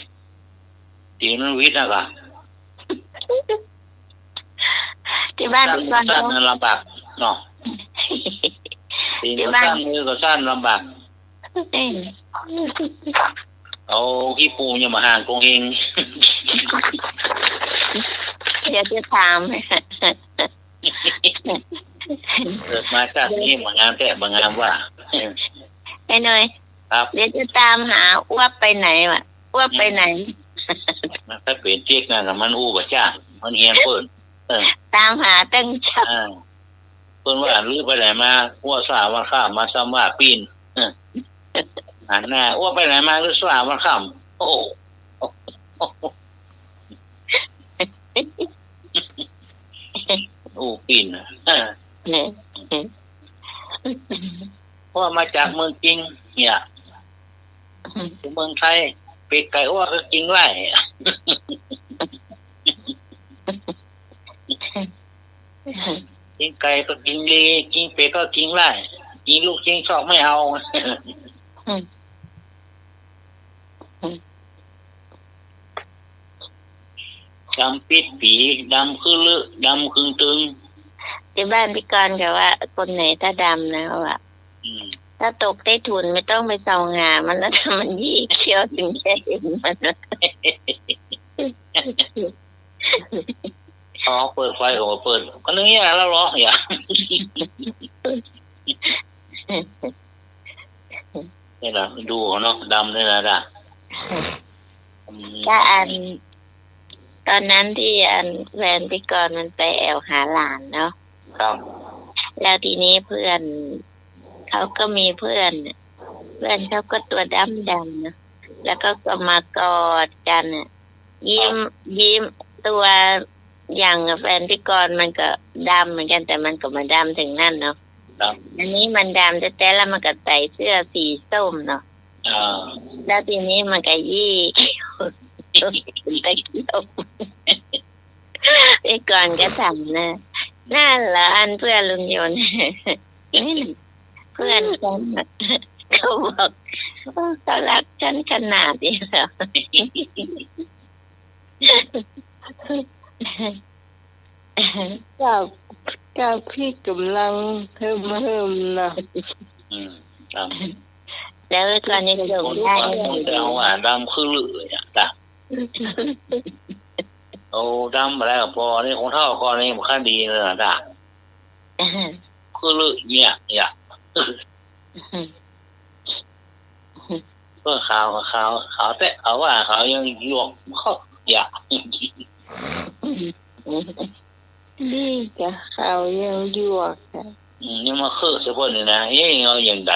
ตี๋มันวิทย์นะกะ ตี้บ้านพี่กรณ์ ลำบาก เนาะ ตีนก็สั้น มือก็สั้น ลำบาก เออ เอาขี้ปูนอย่ามาห่างกงเฮง เดี๋ยวจะถาม เกิดมาชาตินี้บ่งามแต๊ บ่งามว่า ไอ้หน่อย ครับ เดี๋ยวจะต๋ามหาอ้วบไปไหนวะ อ้วบไปไหน อืม มันก็เป๋นเจ๊กนั่นน่ะ มันอู้บ่จ้า มันเฮียนเปิ้น เออ ต๋ามหาตั้งเช้า อ่า เปิ้นว่า ลือไปไหนมา อ้วบสามวันค่ำ มาซ้ำว่าปิ้น เออ หันหน้า อ้วบไปไหนมา ลือสามวันค่ำ โอ้ อู้ปิ้นน่ะ เออ อ้วบมาจากเมืองจริง เนี่ย เมืองไทย เป็ดไก่อ้วบก็กิ๋นได้ กิ๋นไก่ก็กิ๋นดี กิ๋นเป็ดก็กิ๋นได้ กิ๋นลูกชิ้นชอบไม่เอา ดำปิ๊ดปี๋ ดำคือลือ ดำคือตึง ตี้บ้านปี้กรณ์เขาว่า คนไหนถ้าดำนะ เขาว่า อืม ถ้าตกใต้ถุนไม่ต้องไปส่องหามันนะ ถ้ามันยี่เขี้ยวถึงจะเห็นมัน อ๋อ เปิดไฟ โอ้ เปิด ก็นึกอย่างนั้นแล้วเหรอ อย่า นี่นะ ดูเขาเนาะ ดำนี่นะ จ้ะ อืม ก็อัน ต๋อนนั้นตี้อันแฟนปี้กรณ์มันไปแอ่วหาหลานเนาะ ครับ แล้วทีนี้เพื่อนเขาก็มีเพื่อนน่ะ เพื่อนเขาก็ตั๋วดำๆ นะ แล้วเขาก็มากอดกั๋นน่ะ ยิ้ม ครับ ยิ้ม ตั๋วอย่างแฟนปี้กรณ์มันก็ดำเหมือนกั๋น แต่มันก็บ่ดำเถิงนั้นเนาะ ครับ อันนี้มันดำแต๊ๆ แล้วมันก็ใส่เสื้อสีส้มเนาะ อ่า แล้วทีนี้มันก็ยี่เขี้ยว ตะเกียบ ไอ้ก่อนก็ถามนะ นั่นเหรออันเพื่อนลุงยนต์ นี่เพื่อนกันน่ะ เขาบอก โอ้ เขาฮักกั๋นขนาดนี้เหรอ กับ กับพี่ก๋ำลังเฮิ่มๆ นะ อืม ครับ แล้วไอ้ก่อนนี่เกิดได้ คนก่อนต้องเอาว่าดำคือลือเนี่ย จ้ะ โอ้ ดำมาแล้ว ปอนี่ของเฒ่าก่อนนี่มันค่อนข้างดีเลยนะ จ้ะ คือลือเนี่ย เนี่ย เปิ้นขาว ขาว ขาวแต๊ เขาว่าขาวยังหยวก เขา อย่า นี่จ้ะ ขาวยังหยวกจ้ะ อืม ยังมาเคิ้อใส่เปิ้นนี่นะ เอ๊ะ เอาอย่างใด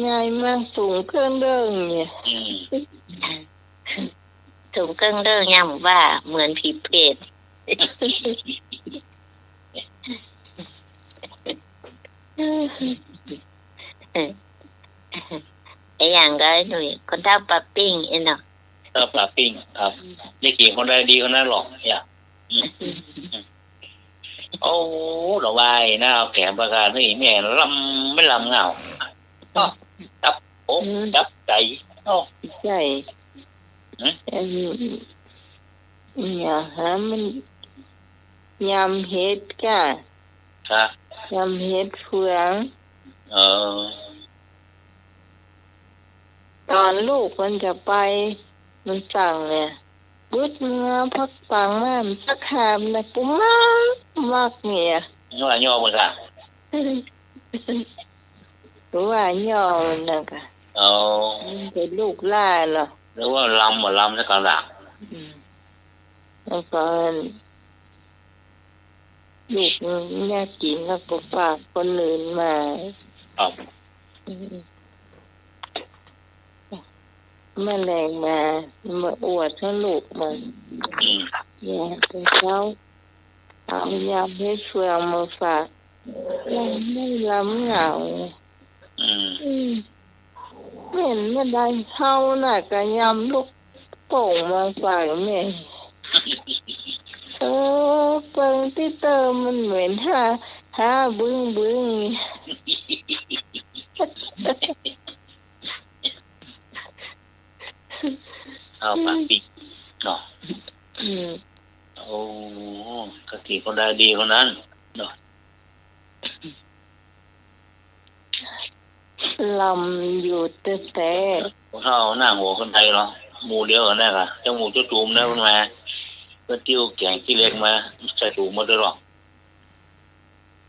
ยายมาสูงเกินเรื่องเนี่ย อืม สูงเกินเรื่องยังว่าเหมือนผีเปรต ไอ้อย่างก็ไอ้หนุ่ย คนเฒ่าปาปิ้ง ไอ้เนาะ เฒ่าปาปิ้ง ครับ ได้กิ๋นคนใดดีคนนั้นหรอก เนี่ย อืม โอ้ ละวายนะ เอาแขนประกาศนี่แม่ลำไม่ลำเหงา อ้อ จับอก อืม จับใจ๋ อ้อ ใจ๋ หืม อันนี้ เนี่ยฮะ มันยำเห็ดก้า ครับ ยำเห็ดเฟือง เออ ต๋อนลูกมันจะไป มันสั่งเนี่ย บึดมือผักปังมา มันสักหาบนะ ปูมัก มักเนี่ย ว่าย่อมันค่ะ ว่าย่อมันนะค่ะ อ๋อ มันเป๋นลูกหล้าเนาะ หรือว่าลำ ว่าลำสักกะหลัก อืม แล้วก็ ลูกมันอยากกิ๋นแล้วก็ฝากคนอื่นมา ครับ อืม แม่แลงมา มาอวดหื้อลูกมัน อืม เนี่ย แต่เช้า เอายำเห็ดเฟืองมาฝาก ลำไม่ลำเหงา อืม อืม แม่นบ่ได้เฮาน่ะ ก็ยำลูกโป่งมาฝากแม่ เออ เปิงตี้เติมมันเหม็น หา หาบึ้งบึ้ง เอาปาปิ้งเนาะ อืม โอ้ คติคนใดดีคนนั้นเนาะ ลำอยู่แต๊ๆ ผู้เฒ่านั่งหัวคนใดเนาะ หมู่เดียวกั๋นแน่กะ จังหมู่เจ้าตูมนะ เพิ่นมา เปิ้นติ้วแก๋งขี้เหล็กมา ใส่ถุงมาด้วยหรอก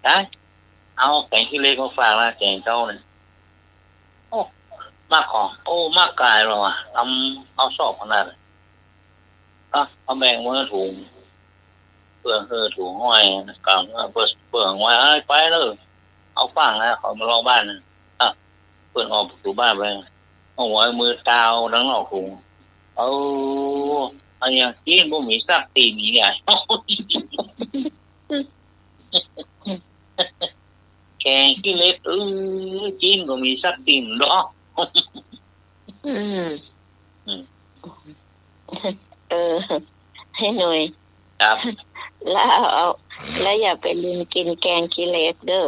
ฮะ เอาแก๋งขี้เหล็กมาฝากนะ แก๋งเก่าเนี่ย โอ้ มักก่อ โอ้ มักก๋ายหรอวะ ทำเอาซอบขนาด เอา เอาแบ่งมาถุง เปิ้นหื้อถุงห้อย กำ เปิ้น เปิ้นห้อย เอ้ย ไปเน่อ เอาฟั่งนะ เขามารอบ้านนะ อ่ะ เปิ้นออกประตู๋บ้านไป เอาหัวมือตาวตังนอกถุง เออ อะหยัง จีนบ่มีสักตี๋นเนี่ย แก๋งขี้เหล็ก เออ จีนก็มีสักตี๋นดอก อืม อืม เออ ไอ้หนุ่ย ครับ แล้วเอา แล้วอย่าไปลืมกิ๋นแก๋งขี้เหล็กเน่อ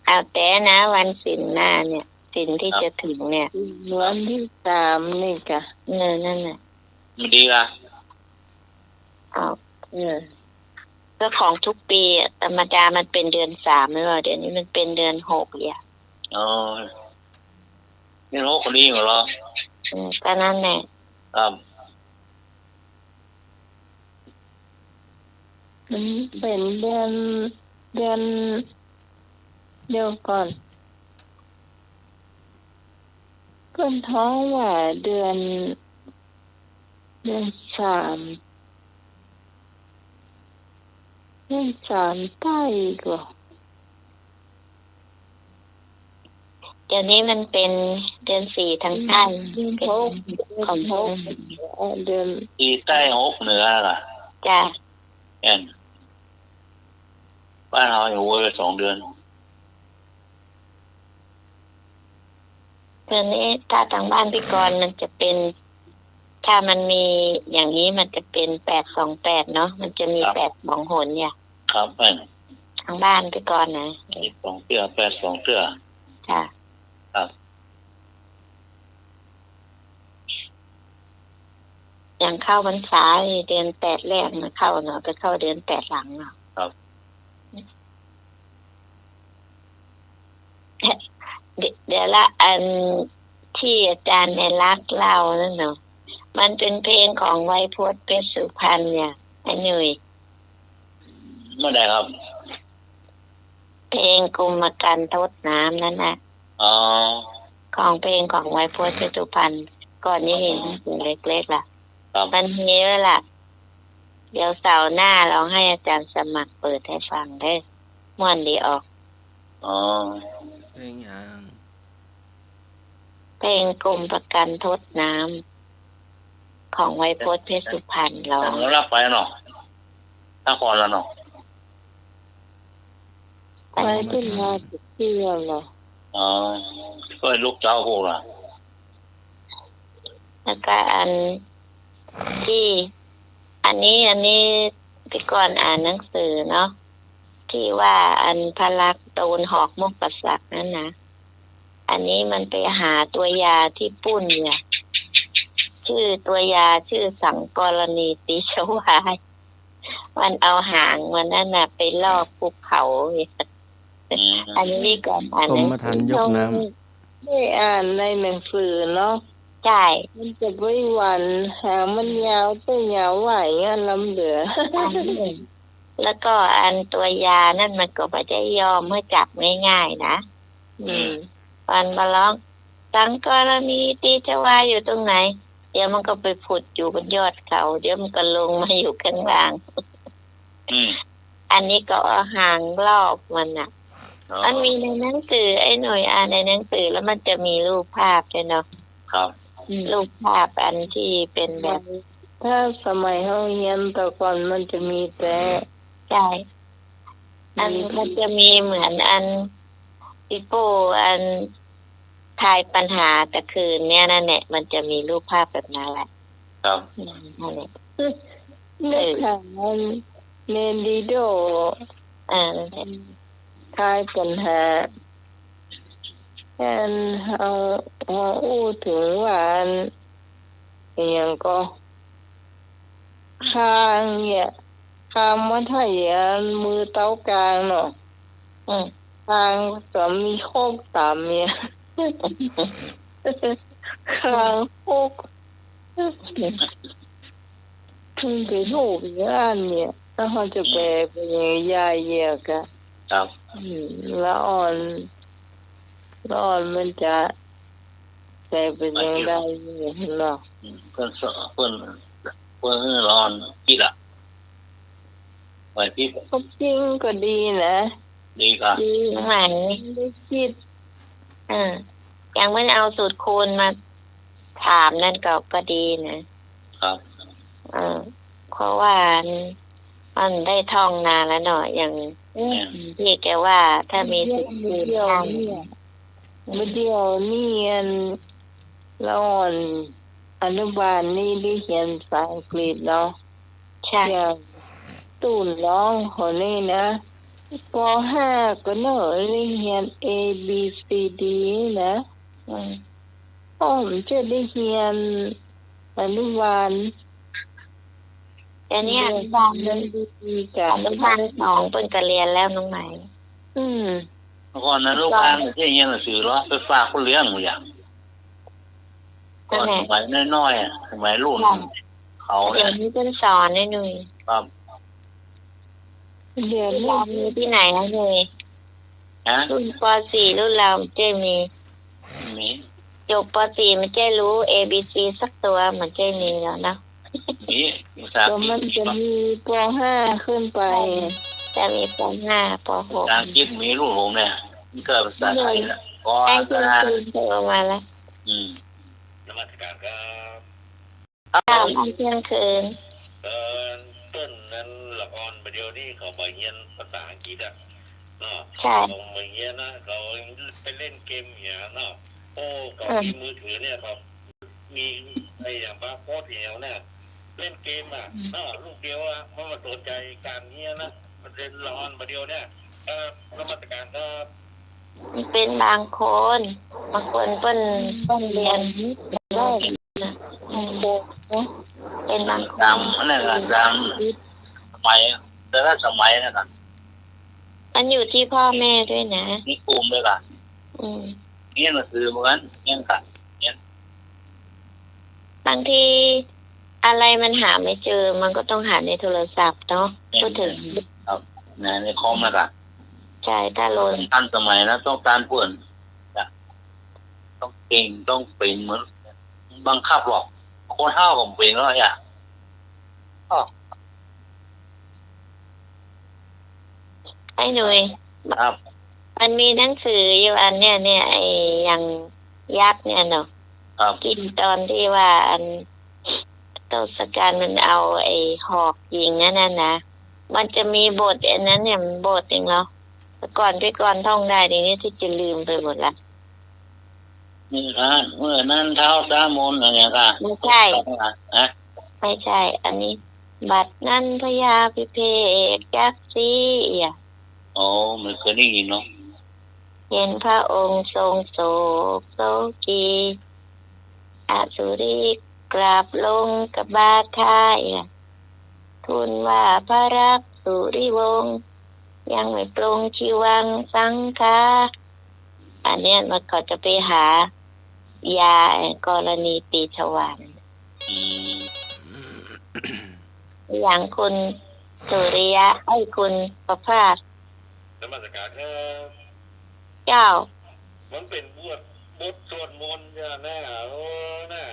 เอาแต๊นะ วันศีลหน้าเนี่ย ศีลตี้ ครับ จะถึงเนี่ย วันตี้สามนี่กะ เออ นั่นแหละ มันดีละ เอา เออ ก็ของทุกปี๋อะ ธรรมดามันเป๋นเดือนสามใช่ป่ะ เดี๋ยวนี้มันเป๋นเดือนหกเนี่ย อ๋อ เดือนหกก็ดีกว่าเหรอ เออ ก็นั่นแหละ ครับ มันเป๋นเดือน เดือน เดี๋ยวก่อน เปิ้นฮ้องว่าเดือน เดือนสาม เดือนสามใต้ก่อ เดี๋ยวนี้มันเป๋นเดือนสี่ตางใต้ อืม เดือนหก เป๋นของ เดือนหก เออ เดือน สี่ใต้หกเหนือล่ะ จ้ะ แม่น บ้านเฮายังเว้ยไปสองเดือน เดี๋ยวนี้ถ้าตางบ้านปี้กรณ์มันจะเป๋น ถ้ามันมีอย่างนี้มันจะเป๋นแปดสองแปดเนาะ มันจะมี ครับ แปดสองหนเนี่ย ครับ แม่น ตางบ้านปี้กรณ์นะ เจ็ดสองเตื้อ แปดสองเตื้อ จ้ะ ครับ อย่างเข้าพรรษานี่เดือนแปดแรกมาเข้าเนาะ ไปเข้าเดือนแปดหลังเนาะ ครับ เดี๋ยว เดี๋ยวละ อันตี้อาจ๋ารย์ในรักเล่านั่นเนาะ มันเป๋นเพลงของไวโพจน์ เพชรสุพรรณเนี่ย ไอ้หนุ่ย เมื่อใดครับ เพลงกุมกันทดน้ำนั่นน่ะ อ๋อ ของเพลงของไวโพจน์ เพชรสุพรรณ ก่อนนี้เห็นเล็กๆ ล่ะ ครับ มันมีไว้ล่ะ เดี๋ยวเสาร์หน้าลองให้อาจ๋ารย์สมัครเปิดหื้อฟังเน่อ ม่วนดีออก อ๋อ เพลงหยัง เพลงกุมกันทดน้ำ ของไวโพจน์ เพชรสุพรรณร้อง แต่เฮารับไปเนาะ นครแล้วเนาะ ไปขึ้นมาสิบปีแล้วเหรอ อ๋อ ก็ลูกเจ้าพูดล่ะ แล้วก็อันตี้ อันนี้ อันนี้ตี้ก่อนอ่านหนังสือเนาะ ตี้ว่าอันพระลักษณ์ตูนหอกมกษักนั่นนะ อันนี้มันไปหาตัวยาตี้ปู๊นเนี่ย จื้อตัวยาจื้อสังกรณีตีชวาย มันเอาหางมันนั่นน่ะไปลอกภูเขาเนี่ย อืม อันนี้ก่อนอ่านหนังสือ กรมธรรม์ยกน้ำ ได้อ่านในหนังสือเนาะ ใจ้ มันจะไปหวันหางมันยาว ตัวยาวไหวอ่ะ ล้ำเหลือ อันนี้ แล้วก็อันตัวยานั่นมันก็บ่ได้ยอมหื้อจับง่ายๆ นะ อืม อืม มันมาร้อง สังกรณีตีชวายอยู่ตรงไหน เดี๋ยวมันก็ไปผุดอยู่บนยอดเขา เดี๋ยวมันก็ลงมาอยู่ข้างล่าง อืม อันนี้ก็เอาหางลอกมันน่ะ อ๋อ มันมีในหนังสือ ไอ้หนุ่ยอ่านในหนังสือ แล้วมันจะมีรูปภาพด้วยเนาะ ครับ อืม รูปภาพอันตี้เป๋นแบบ ถ้าสมัยเฮาเฮียนแต่ก่อนมันจะมีแต่ ใจ้ อัน มี มันจะมีเหมือนอัน ปี้โป้อัน ทายปัญหาตะคืนเนี่ยนั่นแหละ มันจะมีรูปภาพแบบนั้นแหละ ครับ อืม นั่นแหละ นึกถึงอันเนนดีโด เออ นั่นแหละ ทายปัญหา อันเฮา เฮาอู้เถิงว่าอัน อะหยังก่อ คางเนี่ย คางมาไถ่อันมือเต๊ากลางเนาะ อืม คางก็มีโคกต๋ำเนี่ย คางโคก เพิ่งไปฮู้อย่างอั้นเนี่ย แล้วเฮาจะแปลเป๋นยังไง ยาเหยียกอะ ครับ อืม ละอ่อน ละอ่อนมันจะแปลเป๋นยังไงเนาะ อืม เปิ้นสอน เปิ้น เปิ้นละอ่อนกึ๊ดอะ ไหวพริบ ความจริงก็ดีนะ ดีครับ ดี ไหว ได้กึ๊ด เออ อย่างเปิ้นเอาสูตรคูณมาถามนั่นก็ ก็ดีนะ ครับ เออ เพราะว่าอัน อันได้ท่องนานแล้วเนาะ อย่าง แม่น ตี้แกว่าถ้ามีสูตรคูณ เดี๋ยวนี้ เดี๋ยวนี้อัน ละอ่อนอนุบาลนี่ได้เฮียนภาษาอังกฤษเนาะ ใช่ อย่างตุ๊นน้องเขานี่นะ ป.ห้า ก็เนาะ ได้เฮียน เอ บี ซี ดี นะ อืม พ่อมันจะได้เฮียนอนุบาล แต่เนี่ย เรียน อนุบาล เรียนดีๆ จ้ะ อนุบาลสองเปิ้นก็เฮียนแล้วน้องไหม อืม เมื่อก่อนนะ ลูกหลานมันจะเฮียนหนังสือเหรอ ไปฝากคนเลี้ยงหมดอย่าง นั่นแหละ ตอนสมัยน้อยๆ อะ สมัยรุ่น ค่ะ เขาเนี่ย เดี๋ยวนี้เปิ้นสอนนะหนุ่ย ครับ เดี๋ยวนี้ เปิ้นสอนอยู่ตี้ไหนอะหนุ่ย ฮะ รุ่น ป.สี่ รุ่นเฮาบ่เจ้ามี มี จบ ป.สี่ บ่เจ้าฮู้ เอ บี ซี สักตั๋ว บ่เจ้ามีแล้วเนาะ มี ภาษาอังกฤษ แต่มันจะมี ป.ห้า ขึ้นไป จะมี ป.ห้า ป.หก ภาษาอังกฤษมี รุ่นผมเนี่ย มีแต่ภาษาไทยนะ ไอ้เจ้าคืนโทรมาแล้ว อืม นมัสการครับ ครับ เที่ยงคืน เอ่อ เปิ้นนั้นละอ่อนบ่าเดี่ยวนี้เขาบ่าเฮียนภาษาอังกฤษอะเนาะ ใช่ เขาบ่าเฮียนนะ เขาไปเล่นเกมอย่างเนาะ โอ้ เขา อืม มีมือถือเนี่ย เขามีไอ้อย่างบาร์โค้ดอย่างเนี่ย เล่นเกมอะ อืม เนาะ ลูกเดียวอะ มันบ่สนใจ๋ก๋านเฮียนนะ มันเล่นละอ่อนบ่าเดี่ยวเนี่ย เอ่อ นมัสการครับ มันเป๋นบางคน บางคนเปิ้น เปิ้นเฮียนได้ เออ เป๋นบางคน ต๋ำอันนั้นน่ะ ต๋ำสมัย แต่ละสมัยนั่นน่ะ มันอยู่ที่พ่อแม่ด้วยนะ มีภูมิด้วยล่ะ อืม เฮียนหนังสือเหมือนกั๋น เฮียนกั๋น เฮียน บางทีอะไรมันหาไม่เจอ มันก็ต้องหาในโทรศัพท์เนาะ แม่น พูดถึง ครับ ใน ในคอมน่ะกะ ใช่ ถ้าโหลด ทันสมัยนะ ต้องตานเปิ้น จ้ะ ต้องเก่ง ต้องเป๋นเหมือน บังคับหรอก คนเฮาก็บ่เป๋นแล้วอะ อ้อ ไอ้หนุ่ย ครับ มันมีหนังสืออยู่อันเนี่ย เนี่ย ไอ้อย่างยักษ์เนี่ยเนาะ ครับ กิ๋นต๋อนตี้ว่าอัน ทศกัณฐ์มันเอาไอ้หอกยิงอันนั้นนะ มันจะมีบทอันนั้นเนี่ย มันบทหนึ่งเนาะ แต่ก่อน แต่ก่อนท่องได้ เดี๋ยวนี้ตี้จะลืมไปหมดละ นี่ครับ เมื่อนั้นท้าวสามน อะไรกะ ไม่ใช่ ฮะ ไม่ใช่ อันนี้ บัดนั้นพญาพิเภกยักษ์สีอะ อ๋อ ไม่เคยได้ยินเนาะ เห็นพระองค์ทรงโศกโศกี อสุรีกราบลงกบาทา ทูลว่าพระลักษณ์สุริวงศ์ ยังไม่ปลงชีวังสังขา อันเนี้ยมันเขาจะไปหายา เอ่อ กรณีตีชวา อืม อย่างคุณสุริยะ ไอ้ คุณประภาส นมัสการครับ เจ้า มันเป๋นบท บทสวดมนต์เนี่ยนะ เออ นะ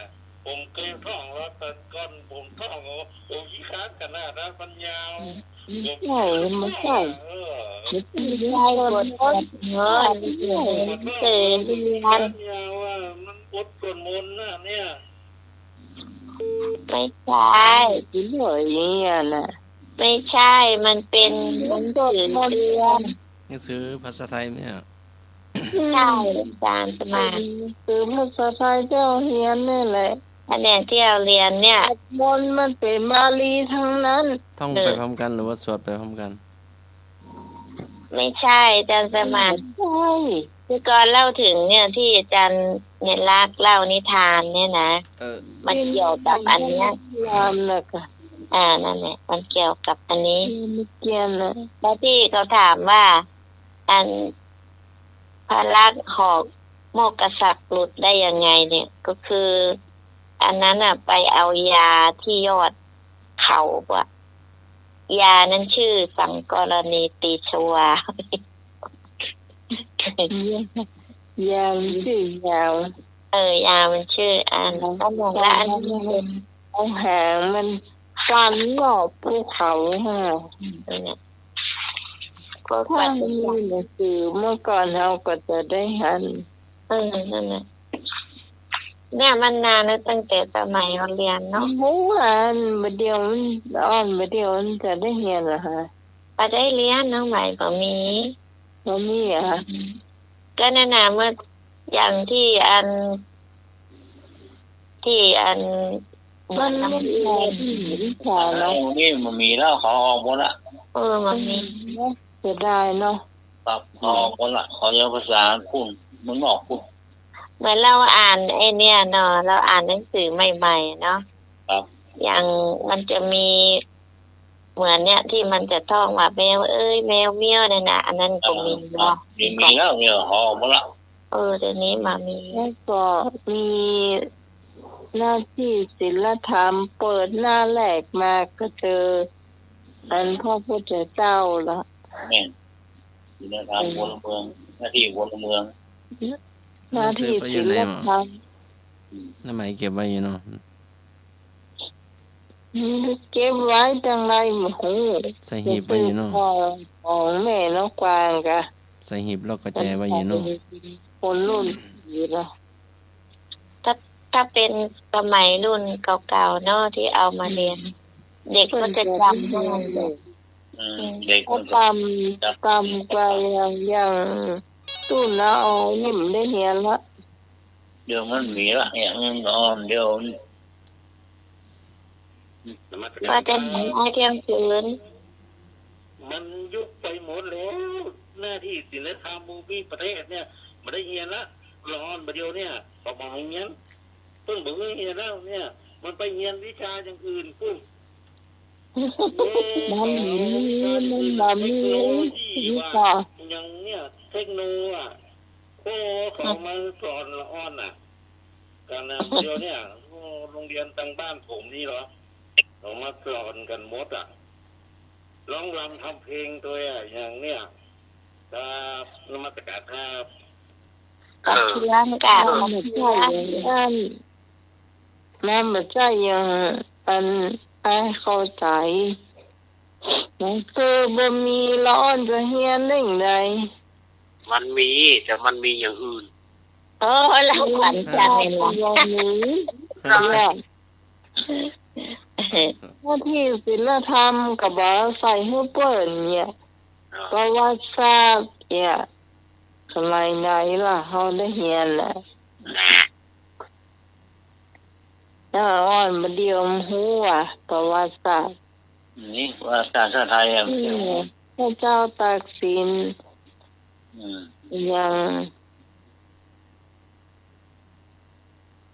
ผมเกยท่องแล้ว แต่ก่อนผมท่อง โอ้ โอ้ ขี้คร้านขนาดนั้น มันยาว อืม ผม ใช่ มันใช่ เออ มันใช่บทสวดมนต์ เออ มันเกยเรียน ยาวอะ มันบทสวดมนต์นะเนี่ย ไม่ใช่ ไปเรื่อยอย่างเงี้ยนะ ไม่ใช่ มันเป๋นหนังสือเรียน หนังสือภาษาไทยเนี่ย ใช่ อาจารย์สมาน หนังสือภาษาไทยตี้เฮาเฮียนนี่แหละ อันเนี้ยตี้เฮาเฮียนเนี่ย บทมนต์มันเป๋นบาลีทั้งนั้น ท่องไปพร้อมกั๋นหรือว่าสวดไปพร้อมกั๋น ไม่ใช่ อาจารย์สมาน ไม่ใช่ คือก่อนเล่าถึงเนี่ย ตี้อาจารย์เนี่ยลักษณ์เล่านิทานเนี่ยนะ เออ มันเกี่ยวกับอันเนี้ย นิทานน่ะค่ะ อ่า นั่นแหละ มันเกี่ยวกับอันนี้ เออ มันเกี่ยวนะ แล้วตี้เขาถามว่า อัน พระลักษมณ์หอกโมกขสักหลุดได้ยังไงเนี่ย ก็คือ อันนั้นน่ะ ไปเอายาที่ยอดเขาอะ ยานั้นชื่อสังกรณีตีชวา ยา ยามันชื่อยาว เออ ยามันชื่ออัน อ๋อ อันหนึ่งละอันหนึ่งเป็น เอาหางมันฟันรอบภูเขาค่ะ อืม นั่นแหละ ก็ ถ้ามีหนังสือเมื่อก่อนเฮาก็จะได้หัน เออ นั่นแหละ เนี่ยมันนานแล้ว ตั้งแต่สมัยเฮาเฮียนเนาะ เมื่อวาน บ่าเดี่ยวมันอ่อน บ่าเดี่ยวมันจะได้เฮียนเหรอคะ บ่ได้เฮียน น้องใหม่บ่มี บ่มีเหรอคะ ก็นั่นน่ะ เมื่อ อย่างที่อัน ที่อัน มันไม่พอที่วิชาเนาะ เดี๋ยวนี้บ่มีแล้ว เขาออกหมดละ เออ บ่มี เสียดายเนาะ ครับ เขาออกหมดละ เขาเรียนภาษาคุณ เมืองนอกคุณ เหมือนเราอ่านไอ้เนี่ยเนาะ เราอ่านหนังสือใหม่ๆ เนาะ ครับ อย่างมันจะมี เหมือนเนี่ย ที่มันจะท่องว่า แมวเอ้ย แมวเมี้ยว นั่นน่ะ อันนั้นก็มีเนาะ อ่า มี มีแล้ว เนี่ย เขาออกหมดละ เออ เดี๋ยวนี้บ่มี แล้วก็มีหน้าที่ศีลธรรม เปิดหน้าแรกมาก็เจอ อันพระพุทธเจ้าละ แม่น ศีลธรรม อืม พลเมือง หน้าที่พลเมือง หน้าที่ศีลธรรม หนังสือไปอยู่ไหนหมอ อืม น้องใหม่เก็บไว้อยู่เนาะ เก็บไว้จังใดบ่ฮู้ ใส่หีบไว้อยู่เนาะ ของแม่นกกวางกะ ใส่หีบแล้วก็แจไว้อยู่เนาะ คนรุ่นอยู่เนาะ ถ้า ถ้าเป็นสมัยรุ่นเก่าๆ เนาะ ที่เอามาเฮียน อืม เด็กก็จะจำได้ อืม เด็กมันก็จำ จำกว่าอย่าง อย่างตู้น้าออยนี่บ่ได้เฮียนละ เดี๋ยวมันมีละ อย่างอื่นก็อ่อน เดี๋ยว นมัสการ ว่าจะหนีอ้ายเที่ยงคืน มันยุบไปหมดแล้ว หน้าที่ศีลธรรมบ่มี ประเทศเนี่ย บ่ได้เฮียนละ ละอ่อนบ่าเดี่ยวเนี่ย ก็บ่เฮียน เปิ้นบ่หื้อเฮียนแล้วเนี่ย มันไปเฮียนวิชาอย่างอื่นปุ้น มันบ่มี มันบ่มี เทคโนโลยีว่า อย่างเนี่ย เทคโนอะ โอ้ เขามาสอนละอ่อนน่ะ การนำเที่ยวเนี่ย โอ้ โรงเรียนตังบ้านผมนี่เหรอ เขามาสอนกั๋นหมดอะ ร้องรำทำเพลงตวยอะ อย่างเนี่ย ครับ นมัสการครับ กะเทือนกะ เออ เทือน มันบ่ใจ้อย่างอั้น อัน อ้ายเข้าใจ๋ หนังสือบ่มี ละอ่อนจะเฮียนได้อย่างใด มันมี แต่มันมีอย่างอื่น เออ เล่าขวัญใจนะ บ่มี เนี่ย หน้าที่ศีลธรรมก็บ่ใส่หื้อเปิ้นเนี่ย อ่า ประวัติศาสตร์เนี่ย สมัยไหนล่ะ เฮาได้เฮียนน่ะ นะ ละอ่อนบ่าเดี่ยวฮู้ว่าประวัติศาสตร์ นี่ประวัติศาสตร์ชาติไทยอะ อืม พระเจ้าตากสิน อืม อย่าง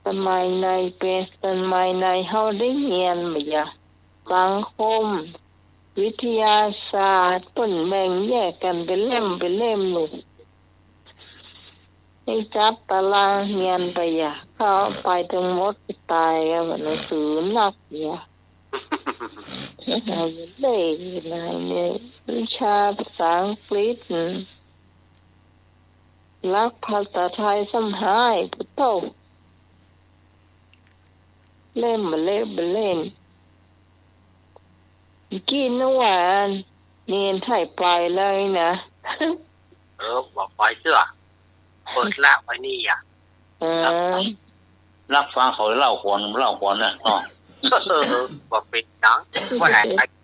สมัยไหนเป๋น สมัยไหนเฮาได้เฮียนบ่ยะ สังคม วิทยาศาสตร์ เปิ้นแบ่งแยกกั๋นเป๋นเล่มเป๋นเล่มลูก นี่จับตารางเฮียนไปยะ เข้าไปตึงหมดต๋ายอะ หนังสือนักยะ เอาเล่มไหนเนี่ย วิชาภาษาอังกฤษ หลักภาษาไทยซ้ำฮ้าย โธ่ เล่มบ่าเล่มบ่าเล่ม กี้นึกว่าเณรไถ่ไปเลยนะ เออ บ่ไปเตื้อ เปิดละไว้นี่อะ เออ ลักฟังเขาเล่าขวัญ เล่าขวัญน่ะ เนาะ เออ บ่เป๋นหยัง ว่าไอ้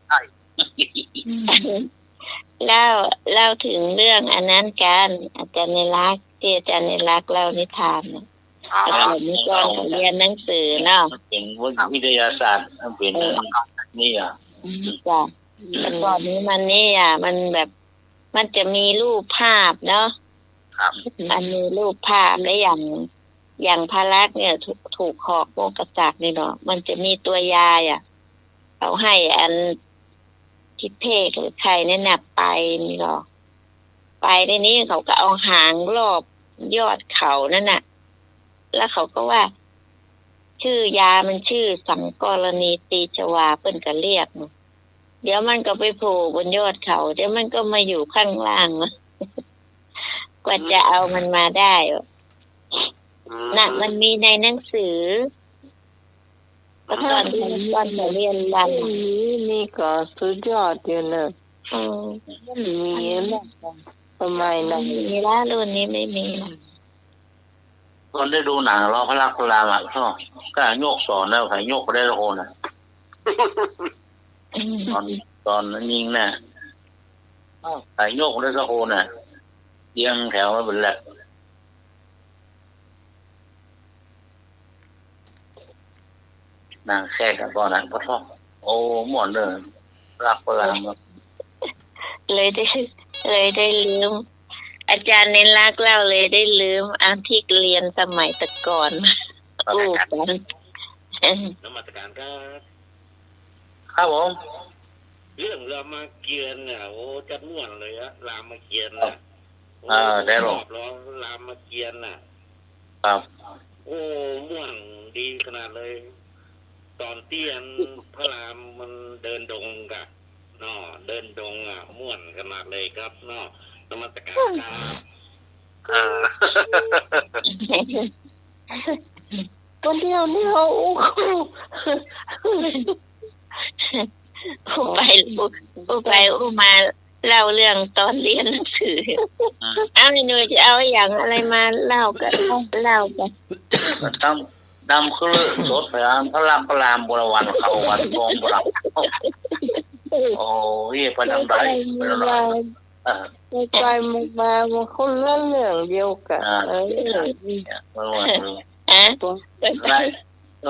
ไอ้ แล้ว เล่าเถิงเรื่องอันนั้นกั๋น อาจ๋ารย์ในรัก ตี้อาจ๋ารย์ในรักเล่านิทานน่ะ อ๋อ แต่ก่อนนี้ก่อนเรียนหนังสือเนาะ มันเป๋นวิทยาศาสตร์ มันเป๋น เออ นี่อะ อืม จ้ะ แต่ก่อนนี้มันนี่อะ มันแบบ มันจะมีรูปภาพเนาะ ครับ มันมีรูปภาพ และอย่าง อย่างพระลักษมณ์เนี่ย ถูก ถูกหอกโมกขสักนี่เนาะ มันจะมีตัวยายอะ เขาหื้ออันทิเภกหรือใครนั่นน่ะไปนี่หรอ ไปทีนี้เขาก็เอาหางรอบยอดเขานั่นน่ะ แล้วเขาก็ว่า จื้อยามันจื้อสังกรณีตีชวา เปิ้นก็เรียก เดี๋ยวมันก็ไปโผล่บนยอดเขา เดี๋ยวมันก็มาอยู่ข้างล่าง กว่าจะเอามันมาได้อะ อืม น่ะ มันมีในหนังสือ ก็ตอน ตอนเขาเรียนรำ นี่ นี่ก็สุดยอดอยู่เนอะ อืม มันมีแล้ว สมัยนั้น ไม่มีละ รุ่นนี้ไม่มีละ ตอนได้ดูหนังลาวพระลักษมณ์พระรามอะ ชอบ ก็ยกสอนแล้ว ใผยกได้สักคนน่ะ อืม ตอน ตอนนั้นยิงน่ะ ใผยกได้สักคนน่ะ เรียงแถวมาเป๋นแถว หนังแขกก่อนนะ ปะท้อ โอ้ ม่วนเน่อ ลักษมณ์พระราม เลยได้ เลยได้ลืม อาจารย์เณรลักษณ์เล่าเลยได้ลืม อันตี้เรียนสมัยแต่ก่อน ครับ อู้กั๋น นมัสการครับ ครับผม เรื่องรามเกียรติ์เนี่ย โอ้ จัดม่วนเลยอะ รามเกียรติ์น่ะ เออ โอ้ ได้หรอ ผมชอบเหรอ รามเกียรติ์น่ะ ครับ โอ้ ม่วนดีขนาดเลย ต๋อนตี้อันพระรามมันเดินดงก่ะเนาะ เดินดงอะ ม่วนขนาดเลยครับเนาะ นมัสการครับ เออ คนเดียวนี่เขาอู้ อู้ไปอู้ อู้ไปอู้มา เล่าเรื่องต๋อนเรียนหนังสือ อืม เอา ไอ้หนุ่ยจะเอาอย่างอะไรมาเล่าก็เล่าไป ดำ ดำคือสดไปอ่านพระลักษมณ์พระราม บรวันเขาวันทองบรวัน โอ้ย ไปทางใด ไปทางใด เออ ไปไปมามา มันคนละเรื่องเดียวกั๋น อ่า เออ เออ ฮะ ราย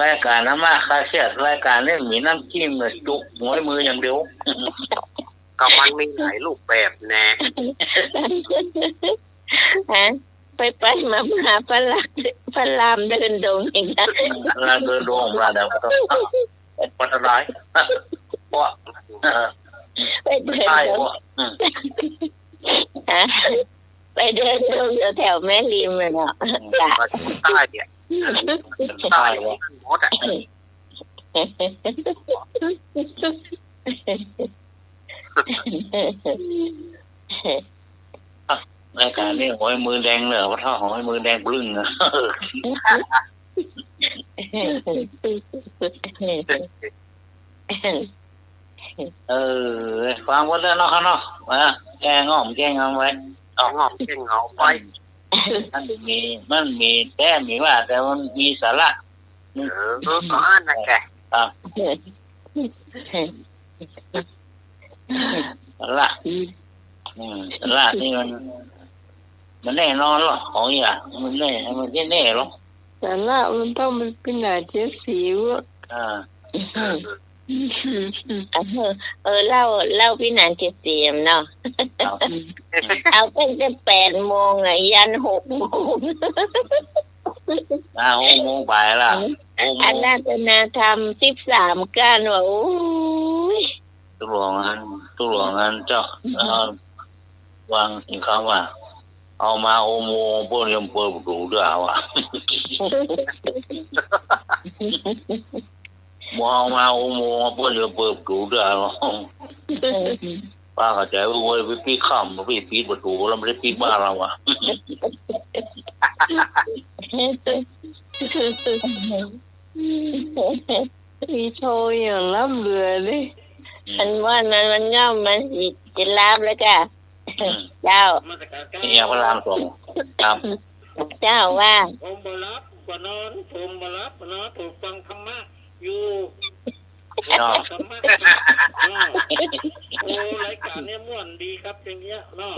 รายก๋านธรรมะคลายเครียด รายก๋านนี้มีน้ำจิ้มเนี่ย จุกหัวมืออย่างเดียว ก็มันมีหลายรูปแบบแน่ ฮะ ไปไปมามา พระลักษมณ์พระรามเดินดงอีกนะ พระรามเดินดง พระรามเดินดง วัดอะไร เพราะ ไปเดินดง ใช่ เพราะ อืม ฮะ ไปเดินดงอยู่แถวแม่ริมอะเนาะ อืม จ้ะ วัดใต้เนี่ย ใต้หมดอะ รายก๋านนี้หัวมือแดงเลย ปะท้อ หัวมือแดงปึ้งอะ เออ ฟังหมดแล้วเนาะครับเนาะ อ่ะ แก้ง่อมแก้เหงาไป เอาง่อมแก้เหงาไป มันมี มันมีแต๊มีว่า แต่มันมีสาระ เออ ก็อันนั้นแหละ อ่ะ สาระ อืม สาระนี่มัน มันแน่นอนหรอ ของอย่าง มันแน่ มันแน่หรอ สาระมันต้องเป็นปีหน้าเจ็ดสีวะ อ่า เออ เออ เล่า เล่าปีหน้าเจ็ดสีเนาะ ครับ เอาตั้งแต่แปดโมงอะ ยันหกโมง อ่า หกโมงไปละ หกโมง อาราธนาธรรมสิบสามก้านว่า โอ้ย ตุ๊หลวงอัน ตุ๊หลวงอันเจ้า เอ่อ วางสินค้าว่า เอามาหกโมง เปิ้นยังเปิดประตู๋เตื้อว่ะ บ่เอามาหกโมง เปิ้นยังเปิดประตู๋เตื้อว่ะ ป้าเข้าใจ๋ว่า โอ้ย ไปปิ๊กค่ำ ไปปิ๊กประตู๋ แล้วบ่ได้ปิ๊กบ้านเฮาอะ มีโชว์อย่างล้ำเหลือเลย อืม อันว่านั้นมันง่อม มันสิจะลาบแล้วก่ะ อืม เจ้า เนี่ย พระรามสอง ครับ เจ้าว่า ผมบ่หลับบ่นอน ผมบ่หลับบ่นอน ผมฟังธรรมะอยู่ ครับ ธรรมะ เนาะ โอ้ รายการเนี่ยม่วนดีครับ อย่างเงี้ยเนาะ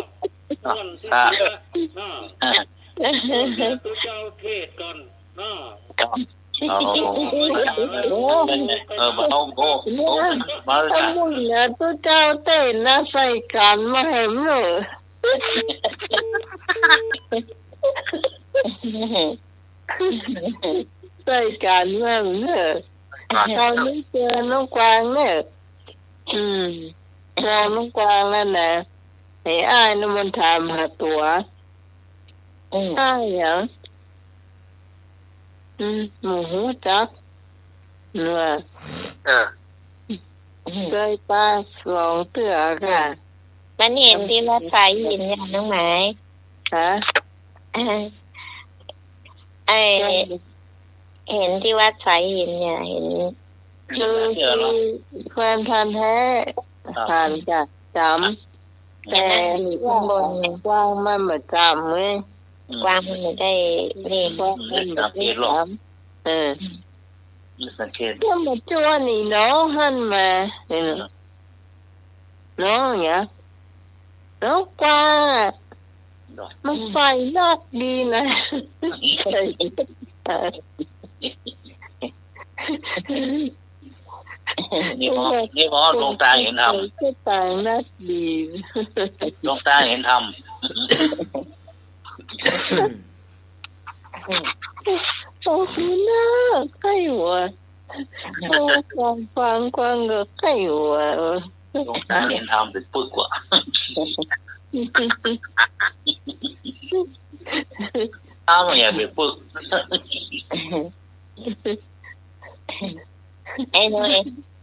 ม่วนที่สุดละเนาะ อ่า เดี๋ยวตุ๊เจ้าเทศน์ก่อนเนาะ ครับ เอา เออ เอา เอา เอา เอา เอา เอา เอา เอา เอา เอา ตุ๊เจ้าเต้นนะ ใส่ก๋านมาแหมเลย ใส่ก๋านมาแหมเน่อ คราวนี้เจอน้องกวางเนี่ย อืม เจอน้องกวางแล้วนะ ไอ้อ้ายนี่มันถามหาตั๋ว อืม อ้ายหยัง อืม บ่ฮู้จัก เนาะ เออ เกยไปสองเตื้อก่ะ มันเห็นตี้วัดสายหินเนี่ย น้องไหม ฮะ เออ ไอ้ เห็นตี้วัดสายหินเนี่ย เห็น คือ คือแฟนพันธุ์แท้ ครับ ผ่านจ้ะ จ๋ำ แต่ อยู่ข้างบนไง กวางมันบ่จ๋ำเว้ย อืม กวางมันบ่ได้นี่ กวางมันบ่ได้จ๋ำ เออ อืม สังเกต เดี๋ยวมาจวนอีน้องหันมา เนี่ย เนาะ เนาะ เนี่ย เนาะ กวางอะ เนาะ มันไปนอกดีนะ นี่พอ นี่พอดวงตาเห็นธรรม ก็ตายนอกดี ดวงตาเห็นธรรม โอ้โห น่าใคร่หัว โอ้ ฟังฟังฟังก็ใคร่หัว เออ ดวงตาเห็นธรรมเป็นปึกว่ะ ถ้ามันอย่าไปปึก ไอ้หนุ่ย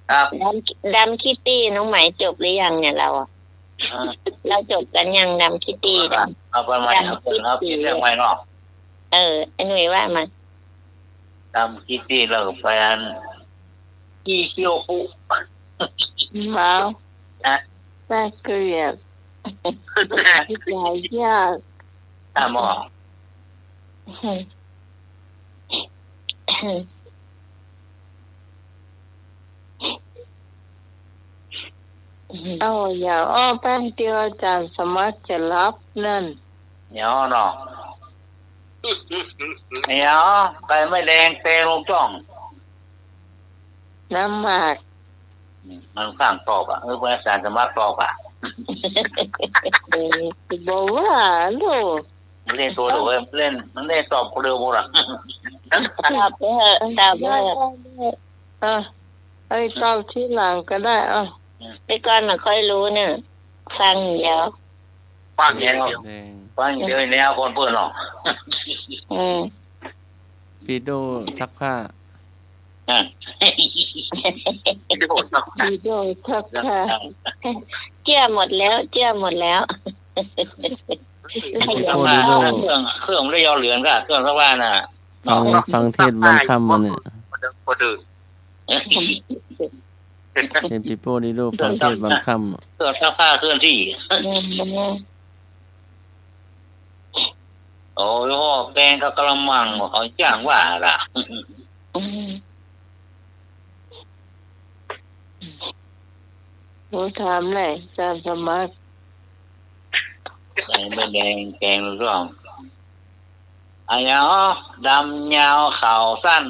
ครับ ดำ ดำคิตตี้ น้องไหมจบหรือยังเนี่ยเราอะ อ่า เราจบกันยัง ดำคิตตี้เนี่ย เอาไปใหม่ ดำ เอาไป คิตตี้ เอาเปลี่ยนเรื่องใหม่เนาะ เออ ไอ้หนุ่ยว่ามา ดำคิตตี้ แล้วก็ไปอัน ขี้เคี้ยวปุ เมา ฮะ น่าเกลียด น่าเกลียด หายาก อ่ะหมอ เอา อย่าอ้อแป๊บเดียว อาจ๋ารย์สมัครจะหลับนั่น เดี๋ยวเนาะ เดี๋ยว ไก่มดแดงเตะลงจ้อง น้ำหมาก อืม มันข้างตอบอ่ะ เออ อาจ๋ารย์สมัครตอบอ่ะ เออ บอกว่าลูก มันเล่นตัวเดียวเว้ย มันเล่น มันเล่นตอบคนเดียวหมดอ่ะ ตอบไปเถอะ ตอบไปเถอะ ได้ ได้ ได้ เออ ไอ้ตอบทีหลังก็ได้ เอ้า แต่ก่อนน่ะค่อยฮู้เนี่ย ฟังอย่างเดียว ฟังอย่างเดียว แดง ฟังอย่างเดียวแล้วคนเปิ้นเนาะ อืม ปีโดซักผ้า อ่ะ ปีโดซักผ้า ปีโดซักผ้า เจื้อหมดแล้ว เจื้อหมดแล้ว เห็นปีโป้ดีโด้ เครื่อง เครื่องมันได้ยอเหลืองก่ะ เครื่องซักผ้าน่ะ ฟัง ฟังเทศน์วันค่ำมาเนี่ย คนอื่น เห็นปีโป้ดีโด้ฟังเทศน์วันค่ำ เครื่องซักผ้าเคลื่อนที่ อืม โอ้ย แกงกับกะละมัง เขาจ้างว่าล่ะ อืม หนูถามแหน่ อาจ๋ารย์สมัคร ไก่มดแดงแกงลูกจ้อง อะหยัง ดำยาวขาวสั้น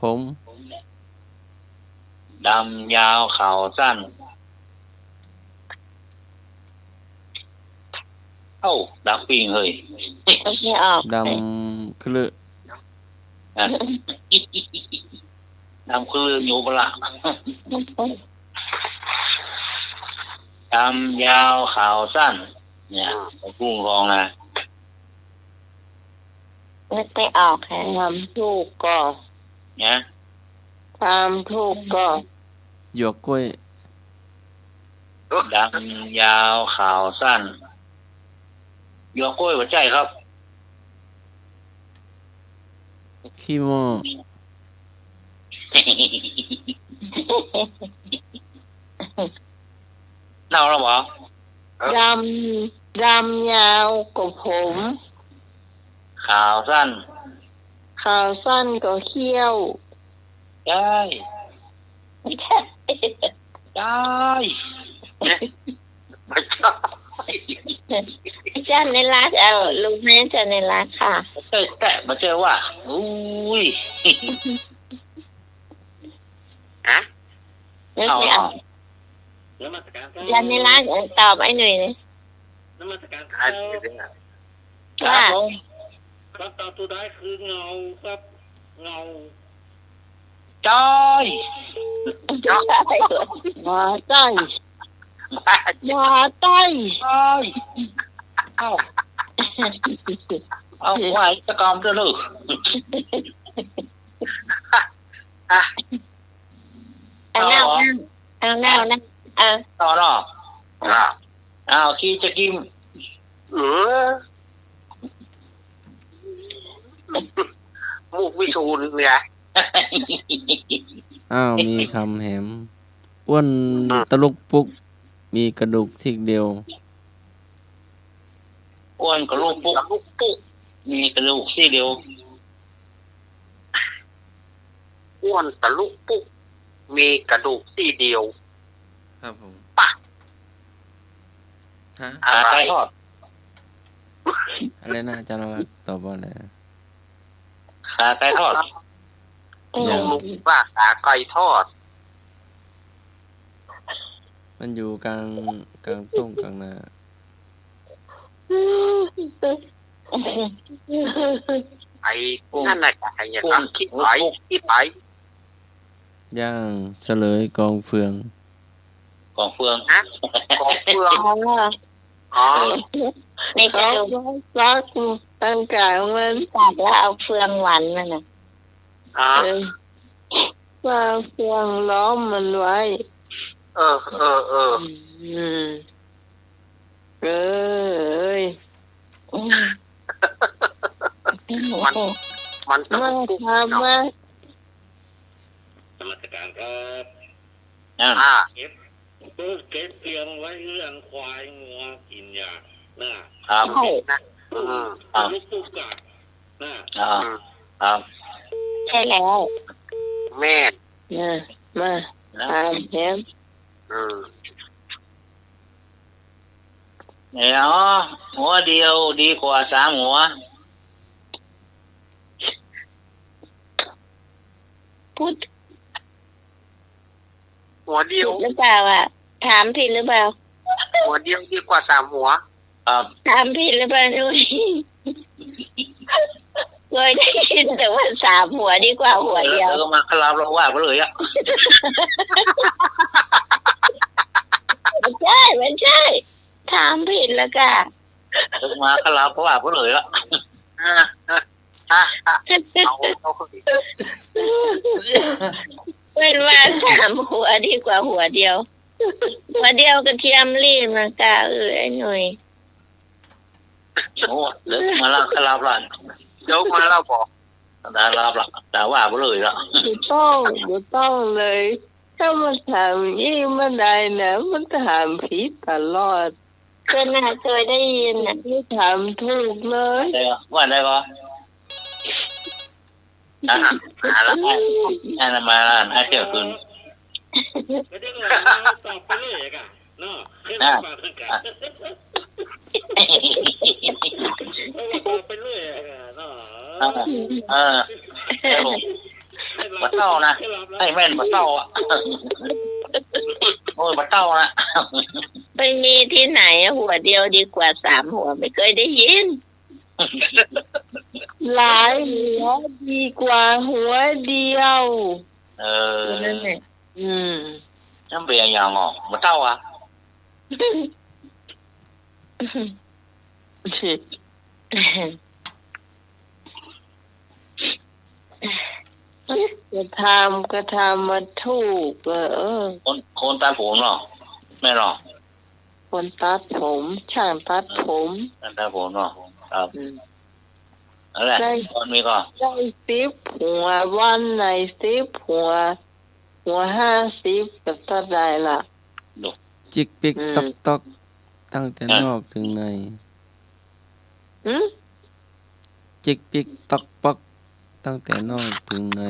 ผม ดำยาวขาวสั้น เอ้า ดักปิ้งเฮ้ย นึกไม่ออก ดำครึ อ่ะ ดำครึอยู่ปะละ ดำยาวขาวสั้น เนี่ย อืม ผมพูดลองนะ นึกไม่ออกฮะ ถามถูกก่อ นะ ถามถูกก่อ หยวกกล้วย ดำยาวขาวสั้น หยวกกล้วยบ่ใจ้ครับ ขี้หม้อ เน่าแล้วบ่ ดำ ดำยาวกว่าผม ขาวสั้น ขาวสั้นกว่าเขี้ยว ได้ ได้ อาจ๋ารย์ในรัก เอ้า รู้ไหมอาจ๋ารย์ในรักค่ะ บ่ใจ้แต๊ บ่ใจ้ว่า อุ้ย ฮะ นึกไม่ออก เอา อาจ๋ารย์ในรัก เออ ตอบไอ้หนุ่ยนี่ นมัสการครับ อ่ะ ครับผม คำตอบสุดท้ายคือเหงาครับ เหงา จ้อย จ้อย หมาจ้อย หมาจ้อย จ้อย เอ้า เอาไหว้ตะกอมด้วยลูก อ่ะ เอาแล้วนะ เอาแล้วนะ เอา ต่อเนาะ อ่ะ อ้าว ขี้จะกิน เออ มุกวิทูลเนี่ย อ้าว มีกำแหม อ้วน อ่ะ ตะลุกปุก มีกระดูกซี่เดียว อ้วนตะลุกปุก ตะลุกปุก มีกระดูกซี่เดียว อ้วนตะลุกปุก มีกระดูกซี่เดียว ครับผม ปะ ฮะ ขาไก่ทอด อะไรนะ อาจารย์นรัตน์ตอบว่าอะไรนะ ขาไก่ทอด ยัง ลุงว่าขาไก่ทอด มันอยู่กลาง กลางต้งกลางนา ไอ้นั่นน่ะ ไอ้เนี่ย อ้วน ขี้ไป อ้วน ขี้ไป ย่างเสลยกองเฟือง กองเฟือง ฮะ กองเฟือง อ๋อ อ๋อ ในกระดูก เขาซักตั้งกลางมัน ตัดแล้วเอาเฟืองหว่านมันน่ะ อ๋อ เออ ว่าเฟืองล้อมมันไว้ เออ เออ เออ อืม เออ เอ้ย อืม มัน มันจะ มา ปุ๊บ ครับ เนาะ มา นมัสการครับ อ่า อ่า เก็บ เก็บเฟืองไว้เฮือนควายงัวกิ๋นยา น่ะ ครับ ใช่ นะ อืม ครับ ลูกตุ๊กตา น่ะ อ่า อืม ครับ ใช่แล้ว แม่น มา มา นะ ถามแถม อืม เนี่ย หัวเดียวดีกว่าสามหัว พูด หัวเดียว ผิดหรือเปล่าอะ ถามผิดหรือเปล่า หัวเดียวดีกว่าสามหัว ครับ ถามผิดหรือเปล่านุ้ย เคยได้ยินแต่ว่าสามหัวดีกว่าหัวเดียว เออ ก็มาขลับแล้วว่าไปเลยอะ ไม่ใช่ ไม่ใช่ ถามผิดแล้วก่ะ เออ มาขลับว่าไปเลยอะ อ่ะ อ่ะ อ่ะ เอา เอา เปิ้นว่าสามหัวดีกว่าหัวเดียว หัวเดียวกระเทียมรีบนะก่ะ เออ ไอ้หนุ่ย โอ้ เดี๋ยวมาเล่า ขลับละ เดี๋ยวมาเล่าบอก ขลับละ แต่ว่าไปเลยละ บ่ต้อง บ่ต้องเลย ถ้ามันถามอี้บ่ได้นะ มันถามผิดตลอด เปิ้นน่ะเคยได้ยินน่ะ ไม่ถามถูกเลย ได้ก่อ ว่าได้ก่อ อ่ะ มาละ อ่ะ มาละ อ่ะ เที่ยงคืน ก็เดี๋ยวก่อน ตอบไปเลยก่ะ เนาะ อ่ะ ตอบไปเลยก่ะ เนาะ อ่ะ เออ ครับผม บ่เต้านะ ไอ้แม่นบ่เต้าอะ โอ้ย บ่เต้านะ ไม่มีที่ไหนอะ หัวเดียวดีกว่าสามหัว ไม่เคยได้ยิน หลายหัวดีกว่าหัวเดียว เออ นั่นแหละ อืม นั่นเป๋นอะหยังอ่ะ บ่เต้าอะ กระทำ กระทำมาถูก เออ คน คนตัดผมเนาะ แม่นเนาะ คนตัดผม ช่างตัดผม ช่างตัดผมเนาะ ครับ อืม นั่นแหละ ได้ ตอนนี้ก็ ได้สิบหัว วันไหนสิบหัว หัวห้าสิบก็ตัดได้ละ ดู จิกปิก อืม ต๊อกต๊อก ตั้งแต่ อ่ะ นอกถึงใน หืม จิกปิกต๊อกป๊อก ตั้งแต่นอกถึงใน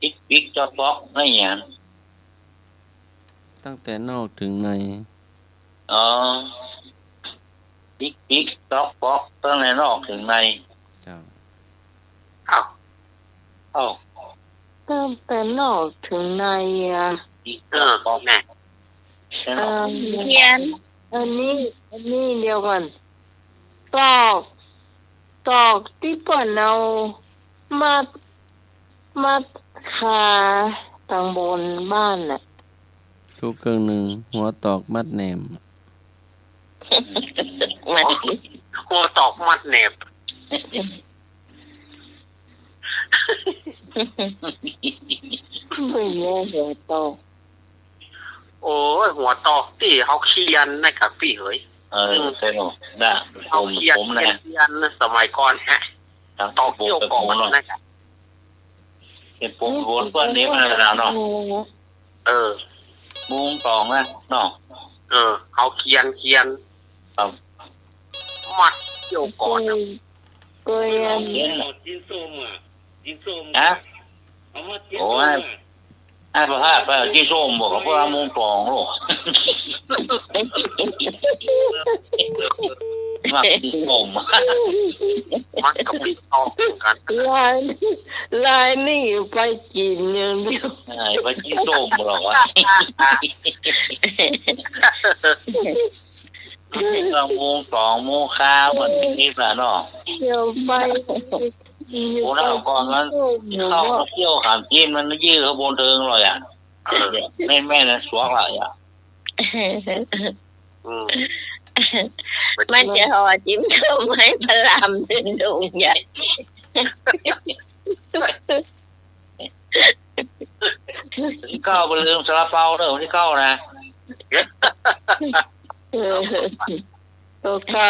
จิกปิกต๊อกป๊อก นั่นหยัง ตั้งแต่นอกถึงใน อ๋อ จิกปิกต๊อกป๊อก ตั้งแต่นอกถึงใน เจ้า อ้าว อ้าว ตั้งแต่นอกถึงในอะ จิกต๊อกป๊อก เออ น่ะ เออ เขียน อันนี้ อันนี้เดี๋ยวก่อน ตอก ตอกตี้เปิ้นเอามัด มัดขาตังบนบ้านน่ะ ถูกเกิ่งนึ่ง หัวตอกมัดแหนม มัด หัวตอกมัดแหนม เปิ้นว่าหัวตอก โอ้ย หัวตอกตี้เฮาเขียนนะกะปี้เหย เออ อืม ใช่เนาะ น่ะ เฮาเขียน ผม ผมนะ เขียน เขียนนะ สมัยก่อนฮะ ตอกเกี้ยวก่อนนะ เขียนปมโหนเปิ้นนี่มาแล้วเนาะ เออ มุงตองนะเนาะ เออ เฮาเขียน เขียน ครับ มัดเกี้ยวก่อนนะ เออ ก็ยัง เขียนน่ะ กินส้มอ่ะ กินส้ม ฮะ เอามากินส้มอ่ะ โอ้ย ไอ้ประภาสไปเอากินส้มบ่ เขาบอกว่ามุงตองลูก มักกินส้ม มักกับกินส้มกัน ลาย ลายนี่ไปกินอย่างเดียว ไอ้ไปกินส้มหรอกวะ เรื่องโมงสองโมงคาวมันนิดละเนาะ เดี๋ยวไป โอ้ แล้วก่อนมันเข้ามาเที่ยวขามจีนมันยื้อข้างบนเทิงเลยอ่ะ เออ แม่นๆ นะ สวกละอ่ะ อืม มันจะห่อจิ้มส้มให้พระรามเดินดงใหญ่ วันที่เก้าบ่ลืมซาลาเปาเด้อ วันที่เก้านะ เออ ก็เข้า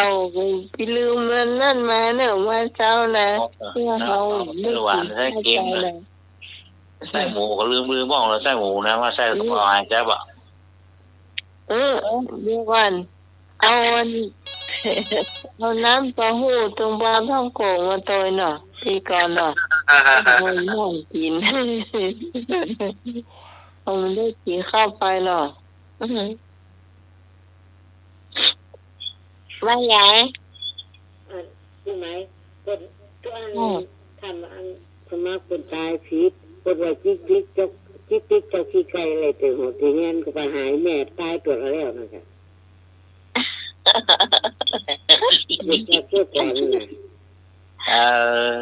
ไปลืมมันนั่นมาเนอะ ว่าเจ้านะ เออ เพื่อเขา เอา ไม่ หวาน กิน ให้กิน ข้าวเจ้านะ ไส้หมูก็ลืม ลืมบอกเลย ไส้หมูนะ ว่าไส้กะเพราหายใจบ่ เออ เดี๋ยวก่อน เอาอัน เอาน้ำเต้าหู้ตรงปลาท่องโกะมาตวยหน่อย พี่กรณ์หน่อย เอามาให้กิน เอามันได้กินเข้าไปหรอ อือหือ ว่าไง อ่ะ รู้ไหม คนตัวอัน อืม ทำอัน สมัครเป็นตายผิด คนว่าจิกจิกจก จิกจิกจกขี้ไก่อะไร แต่หัวตีเงี้ยนก็ไปหายแม่ตายตัวแล้วนะคะ เด็กแก่เจ้าก่อนน่ะ เออ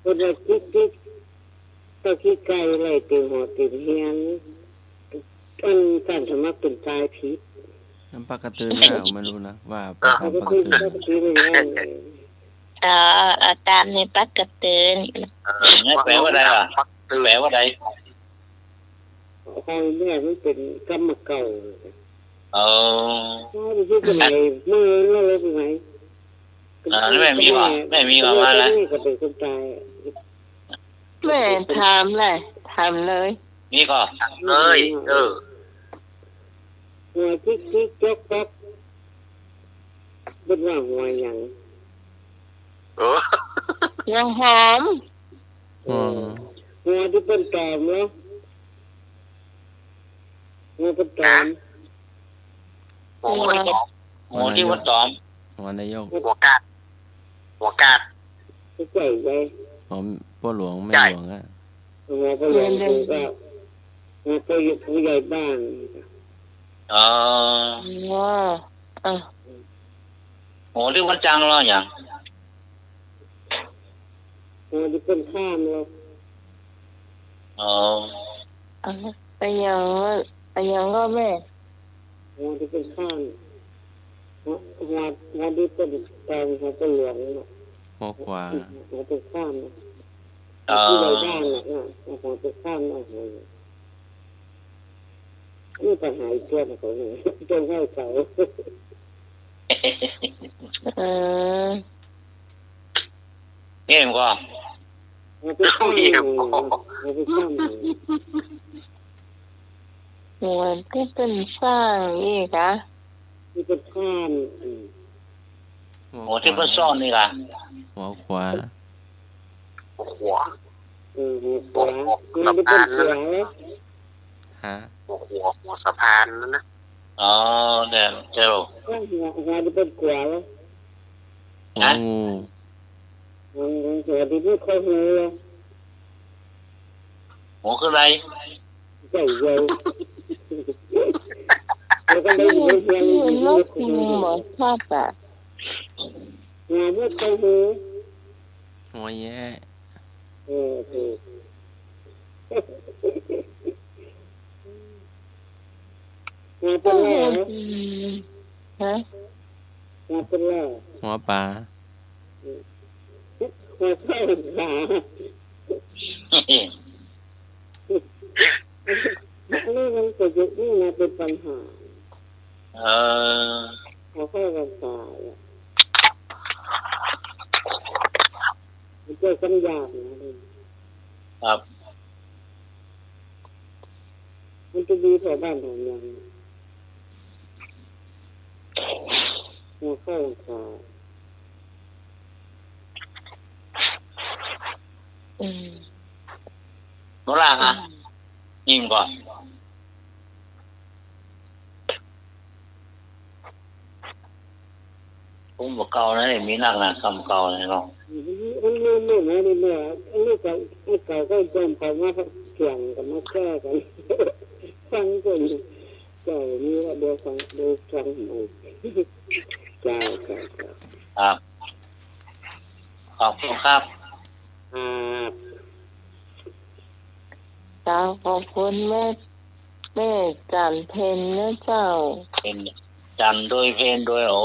คนว่าจิกจิกจกขี้ไก่อะไร แต่หัวตีเงี้ยน อันการสมัครเป็นตายผิด น้ำปลากระเตือนนะ ไม่รู้นะ ว่าไปตามปลากระเตือน เออ เอาตามในปลากระเตือน เออ นั่นแปลว่าใดล่ะ แปลว่าใด ของเนี่ยมันเป็นกรรมเก่า เออ ใช่ ที่สมัยเมื่อนั้นเลย สมัย อ่า แล้วแม่มีก่อ แม่มีก่อว่าแล้ว ก็เป็นคนตาย แม่ถามเลย ถามเลย มีก่อ ถามเลย เออ หัวจิกจิกจกป๊อก เปิ้นว่าหัวหยัง เออ หัวหอม อืม หัวตี้เปิ้นตอมเนาะ หัวเปิ้นตอม หัว หัวตี้เปิ้นตอม หัวนายก หัวกาด หัวกาด ใหญ่ใหญ่ หัวป้อหลวงแม่หลวงอะ หัวป้อหลวง หัวก็ หัวป้อผู้ใหญ่บ้าน อ๋อ อ๋อ อ่ะ โห ตี้วันจันทร์เหรอหยัง โห ตี้เปิ้นข้ามเหรอ อ๋อ อ่ะ อะหยัง อะหยังก็แม่ โห ตี้เปิ้นข้าม หัว หัว หัวตี้เปิ้นตอง หัวป้อหลวงเนาะ หัวขวา หัวเปิ้นข้ามเนาะ เออ ตี้ใดบ้านน่ะ เออ หัวเปิ้นข้ามเนาะ โห นี่ปัญหาอีกตัวของเขาเนี่ย ต้องให้เขา เออ นี่มันก็ เอาไปสร้าง เอาไปสร้าง หัวตี้เปิ้นสร้างอีกอะ ตี้เปิ้นสร้าง อืม หัวตี้เปิ้นซ่อนนี่ล่ะ หัวขวา หัวขวา เออ หัวขวา หัวขวา หัวตี้เปิ้นขวาเลย ฮะ หัวขวา หัวสะพานนั่นนะ อ๋อ เนี่ย เจ้า หัว หัวตี้เปิ้นขวาเลย หัวงู หัว หัวตี้เปิ้นขวาเลย หัวคืออะไร ใหญ่ใหญ่ หัว แล้วก็ได้ยินเสียง นี่มันนกฮูกบ่ครับอะ หัวมดใต้ฮู หัวแย้ เออ ถูก หัวปลาร้า ฮะ หัวปลาร้า หัวป๋า หัวเข้าพรรษา อันนี้มันประยุกต์นี่นะเป็นปัญหา เออ หัวเข้าพรรษาอะ มันเกิดสัญญาณนะ ครับ มันจะมีแถวบ้านแถวเมือง หัวเข้าพรรษา อืม โนราฮะ อืม นี่มันก่อน ผมบ่เก่านะ มีนักนะ กำเก่านะเนาะ มันไม่ ไม่เหมือนนี่เนี่ย อันนี้เก่า ไอ้เก่าก็ยอมเขามาเถียงกัน มาแก้กัน ฟังคนเก่านี่ละ เดี๋ยวฟัง เดี๋ยวฟังหมด เจ้า เจ้า เจ้า ครับ ขอบคุณครับ ครับ เจ้า ขอบคุณแม่ แม่จันเพ็ญนะเจ้า เพ็ญ จันด้วยเพ็ญด้วย โอ้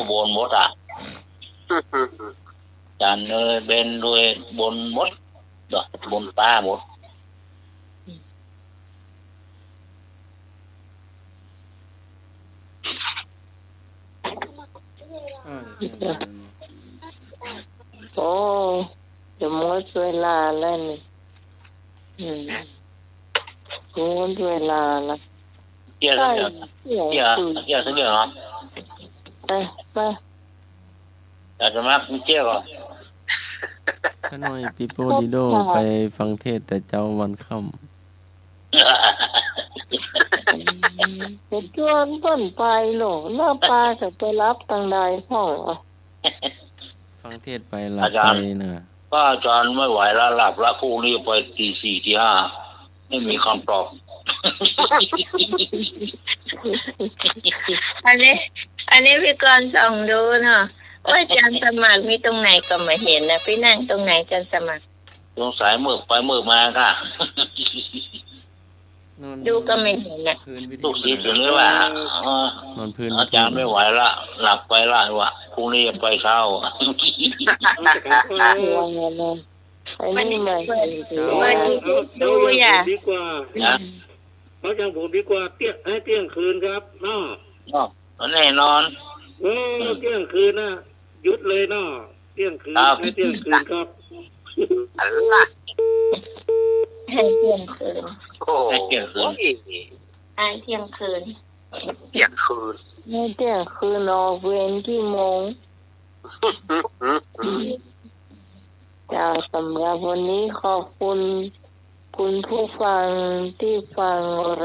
บนหมดอะ จันด้วยเพ็ญด้วย บนหมดเนาะ บนป้าหมด อ่า เดี๋ยวเดี๋ยวเดี๋ยว โอ้ จะหมดเวลาแล้วนี่ อืม หมดเวลาละ เตี้ย ใช่ เตี้ย เตี้ย เตี้ย เตี้ย เตี้ยเหรอ เออ ไป อาตมาเตี้ยเหรอ ข้าน้อยปีโป้ดีโด้ ไปฟังเทศน์แต่เจ๊าวันค่ำ อืม จะจวนเปิ้นไปโลด หน้าปาก็ไปหลับตังใดพ่องอะ ฟังเทศน์ไปหลับไปเนาะ อาจารย์ ก็อาจารย์ไม่ไหวแล้ว หลับแล้ว พรุ่งนี้ไปตีสี่ตีห้า ไม่มีคำตอบ อันนี้ อันนี้พี่กรณ์ส่องดูเนาะ ว่าอาจารย์สมัครมีตรงไหนก็ไม่เห็นนะ ไปนั่งตรงไหนอาจารย์สมัคร สงสัยเมิกไปเมิกมาค่ะ นอน ดูก็ไม่เห็นน่ะ พื้นวิทยุ ลูกศิษย์อยู่เลยว่า เออ อ๋อ นอนพื้นวิทยุ อาจารย์ไม่ไหวละ หลับไปละว่ะ พรุ่งนี้จะไปเช้า ว่าไงนะ ไอ้นี่มัน วันนี้เปิด เปิดวิทยุดูอย่า เอาอย่างผมดีกว่า นะ เอาอย่างผมดีกว่า เตี้ยง ให้เตี้ยงคืนครับเนาะ เนาะ แน่นอน เออ อืม เตี้ยงคืนนะ หยุดเลยเนาะ เตี้ยงคืน ครับ ให้เตี้ยงคืนครับ อัลล่ะ ให้เตี้ยงคืน โอ้โห ให้เตี้ยงคืน โอ้ย ให้เตี้ยงคืน เตี้ยงคืน ให้เตี้ยงคืน ออกเวรกี่โมง เจ้า สำหรับวันนี้ขอบคุณ คุณผู้ฟังตี้ฟัง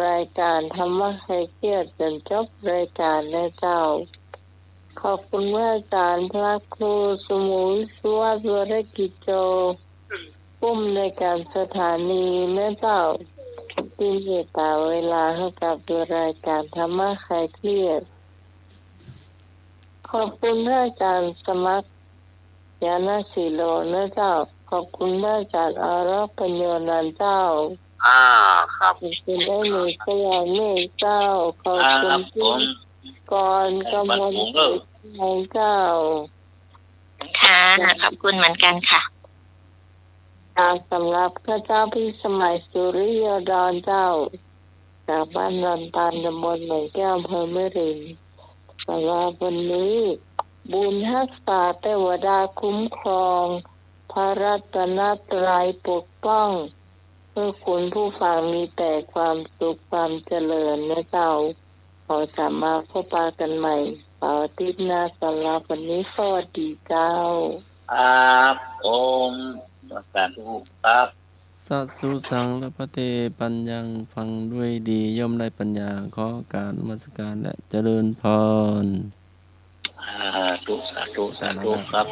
รายการธรรมะคลายเครียดจ๋นจบรายการนะเจ้า ขอบคุณพระอาจารย์พระครูสมุทรวิศวะวรกิจโจ ผู้อำนวยการสถานีนะเจ้า ตี้เมตต๋าเวลาหื้อกับรายการธรรมะคลายเครียด ขอบคุณพระอาจารย์สมัคร ญาณศิโลนะเจ้า ขอบคุณพระอาจารย์อารักษ์ปัญโญนันท์เจ้า อ่า ครับ ขอบคุณไอ้หนุ่ยสยามเมฆเจ้า ขอบคุณ ครับ ตี้ ผม กรณ์กมล เออ ศรีแดงเจ้า ค่ะ ขอบคุณเหมือนกันค่ะ ค่ะ สำหรับข้าเจ้าพิสมัย สุริโยดรเจ้า จากบ้านดอนตาล ตำบลเหมืองแก้ว อำเภอแม่ริม สำหรับวันนี้ บุญฮักษาเตวดาคุ้มครอง พระรัตนตรัยปกป้อง หื้อคุณผู้ฟังมีแต่ความสุขความเจริญนะเจ้า ขอจะมาพบปะกันใหม่เสาร์อาทิตย์หน้า สำหรับวันนี้สวัสดีเจ้า ครับ ผม สาธุครับ สาธุ สังฆัพพะเต ปัญญัง ฟังด้วยดี ย่อมได้ปัญญา ขอกราบนมัสการและเจริญพร สาธุ สาธุ สาธุครับ